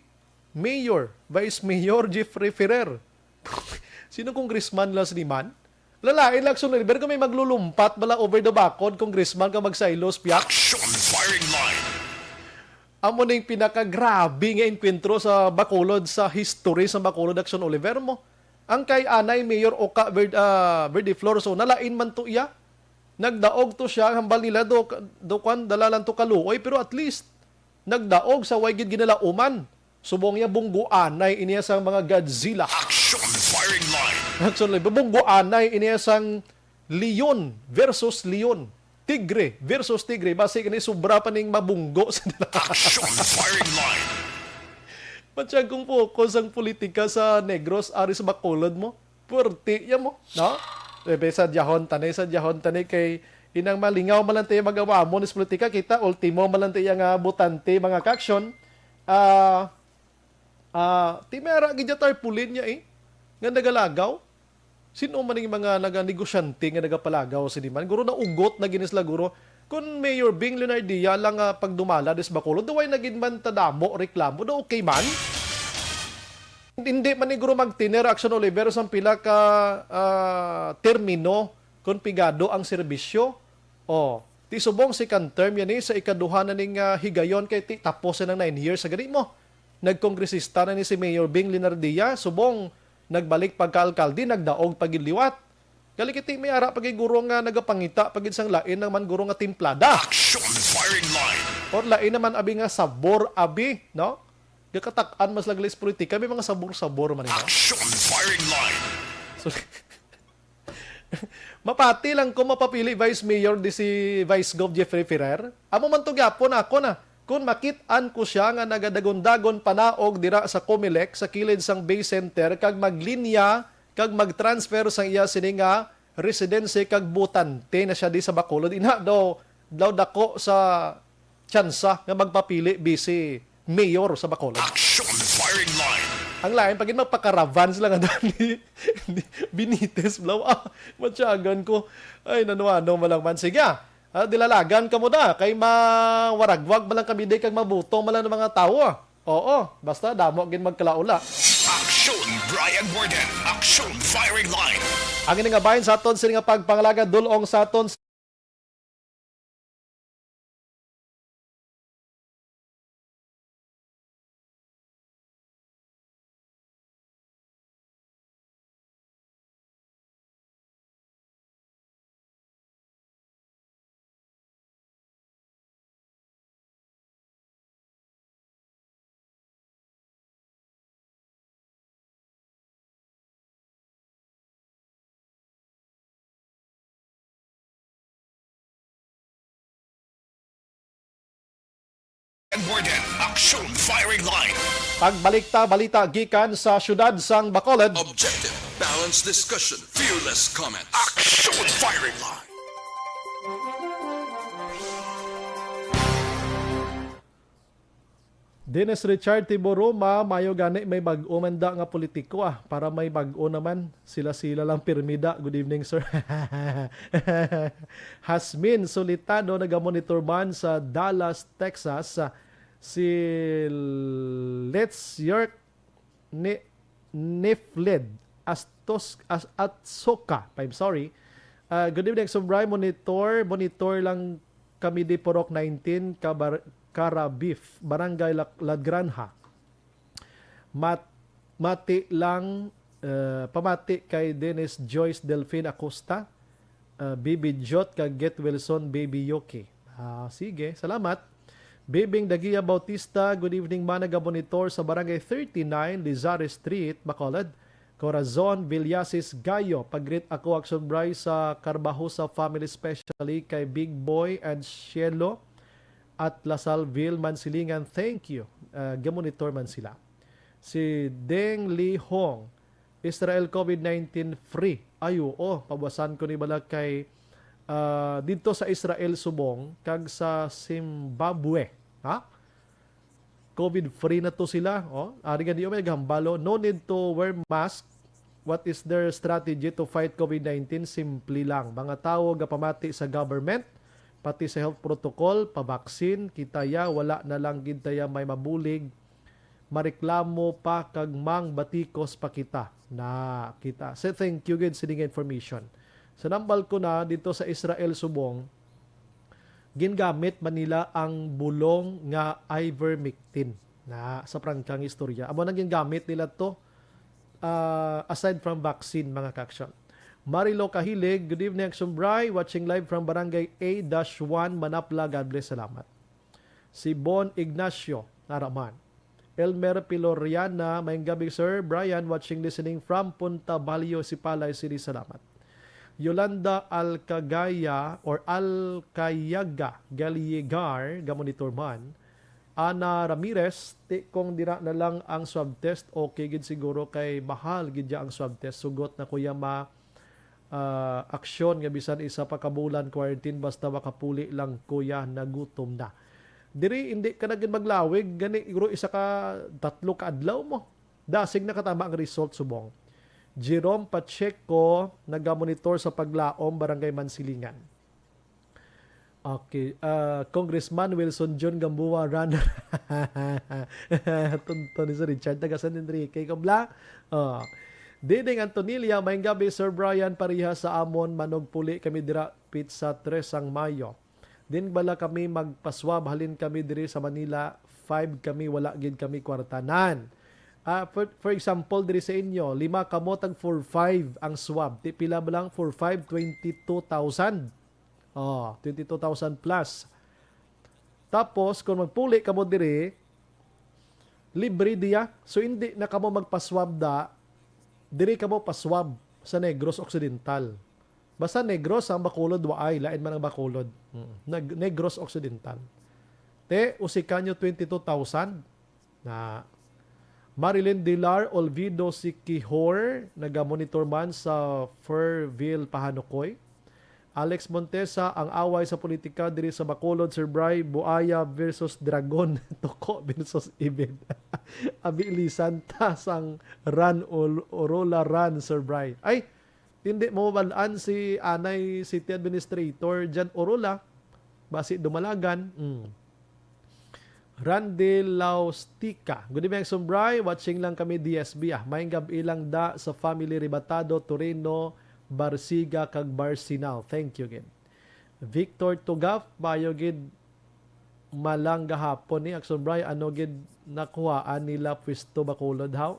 Mayor, Vice Mayor Jeffrey Ferrer. Sino congressman la sini man? Lalain lang, Action Oliver, kung may maglulumpat bala over the bakod, congressman ka magsaylos, piyak. Action Firing Line. Amo ning pinakagrabe nga enkwentro sa Bacolod, sa history sa Bacolod, Action Oliver mo. Ang kay anay Mayor Oka Verd-, ah, Verdeflor, so nalain man to iya. Nagdaog to siya, hambal nila do, do kwan, dala lang to kaluoy, pero at least nagdaog sa way gid ginalauman. Subong niya, bungguanay iniya sang mga Godzilla. Action Firing Line. Action Line. Bungguanay iniya sang leon versus leon. Tigre versus tigre. Basi gani sobra pa ning mabunggo sa nila. Action Firing Line. Matyag kung focus ang politika sa Negros, ari sa Bacolod mo. Puwerte ya mo, no? Ebe, sa dyahon tani, sa dyahon tani kay inang malingaw man lang tayo mag-amon sa politika, kita, ultimo man lang tayo nga botante, mga kaaksyon. Ah, ah, ti may ara gid ya tarpaulin niya, eh, nga nagalagaw. Sino man ning mga naga-, negosyante nga nagapalagaw sini man? Guro, naugot na gid ni sila, guro. Kun Mayor Bing Leonardia lang nga pagdumala dis Bacolod, do way na gid man tadamo reklamo, do okay man? Hindi man ni guro magtiner, Action Oliver, sang pila ka, ah, termino kon pigado ang serbisyo. O, ti subong second term yan ni, sa ikaduha na ning, ah, higayon, kay ti tapos na ang nine years sa gani mo. Nagkongresista na ni si Mayor Bing Leonardia, subong nagbalik pagka-alkalde, nagdaog pa gid liwat. Galikiti may ara pa gid guro nga nagapangita pa gid sang lain naman guro nga timplada. Action firing line. Or lain naman abi nga sabor abi, no? Gakatak-an mas laglis politika, may mga sabor-sabor man ina. Action firing line. So, mapati lang ko mapapili Vice Mayor di si Vice Gov Jeffrey Ferrer. Amo man to gyapon ako na. Kung makit-an ko siya nga nagadagon-dagon panaog dira sa Comelec sa kilid sang Bay Center kag maglinya kag mag-transfer sang iya sini nga residency kag botante na siya di sa Bacolod. Ina daw, daw dako sa tsansa nga magpapili bisi mayor sa Bacolod. Action firing line. Ang lain pa gid magpakaravan sila nga ni, ni Benitez, bro. Ah, matyagan ko. Ay, nanuano mo lang man. Sige, ah. Ah, dilalagan ka mo da. Kay mawaragwag man lang kami di kag mabuto man lang ng mga tawo, ah. Oo, basta damo gid magkalaula. Action Brian Warden. Action firing line. Ang ini nga bahin sa aton sini nga pagpangalaga dulong sa aton Warden, Action Firing Line. Pagbalik ta, balita gikan sa siyudad sang Bacolod. Objective, balanced discussion, fearless comments. Action Firing Line. Dennis Richard Tiburuma, mayo gani may bag-o man da nga politiko, ah, para may bag-o naman. Sila-sila lang pirmi da. Good evening, sir. Hasmin Solitado, nagamonitor man sa Dallas, Texas. Si Let's York ni Nifled Astos, As-, Atsoka. I'm sorry. Ah, good evening, Sumbray. Monitor, monitor lang kami di Purok nineteen, Kabar-, Carabif, Barangay Lac-, La Granja. Mat-, mati lang, eh, pamati kay Dennis Joyce Delfin Acosta, eh, Bibi Jot, kag Get Wilson, Baby Yoki. Ah, sige, salamat. Bibing Dagia Bautista, good evening, man, nagamonitor sa Barangay thirty-nine, Lizares Street, Bacolod. Corazon Villasis Gayo, pag-greet ako, Action Bry, sa Carbajosa family, especially kay Big Boy and Cielo at Lasalville Mansilingan. Thank you. Ah, gamonitor man sila. Si Deng Li Hong, Israel covid nineteen free. Ay, oo, pabuasan ko ni bala kay, ah, didto sa Israel subong kag sa Zimbabwe. Ha? Covid free na to sila. Oh, ari gani, oh, may naghambal, oh, "No need to wear mask. What is their strategy to fight covid nineteen? Simple lang. Mga tawo gapamati sa government, pati sa health protocol, pa-vaccine. Kita ya, wala na lang gid taya may mabulig, mareklamo pa kag mangbatikos pa kita." Na kita. Say thank you gid sini nga information. Sa nambal ko na dito sa Israel subong, gingamit man nila ang bulong nga ivermectin na sa prangkang istorya. Amo nang gingamit nila to, ah, aside from vaccine, mga ka-action. Marilo Kahilig, good evening, Action Bry. Watching live from Barangay A dash one, Manapla. God bless. Salamat. Si Bon Ignacio Naraman. Elmer Piloriana, maayong gabi, Sir Brian, watching, listening from Punta Balyo, Sipalay City. Salamat. Yolanda Alcagaya or Alcayaga Galiegar, gamonitor man. Ana Ramirez, ti kung dira na lang ang swab test, okay gid siguro kay mahal gid ya ang swab test. Sugot na kuya ma ah, aksyon nga bisan isa pa ka bulan quarantine basta makapuli lang, kuya, nagutom na. Diri, hindi ka na gid maglawig, gani, siguro isa ka, tatlo ka adlaw mo. Dasig nakatama ang result subong. Jerome Pacheco, nagamonitor sa Paglaom, Barangay Mansilingan. Okay. Ah, Congressman Wilson John Gamboa, runner. Tunto ni si Richard, taga San Enrique. Kabla? Ah. Diding Antonilla, maayong gabi, Sir Brian, pareha sa amon, manugpuli kami dira, pizza tres ang Mayo. Din bala kami magpaswab, halin kami diri sa Manila, five kami, wala gid kami kwartanan. Ah, for, for example, diri sa inyo, lima kamo tag four five ang swab. Ti pila ba lang? Four five, twenty-two thousand. Oh, twenty-two thousand plus. Tapos, kung magpuli kamo diri, libre diya. So, hindi na kamo magpa-swab da, diri kamo pa-swab sa Negros Occidental. Basta Negros, ang Bacolod, waay. Lain man ang Bacolod. Mm. Neg-, Negros Occidental. Te, usikan nyo twenty-two thousand na Marilyn Dilar Olvido Siquijor, naga-monitor man sa Fairville, Pahanukoy. Alex Montesa, ang away sa politika diri sa Bacolod, Sir Bry, buaya versus dragon, tuko versus ibid. Abi, ilisan ta sang Ran Ol-, Orola Ran, Sir Bry. Ay, hindi mo mabal-an si Anay City Administrator Jan Orola. Basi dumalagan. Mm. Randy Laustica. Good evening, Sir Bry. Watching lang kami, D S B, ah. Maayong gab-i lang da sa family Ribatado, Torino, Barsiga, kag Barsinal. Thank you gid. Victor Tugaf, maayo gid malang gahapon ni Akson Bry, ano gid nakuhaan nila pwesto Bacolod, haw?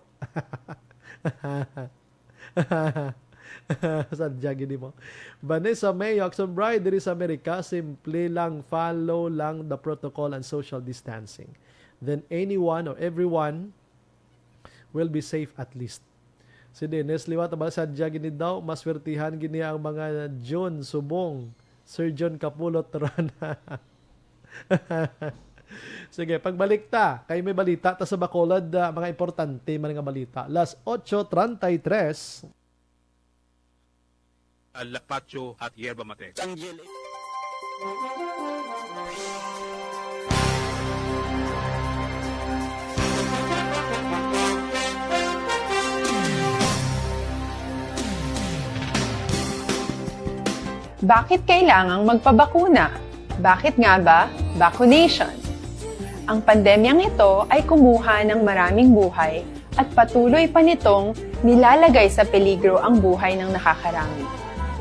Sadya gid mo. Vanessa May, Akson Bry, diri sa Amerika, simple lang, follow lang the protocol and social distancing. Then anyone or everyone will be safe at least. Si Dennis liwat, aba, sadya gini daw, maswertihan gini ang mga Jun subong Sir John Kapulot ron. Sige, pagbalik ta. Kay may balita ta sa Bacolod, ah, mga importante man nga balita. Las ocho treinta y tres. Al Patio at Yerba Mate. Tanggil. Bakit kailangang magpabakuna? Bakit nga ba vaccination? Ang pandemyang ito ay kumuha ng maraming buhay at patuloy pa nitong nilalagay sa peligro ang buhay ng nakakarami.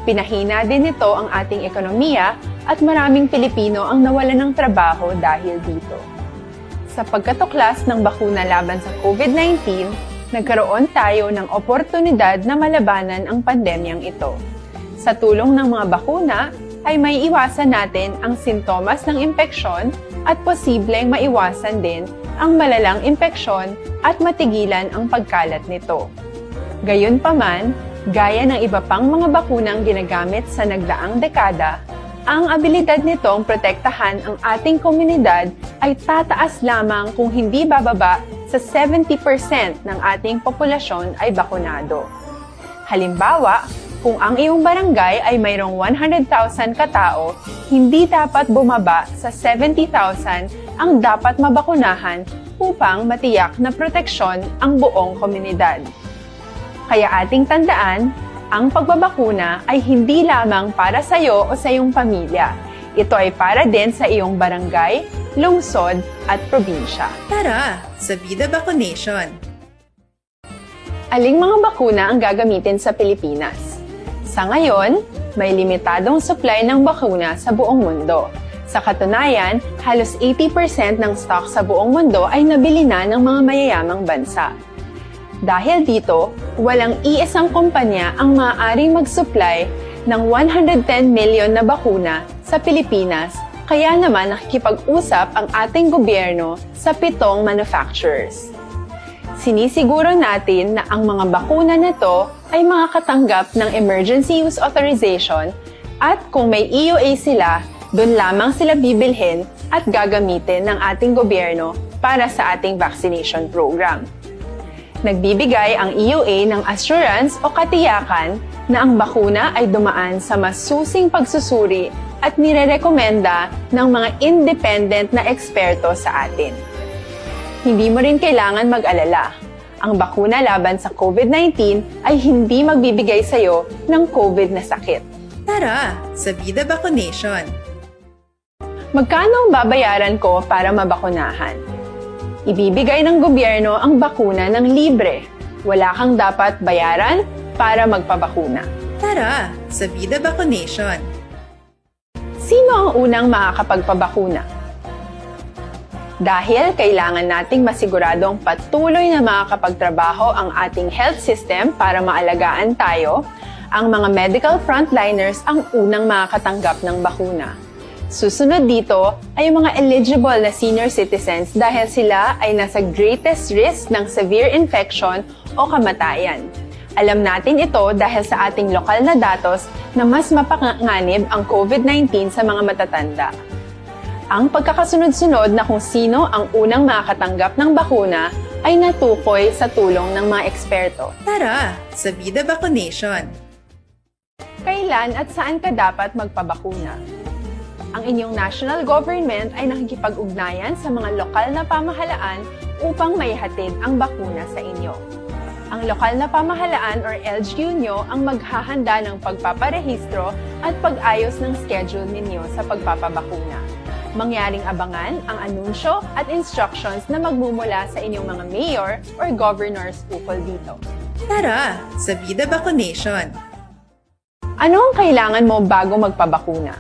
Pinahina din nito ang ating ekonomiya at maraming Pilipino ang nawalan ng trabaho dahil dito. Sa pagkatuklas ng bakuna laban sa COVID nineteen, nagkaroon tayo ng oportunidad na malabanan ang pandemyang ito. Sa tulong ng mga bakuna, ay maiiwasan natin ang sintomas ng impeksyon at posibleng maiwasan din ang malalang impeksyon at matigilan ang pagkalat nito. Gayunpaman, gaya ng iba pang mga bakunang ginagamit sa nagdaang dekada, ang abilidad nitong protektahan ang ating komunidad ay tataas lamang kung hindi bababa sa seventy percent ng ating populasyon ay bakunado. Halimbawa, kung ang iyong barangay ay mayroong one hundred thousand katao, hindi dapat bumaba sa seventy thousand ang dapat mabakunahan upang matiyak na proteksyon ang buong komunidad. Kaya ating tandaan, ang pagbabakuna ay hindi lamang para sa iyo o sa iyong pamilya. Ito ay para din sa iyong barangay, lungsod, at probinsya. Tara, sa Vida Vaccination! Aling mga bakuna ang gagamitin sa Pilipinas? Sa ngayon, may limitadong supply ng bakuna sa buong mundo. Sa katunayan, halos eighty percent ng stock sa buong mundo ay nabili na ng mga mayayamang bansa. Dahil dito, walang iisang kumpanya ang maaaring mag-supply ng one hundred ten million na bakuna sa Pilipinas, kaya naman nakikipag-usap ang ating gobyerno sa pitong manufacturers. Sinisiguro natin na ang mga bakuna na ito ay makakatanggap ng Emergency Use Authorization at kung may E U A sila, doon lamang sila bibilhin at gagamitin ng ating gobyerno para sa ating vaccination program. Nagbibigay ang E U A ng assurance o katiyakan na ang bakuna ay dumaan sa masusing pagsusuri at nirerekomenda ng mga independent na eksperto sa atin. Hindi mo rin kailangan mag-alala. Ang bakuna laban sa COVID nineteen ay hindi magbibigay sa iyo ng COVID na sakit. Tara, sa Vida Vaccination! Magkano ang babayaran ko para mabakunahan? Ibibigay ng gobyerno ang bakuna ng libre. Wala kang dapat bayaran para magpabakuna. Tara, sa Vida Vaccination! Sino ang unang makakapagpabakuna? Dahil kailangan nating masiguradong patuloy na makakapagtrabaho ang ating health system para maalagaan tayo, ang mga medical frontliners ang unang makakatanggap ng bakuna. Susunod dito ay ang mga eligible na senior citizens dahil sila ay nasa greatest risk ng severe infection o kamatayan. Alam natin ito dahil sa ating lokal na datos na mas mapanganib ang COVID nineteen sa mga matatanda. Ang pagkakasunod-sunod na kung sino ang unang makakatanggap ng bakuna ay natukoy sa tulong ng mga eksperto. Tara, sa Bida Vaccination! Kailan at saan ka dapat magpabakuna? Ang inyong national government ay nakikipag-ugnayan sa mga lokal na pamahalaan upang maihatid ang bakuna sa inyo. Ang lokal na pamahalaan or L G U nyo ang maghahanda ng pagpaparehistro at pag-ayos ng schedule ninyo sa pagpapabakuna. Mangyaring abangan ang anunsyo at instructions na magmumula sa inyong mga mayor or governors ukol dito. Tara, sa Bida Vaccination! Ano ang kailangan mo bago magpabakuna?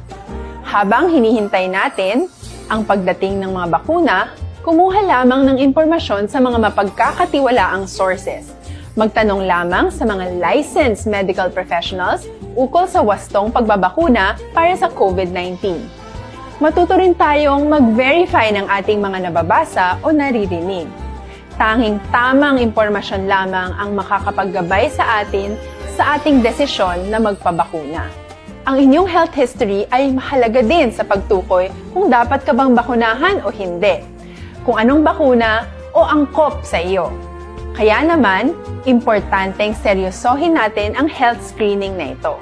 Habang hinihintay natin ang pagdating ng mga bakuna, kumuha lamang ng impormasyon sa mga mapagkakatiwalaang sources. Magtanong lamang sa mga licensed medical professionals ukol sa wastong pagbabakuna para sa COVID nineteen. Matuto rin tayong mag-verify ng ating mga nababasa o naririnig. Tanging tamang impormasyon lamang ang makakapaggabay sa atin sa ating desisyon na magpabakuna. Ang inyong health history ay mahalaga din sa pagtukoy kung dapat ka bang bakunahan o hindi, kung anong bakuna o angkop sa iyo. Kaya naman, importanteng seryosohin natin ang health screening na ito.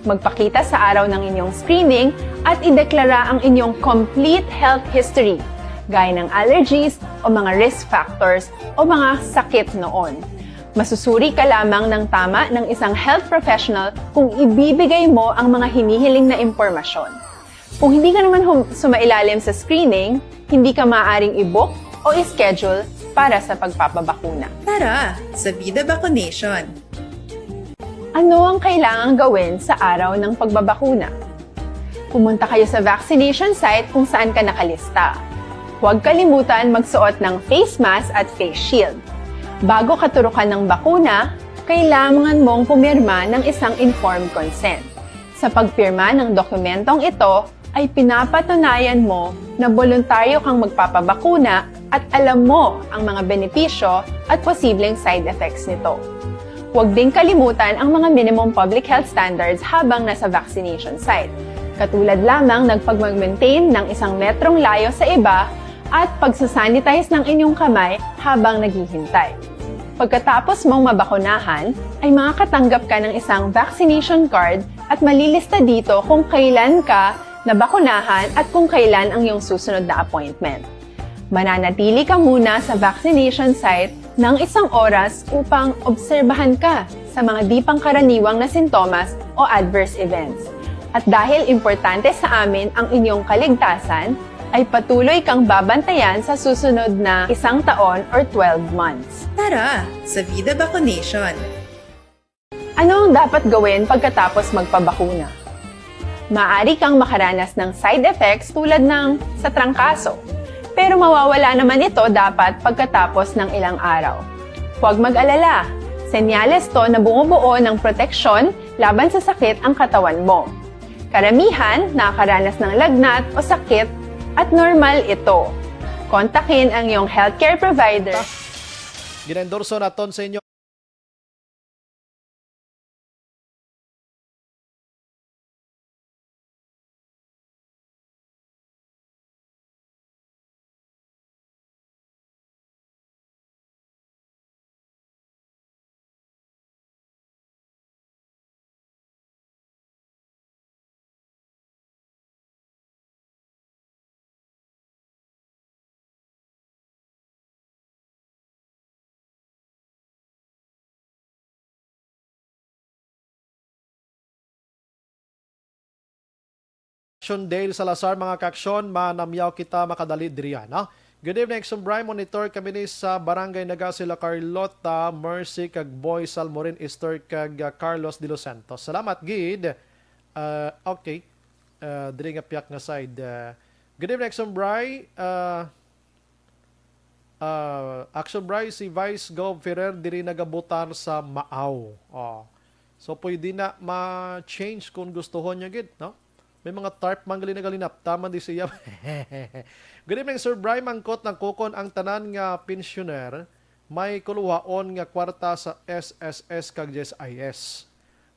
Magpakita sa araw ng inyong screening at ideklara ang inyong complete health history, gaya ng allergies o mga risk factors o mga sakit noon. Masusuri ka lamang ng tama ng isang health professional kung ibibigay mo ang mga hinihiling na impormasyon. Kung hindi ka naman hum- sumailalim sa screening, hindi ka maaaring i-book o i-schedule para sa pagpapabakuna. Tara, sa Bida Vaccination! Ano ang kailangang gawin sa araw ng pagbabakuna? Pumunta kayo sa vaccination site kung saan ka nakalista. Huwag kalimutan magsuot ng face mask at face shield. Bago katurukan ng bakuna, kailangan mong pumirma ng isang informed consent. Sa pagpirma ng dokumentong ito ay pinapatunayan mo na boluntaryo kang magpapabakuna at alam mo ang mga benepisyo at posibleng side effects nito. Huwag ding kalimutan ang mga minimum public health standards habang nasa vaccination site, katulad lamang ng pagmag-maintain ng isang metrong layo sa iba at pagsasanitize ng inyong kamay habang naghihintay. Pagkatapos mong mabakunahan, ay makakatanggap ka ng isang vaccination card at malilista dito kung kailan ka nabakunahan at kung kailan ang iyong susunod na appointment. Mananatili ka muna sa vaccination site ng isang oras upang obserbahan ka sa mga di pangkaraniwang na sintomas o adverse events. At dahil importante sa amin ang inyong kaligtasan, ay patuloy kang babantayan sa susunod na isang taon or twelve months. Tara, sa Vida Vaccination! Ano ang dapat gawin pagkatapos magpabakuna? Maaari kang makaranas ng side effects tulad ng sa trangkaso, pero mawawala naman ito dapat pagkatapos ng ilang araw. Huwag mag-alala, senyales to na bumubuo ng proteksyon laban sa sakit ang katawan mo. Karamihan nakakaranas ng lagnat o sakit at normal ito. Kontakin ang iyong healthcare provider. Gina-endorso naton sa inyo. Action Dale Salazar, mga ka-aksyon, manamyaw kita makadali diri, no? Good evening, Action Bri. Monitor kami ni sa Barangay Naga, sila Carlota, Mercy, kag Boy Salmorin, Esther, kag, ah, Carlos de los Santos. Salamat gid. Ah, okay. Ah, diri nga piyak nga side. Ah, good evening, Action Bri. Ah, Ah, Action Bri, si Vice Gov Ferrer diri nagabotar sa Maaw. Oh. So, pwede na ma-change kung gustuhon niya gid, no? May mga tarp man gali nagalinapta man di siya. Good evening, Sir Bri. Mangkot lang ko kon ang tanan nga pensioner may kuluhaon nga kwarta sa S S S kag G S I S.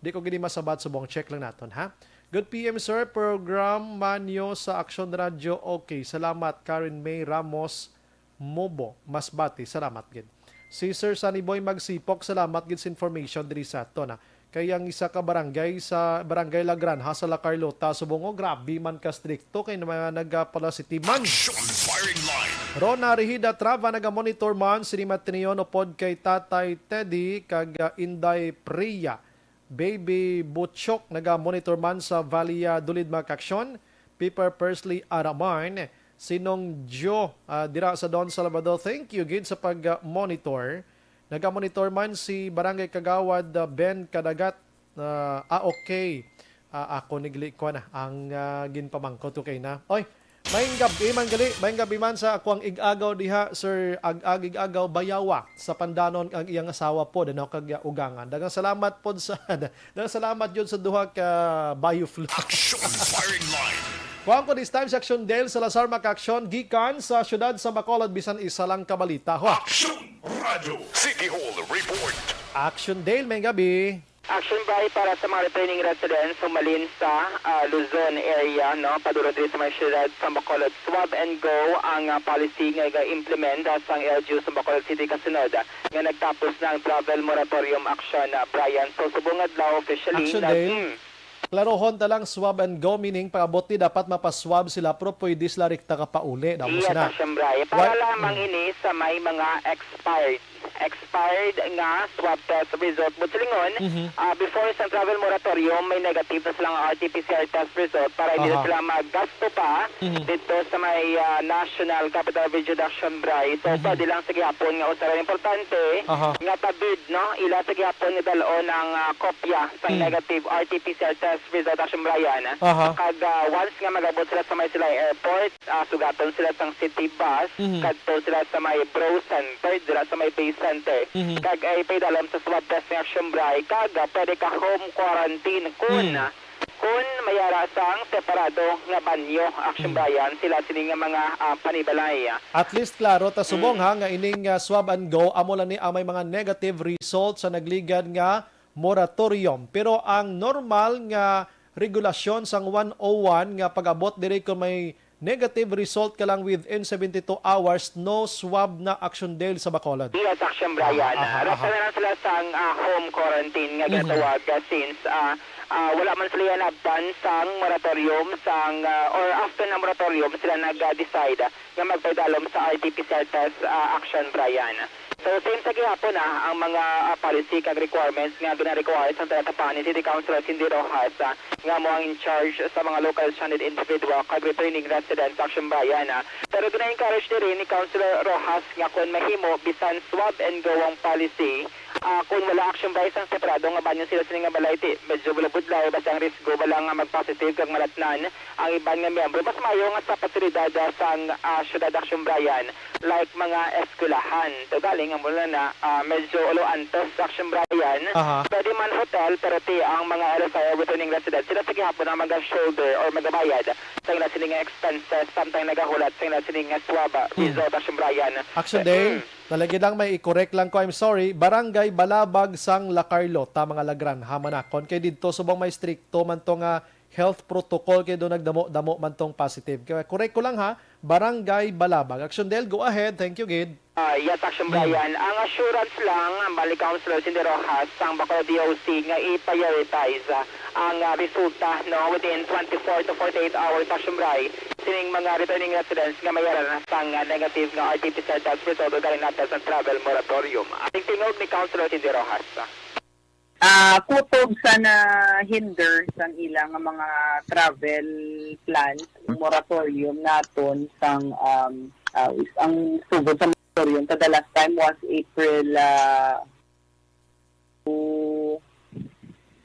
Di ko gid masabat subong, check lang naton, ha. Good P M, sir. Program man nyo sa Action Radio. Okay, salamat. Karen May Ramos Mobo, Masbate. Salamat gid. Si Sir Sunny Boy Magsipok, salamat gid sa information diri sa aton, ha. Kay ang isa ka barangay sa Barangay La Granja sa La Carlota, subong, oh, grabe man ka strikto kay mga nagapala si Timan. Action firing line. Rona Rehida Trava naga-monitor man sini Matinion upod kay Tatay Teddy kag, ah, Inday Priya. Baby Butchok naga-monitor man sa Valia Dulid, mga kaaksyon. Piper Persley Araman, Sinong Jo, ah, dira sa Don Salvador. Thank you gid sa pag-monitor. Naga-monitor man si Barangay Kagawad, ah, Ben Kadagat. Ah, ah, okay. Ah, ako nigli ko na ang, ah, ginpamangkot ko kay na. Oy, maayong gabi man gali, maayong gabi man sa akwang ig-agaw diha, Sir Ag-ag Ig-agaw Bayawa, sa Pandanon ang iyang asawa po, danaw kag, ah, ugangan. Daghang salamat po sa, daghang salamat jud sa duha ka Bayuflo. Action firing line. Kuwan ko this time sa Action Dale Salazar, mga kaaksyon, gikan sa siyudad sa Bacolod, bisan isa lang ka balita. Ho! Action Radio City Hall Report. Action Dale, may gabi. Action Bri, para sa mga returning residents humalin sa, ah, Luzon area, no, padulong diri sa mga siyudad sa Bacolod. Swab and go ang, ah, policy nga ga-implement, ah, sang L G U sa Bacolod City kasunod, ah, nga nagtapos na ang travel moratorium action, ah, Brian. So, subong adlaw officially Action nag-, Dale. Mm. Klarohon ta lang, swab and go, meaning pag-abot ni dapat mapaswab sila, pero pwede sila rikta ka pauli, daw mo Yes, sina. Action Bri. Para Why? lamang Mm. ini sa may mga expired, expired nga swab test result. But silingon, Mhm. ah, before sa travel moratorium, may negative na silang R T P C R test result para hindi Aha. sila maggasto pa Mhm. dito sa may, ah, National Capital Region, Action Bri. So, Mhm. pwede lang sa gihapon nga usa ra importante Aha. nga tabid, no? Ila sa gihapon nga dal-on ang, ah, kopya sa Mm. negative R T P C R test result, Action Brian. Aha. Kag, ah, once nga magabot sila sa may Silay Airport, ah, sugaton sila sang city bus, Mhm. kadto sila sa may Bro Center, dira sa may Base Center. Mhm. Kag ay paidalom sa swab test nga, Action Bri, kag, ah, pwede ka home quarantine kun, Mm. kun may ara sang separado nga banyo, Action Mm. Brian, sila sini nga mga, ah, panibalay. At least, klaro ta subong, Mm. ha, nga ining, ah, swab and go, amo lang ni ang may mga negative result sa nagligad nga moratorium. Pero ang normal nga regulasyon sang one oh one nga pag-abot diri kung may negative result ka lang within seventy-two hours, no swab na, Action Dale sa Bacolod. Yes, Action Brian. Aha, aha, Resta aha. na lang sila sang, ah, home quarantine nga Mhm. ginatawag, ah, since, ah, ah, wala man sila yan abtan sang moratorium, sang, ah, or after ng moratorium, sila nag-decide nga magpaidalom sa R T P C R test, ah, Action Brian. So, same sa gihapon, ah, ang mga, ah, policy kag requirements nga gina-require sang taga-tapahan ni City Councilor Cindy Rojas, ah, nga amo ang in charge sa mga local stranded individual kag returning residents, Action Brian, ah. Pero gina-encourage diri ni Councilor Rojas nga kon mahimo, bisan swab and go ang policy, ah, kon wala, Action Brian, sang separado nga banyo sila sini nga balay, ti medyo bulabudlay, basta ang risgo bala nga mag-positive kag malatnan ang iban nga miyembro, mas maayo nga sa pasilidad, ah, sang, ah, siyudad, Action Brian, like mga eskwelahan. So, galing nga mula na, ah, medyo ulo antos, Action Brian. Aha. Pwede man hotel, pero ti ang mga L S I o returning residents, sila sa gihapon ang mag-shoulder or magabayad sa ila sini nga expenses samtang nagahulat sa ila sini nga swab, ah, Hmm. result, Action Brian. Action Eh, Dale, mm. nalagid lang may i-correct lang ko, I'm sorry, Barangay Balabag sang La Carlota, mga La Granja, Manakon. Kay didto subong may strikto man to nga health protocol kay do nagdamo-damo man tong positive. Kaya correct ko lang ha, Barangay Balabag. Action Dale, go ahead. Thank you, gid. Ah, yes, Action Mm. Brian. Ang assurance lang, ang bali Councilor Cindy Rojas, sang Bacolod D O C, nga i-prioritize, ah, ang, ah, resulta, no, within twenty-four to forty-eight hours, Action Bri, sining mga returning residents nga may ara na sang, ah, negative nga R T P C R test result o galing natin sa travel moratorium. Ang tingog ni Councilor Cindy Rojas. Ah, kutob sa na-hinder sang ila nga mga travel plans, moratorium naton sang, um, ah, is-, ang sugod sa moratorium, the last time was April, ah, two,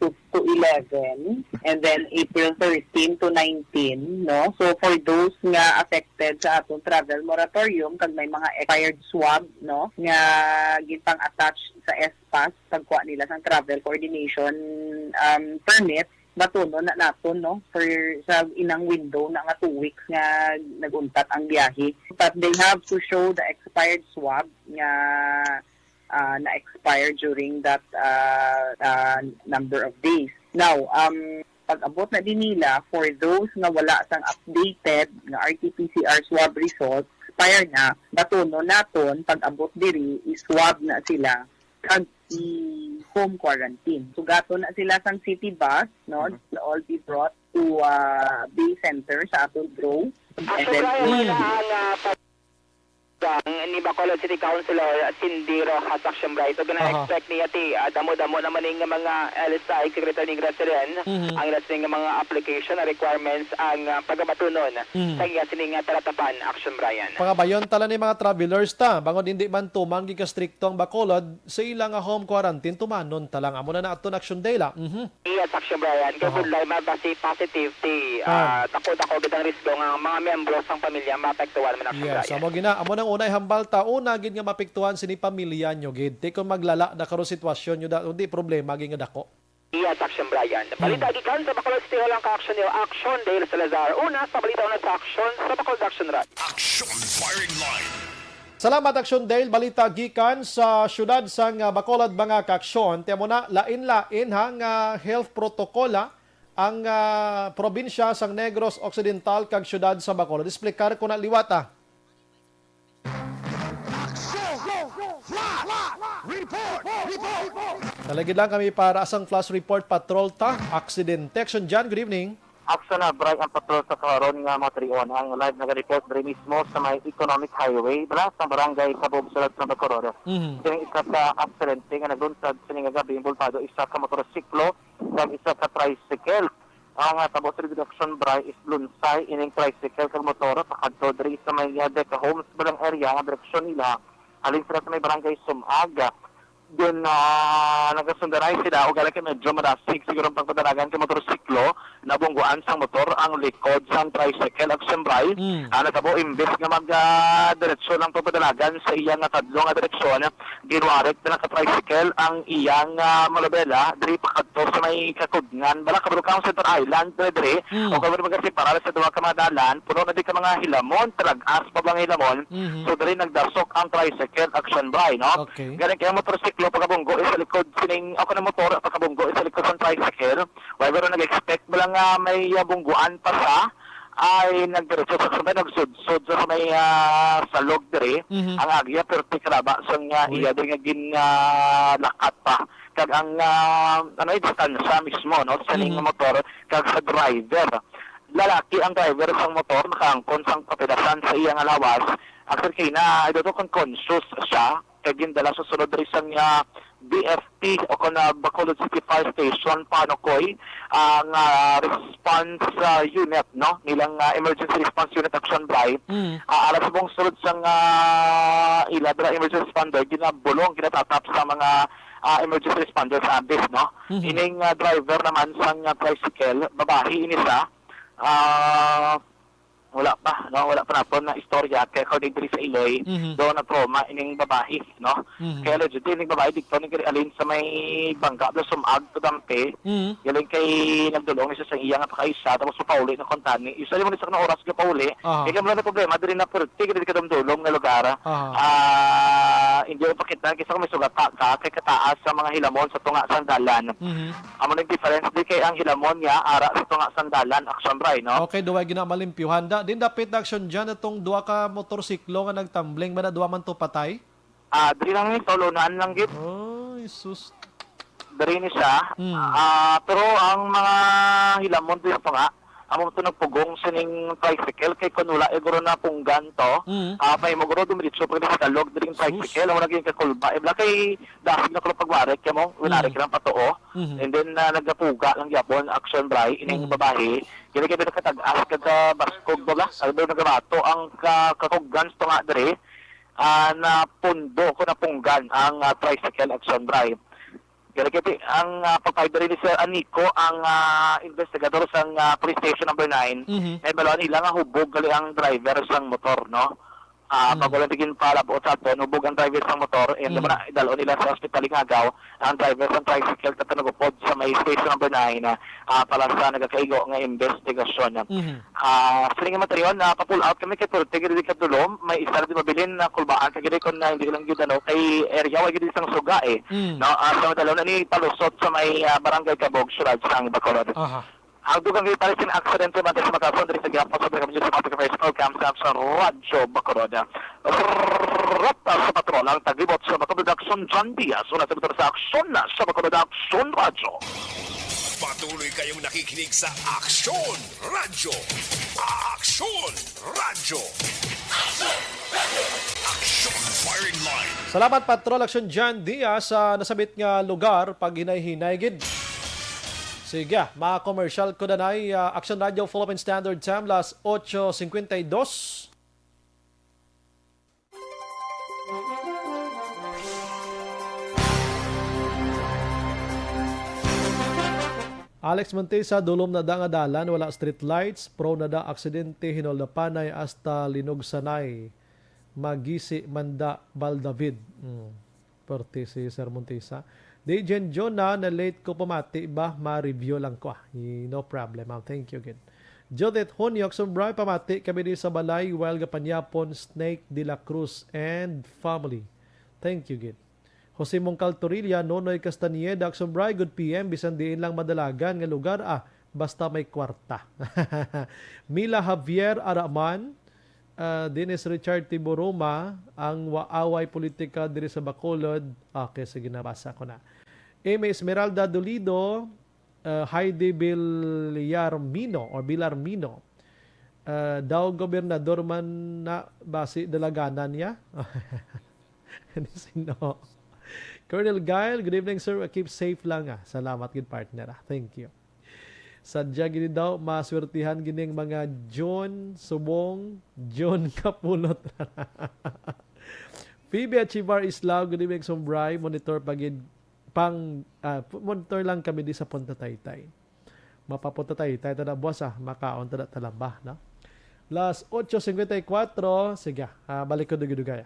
two, two eleven, and then April thirteen to nineteen, no? So, for those nga affected sa atong travel moratorium, kag may mga expired swab, no, nga ginpang-attach sa S pass, pagkuha nila sang travel coordination, um, permit, batunon na naton, no, for sa inang window na nga two weeks nga nag-untat ang biyahe. But they have to show the expired swab nga ah, na-expire during that, ah, ah, number of days. Now, um, pag-abot na din nila, for those nga wala sang updated nga R T P C R swab result, expire na, batunon naton, pag-abot diri, i-swab na sila, kag i-home quarantine. Sugaton na sila sang city bus, no? Mhm. They'll all be brought to, ah, Bay Center sa aton draw. And then, Actually, wala ang, ah, pag- Ang ni Bacolod City Councilor Cindy Rojas Action Bright, ug Aha. gina-expect niya ti, ah, damo-damo naman ning mga L S I kag returning resident Mhm. ang ila sining mga application na requirements ang, ah, pagabatunon Mhm. sa iya sining, ah, talatapan, Action Brian. Pangabayon tala ni mga travelers ta, bangod hindi man tumang gigastrikto ang Bacolod sa ila nga home quarantine, tumanon ta lang. Amo na na aton Action Day la. Mhm. Yes, Action Brian. Kay Aha. Budlay mabasi positive ti, Ah. ah, dako-dako gid ang risgo nga ang mga miyembro sang pamilya maapektuhan man, Action Yes, Brian. amo gina, amo nang unay hambal ta, una gid nga maapektuhan sini pamilya nyo gid. Ti kung maglala na karon sitwasyon nyo, da, di problema gid nga dako. Yes, Action Brian. Balita Hmm. gikan sa Bacolod City Hall ang ka-action niyo, Action Dale Salazar. Una sa balita, una sa action sa Bacolod Action Brian. Action Firing Line. Salamat, Action Dale. Balita gikan sa siyudad sang, ah, Bacolod, mga kaaksyon. Tiyan mo na, lain-lain ha nga health protocol, ah, ang, ah, probinsya sang Negros Occidental kag siyudad sa Bacolod. Explicar ko na liwat, ah. Action! Flash! Report! Report! Naligid lang kami para sang flash report, patrol ta. Aksidente. Action John, good evening. Action na, Bray, ang patrol sa karon nga mga trion. Ang live naga-report diri mismo sa may Economic Highway, bala, sa barangay Sabog, Sulod sa Bacolod. Mhm. Kining isa ka aksidente nga naglunsad sini nga gabi, involvado isa ka motorsiklo kag isa ka tricycle. Ang, ah, tabo sa reduction, Bray, is lunsay ining tricycle kag motor pakadto diri sa may, ah, Deca Homes, Balang area, nga direksyon nila halin sila sa may barangay Sumag. Then, ah, nagasundaray sila, ug alam kay medyo madasig siguro ang pagpadalagan kay motorsiklo, nabungguan sang motor ang likod sang tricycle, Action Bray. Mm. Ah, natabo, imbes nga mag, ah, diretso lang pagpadalagan sa iya nga kadlong nga direksyon, ginwarik na lang ka tricycle ang iyang, ah, malabela diri pakadto sa may Kakudngan, bala, kabalo ka ang Center Island, diri, diri, Mm. o kabalo, magasiparar sa duha ka mga dalan, puno na di ka mga hilamon, talag-as pa ba nga hilamon. Mhm. So, diri nagdasok ang tricycle, Action Bray, no? Okay. Galing kay ang motorsiklo pagkabunggo sa likod sining, ako na motor, pagkabunggo sa likod sang tricycle. Wala, pero nag-expect mo lang nga may, ah, bungguan pa sa, ay nagdiretso sa sabay, nagsudsod sa may, ah, salog diri. Mhm. Ang agya, pero ti kalaba sa nga Uy. iya diri nga gin, ah, lakat pa. Kag ang, ah, ano, yung distansya mismo, no? Sa ning Mhm. motor, kag sa driver. Lalaki ang driver sang motor, nakaangkon sang kapidasan sa iya nga lawas. Actually, kay na, I don't know kung conscious siya, kay gindala sa sulod diri sang, ah, B F P o kon, ah, Bacolod City Fire Station, Panocoy, ang, ah, response, ah, unit, no? Nilang, ah, emergency response unit, Action Bray. Mm. Ah, alas sa buong sulod sang, ah, ila, dira emergency responder, ginabulong, ginatatap sa mga, ah, emergency responder sa ambis, no? Mhm. Ining, ah, driver naman sang, ah, tricycle, babae ini siya. Ah, wala pa, no? Wala pa naton na istorya. Kay according diri sa Iloy, Mhm. daw na trauma ining babae, no? Mhm. Kay allegedly, ining babae, dito ni alin sa may Bangga, Blasumag, Tudampe. Mhm. Galing kay nagdulong ni sa iya nga pakaisa, tapos pauli na kuntani. Isa mo ni sa kanang oras ka pauli. Aha. Kaya wala na problema, diri na perti, diri ka dumdulong nga lugar. Aha. Ah, hindi mo pakita, kisa kung may sugata ka, kay kataas sa mga hilamon sa tunga sang dalan. Mhm. Amo nang difference, di kay ang hilamon niya, ara sa tunga sang dalan, Action Bray, no? Okay, duway gina malimpyuhan. Da, din dapit na action dyan, itong duwa ka motorsiklo nga nagtambling, ba na duwa man to patay? Ah, diri lang ni, sa ulunan lang gid. Ay, sus. Diri ni siya. Hmm. Ah, pero ang mga hilamon diri sa tunga, amo to nagpugong sining tricycle, kay kun wala, eh, guro na punggan to. Hmm. Ah, may mo guro dumiretso pa sa kalog diri ang Sus. tricycle, amo naging kakulba. Eh, wala kay dasig na kuno pagwarik, kaya mo, winarik Mhm. lang patuo. Mhm. And then, ah, nagapuga lang gyapon, Action Bray, ining Mhm. babae. Kini kay nakatag-as kag, ah, baskog ba ba? Although nagabato ang ka-, kakuggan sa tunga diri, ah, napundo ko, napunggan ang, ah, tricycle, Action Bray. Gani kay ang, ah, pagpahid diri ni Sir Anico, ang, ah, investigador sang, ah, Police Station Number Nine, Mhm. nahibaluan nila nga hubog gali ang driver sang motor, no? Ah, Mm. bago lang tigin palabot sa aton, hubog ang driver sang motor, and Mm. naman, idalon nila sa ospital Lingago ang driver sang tricycle, tatanugupod sa may Station Number Nine, ah, ah, para sa nagakaigo nga investigasyon. Mhm. Ah, sining nga material, na pa-pull out kami kay pwerte gid ka dulo, may isa na di mabilin na kulbaan kay gid kon na hindi lang gid, ano, kay area wa gid sang suga, eh. Mm. No, ah, sa madalom na ni palusot sa may, ah, Barangay Cabog, Siyudad sang Bacolod. Aha. Ang dugang gid pala sin aksidente man sa makason diri sa gihapon sa Barangay sa Patrick Festival Camp sa, sa Radyo Bacolod. Rata sa patrol ang taglibot sa Bacolod Aksyon, John Diaz. Una sa motor sa Aksyon na sa Bacolod Aksyon Radyo. Patuloy kayong nakikinig sa Aksyon Radyo. Aksyon Radyo. Aksyon Firing Line. Salamat, Patrol Aksyon John Diaz, sa nasabit nga lugar. Paghinay-hinay gid. Sige, ah, mga commercial ko danay, ah, Aksyon Radyo Philippine Standard Time, las ocho cincuenta y dos. Alex Montesa, dulom na da nga dalan, wala street lights, prone na da aksidente, Hinol-Dapanay hasta Linugsanay, Magisi man da, Val David. Mm. Perte si Sir Montesa. Dejen Jonah, na late ko pamati ba? Ma-review lang ko, ah. Y-, no problem, ma'am. Thank you, gid. Judith Honyo, Aksyon Bri, pamati kami di sa balay while gapanyapon Snake de la Cruz and family. Thank you, gid. Jose Mongcal Torilla, Nonoy Castañeda, Aksyon Bri, good P M, bisan diin lang madalagan nga lugar, ah, basta may kwarta. Mila Javier Araman, ah, Dennis Richard Tiburuma, ang waaway politika diri sa Bacolod. Okay, sige, nabasa ko na. Amy Esmeralda Dolido, ah, Heidi Villarmino or Villarmino. Ah, daw gobernador man na basi dalaganan niya. Sino? Colonel Guile, good evening, sir. Keep safe lang, ah. Salamat gid, partner, ah. Thank you. Sadya gid daw, maswertihan gining mga John Subong, John Kapulot. Phoebe Achivar Islao, good evening, Aksyon Bri. Monitor pa gid pang, ah, pu-, monitor lang kami di sa Punta Taytay. Mapapunta Taytay ta na buwas, ah, makaon ta na talaba, no? Las ocho cincuenta y cuatro, sige, ah, balik ko dugay-dugay.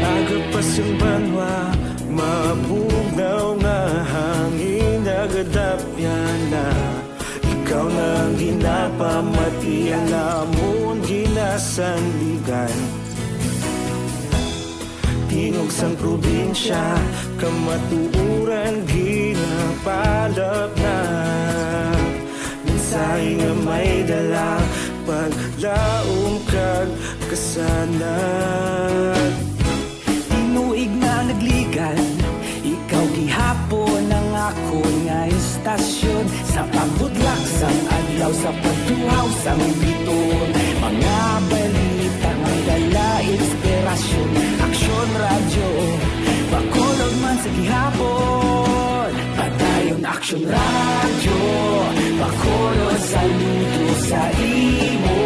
Agapas ang banwa, mabugnaw nga hangin, nagadapyan na. Ikaw na ang ginapamati, ang amon ginasandigan. Tingog sang probinsya, kamatuoran ginapalapnap. Mensahe nga may dala, paglaom kag kasanag. Tinuig na nagligan, ikaw gihapon ang akon nga istasyon. Sa pagbudlak sang adlaw, sa pagtuhaw sang biton, mga balita nga dala inspirasyon. Aksyon Radyo, Bacolod man sa gihapon. Padayon Aksyon Radyo, Bacolod, saludo sa imo.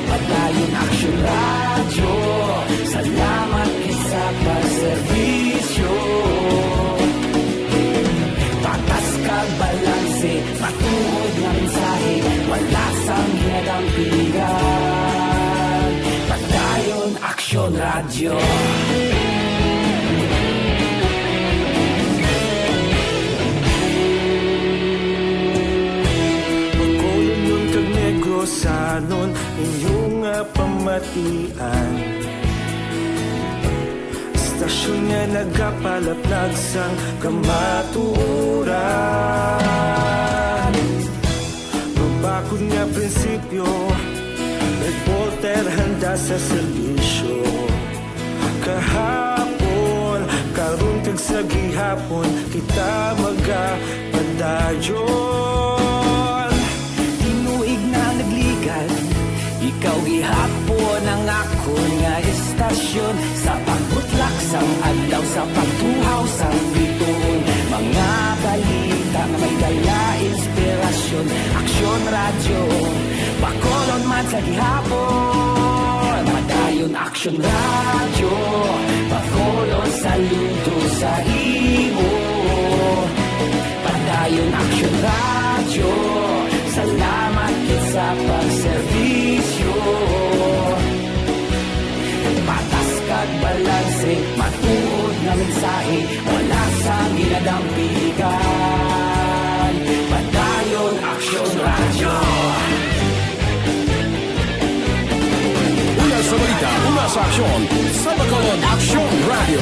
Padayon Aksyon Radyo, salamat gid sa pagserbisyo. Patas kag balanse, matuod nga mensahe, wala sang ginadampigan. Radyo. Bacolodnon kag Negrosanon, inyo nga pamatian. Istasyon nga nagapalaplag sang kamatuoran. Mabakod nga prinsipyo, reporter handa sa serbisyo. Kahapon, karon kag sa gihapon, kita magapadayon. Tinuig na nagligad, ikaw gihapon ang akon nga istasyon. Sa pagbutlak sang adlaw, sa pagtuhaw sang bituon, mga balita nga may dala inspirasyon. Aksyon Radyo, Bacolod man sa gihapon. Padayon Aksyon Radyo, Bacolod saludo sa imo. Padayon Aksyon Radyo, salamat gid sa pagserbisyo. Patas kag balanse, matuod nga mensahe, wala sang ginadampigan. Padayon Aksyon Radyo. Una sa balita, una sa aksyon, sa Bacolod Aksyon Radyo.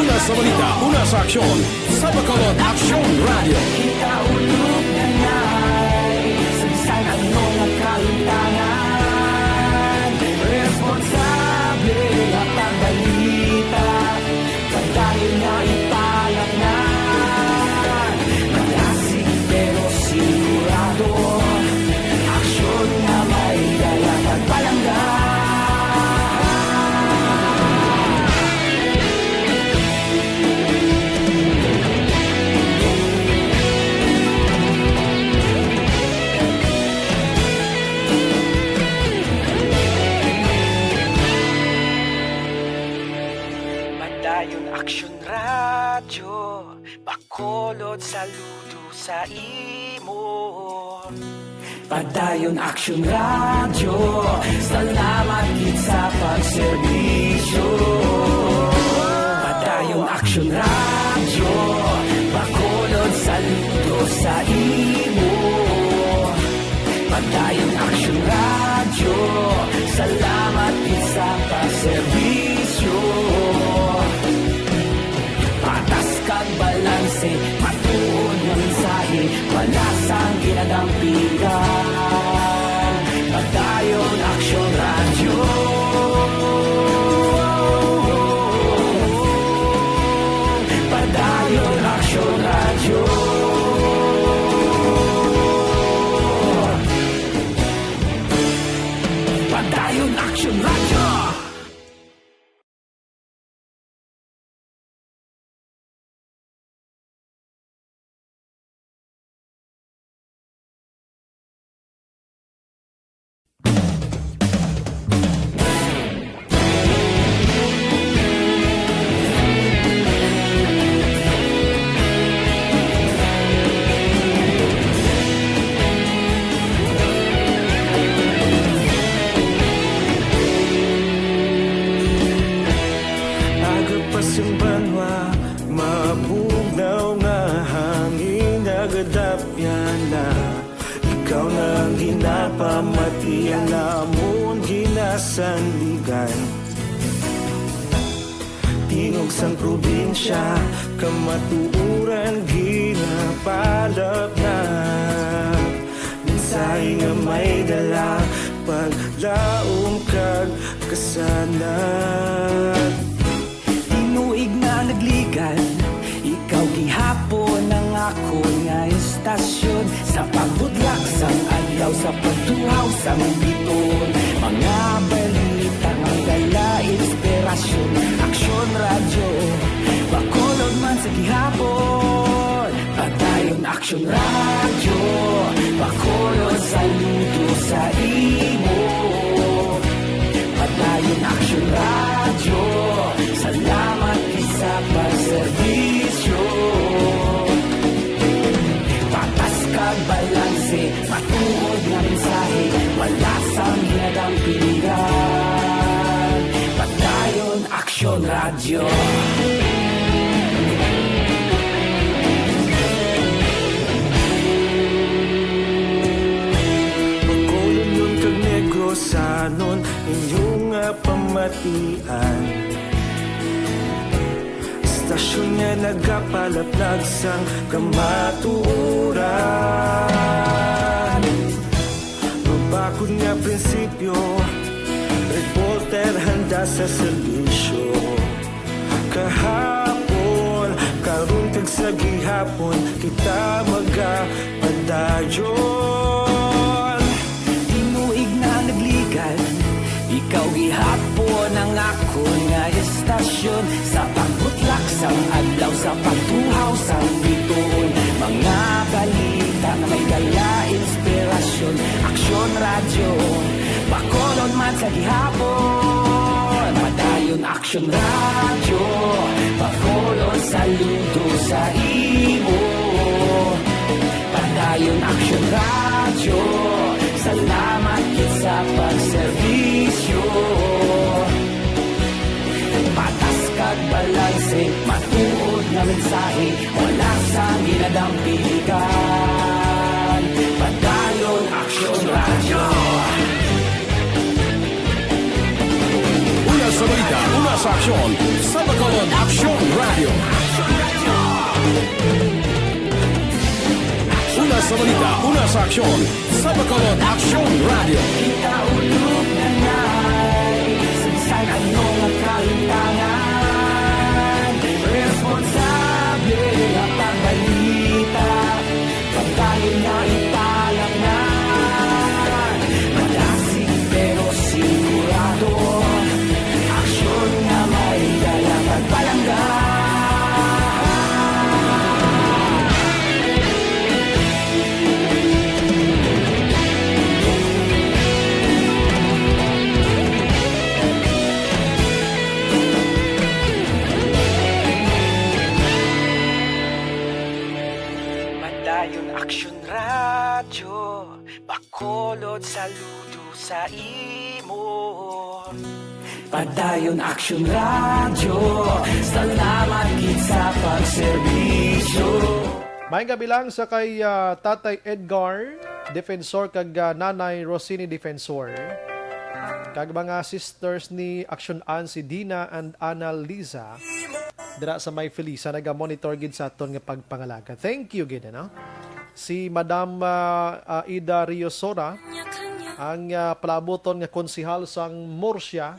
Una sa balita, una sa aksyon, sa Bacolod Aksyon Radyo. Kita ulog na nai sa bisan ano nga kahimtangan. Responsable nga pagbalita, padayon nga ipalatnan. Malasig pero sigurado, aksyon nga may dala kag palangga. Padayon Aksyon Radyo, Bacolod saludo sa imo. Padayon Aksyon Radyo, salamat gid sa pagserbisyo. Padayon Aksyon Radyo, Bacolod saludo sa imo. Padayon Aksyon Radyo, salamat gid sa pagserbisyo. Patas kag balanse, matuod nga mensahe, wala sang ginadampigan. Padayon Aksyon Radyo. Padayon Aksyon Radyo. Padayon Aksyon Radyo. Aga pa sing banwa, mabugnaw nga hangin nagadapyan na. Ikaw na ang ginapamatian namon ginasandigan. Tingog sang probinsya, kamatuoran ginapalapnag. Mensahe nga may dala, paglaom kag kasanag. Tinuig na nagligad, ikaw gihapon ang akon nga istasyon. Sa pagbutlak sang adlaw, sa pagtuhaw sang bituon, mga balita nga dala inspirasyon. Aksyon Radyo, Bacolod man sa gihapon. Padayon Aksyon Radyo, Bacolod saludo sa imo. Padayon Aksyon Radyo, salamat gid sa pagserbisyo. Patas kag balanse, matuod nga mensahe, wala sang Bacolodon kag Negrosanon, inyo nga pamatian. Istasyon nga nagapalaplag sang kamatuoran. Mabakod nga prinsipyo, reporter handa sa serbisyo. Kahapon, karon kag sa gihapon, kita magapadayon. Tinuig na nagligan, ikaw gihapon ang akon nga estasyon. Sa pagbutlak sang adlaw, sa pagtuhaw sang bituon, mga balita nga may dala inspirasyon. Aksyon Radyo, Bacolod man sa gihapon. Padayon Aksyon Radyo, Bacolod saludo sa imo. Padayon Aksyon Radyo, salamat gid sa pagserbisyo. Patas kag balanse, matuod nga mensahe, wala sang ginadampigan. Padayon Aksyon Radyo. Una sa balita, una sa aksyon, sa Bacolod Aksyon Radyo. Una sa balita, una sa aksyon, sa Bacolod Aksyon Radyo. Kita ulog na ngay, sa bisan ano nga kahitangan, responsable nga pagbalita. Pagkain nga ipalangnan, madasig pero sigurado. Aksyon nga may dala kag palangga. Padayon Aksyon Radyo, Bacolod saludo sa imo. Padayon Aksyon Radyo, salamat gid sa pagserbisyo. Maayong gabi lang sa kay, ah, Tatay Edgar Defensor kag, ah, Nanay Rosini Defensor, kag mga sisters ni Aksyon Ann, si Dina and Annalisa, dira sa may Felisa, naga-monitor gid sa aton nga pagpangalagad. Thank you gid, ano? Si Madam, ah, ah, Ida Riosora, ang, ah, palaabuton nga konsehal sang Murcia,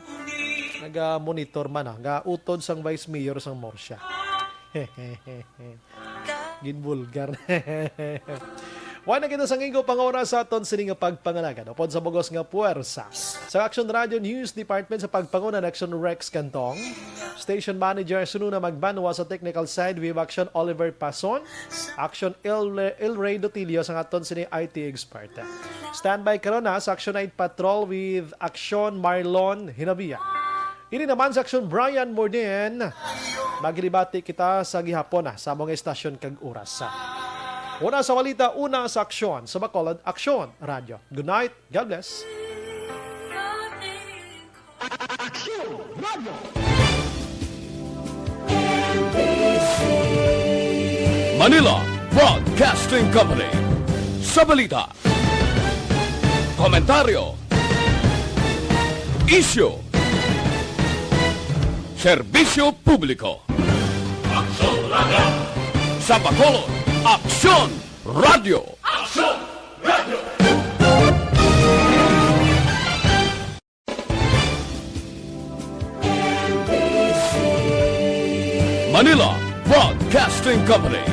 naga-monitor man, ah, gautod sang Vice Mayor sang Murcia. Ginbulgar. Wala na kita sang igo pang oras sa aton sini nga pagpangalagad. Upod sa bugos nga puwersa sa Aksyon Radyo News Department, sa pagpanguna ni Aksyon Rex Cantong, Station Manager Sununa Magbanwa, sa technical side we have Aksyon Oliver Pason, Aksyon El, El Rey Dotilio, sang aton sini I T expert. Standby karon na sa Aksyon Night Patrol with Aksyon Marlon Hinabia. Ini naman sa Aksyon Brian Morden. Maghilibati kita sa gihapon na sa among estasyon kag oras. Una sa balita, una sa aksyon sa Bacolod Aksyon Radyo. Good night. God bless. Aksyon Radyo. Manila Broadcasting Company. Sa balita, komentaryo, isyu, serbisyo publiko. Aksyon Radyo. Sa Bacolod, Aksyon Radyo. Aksyon Radyo. Manila Broadcasting Company.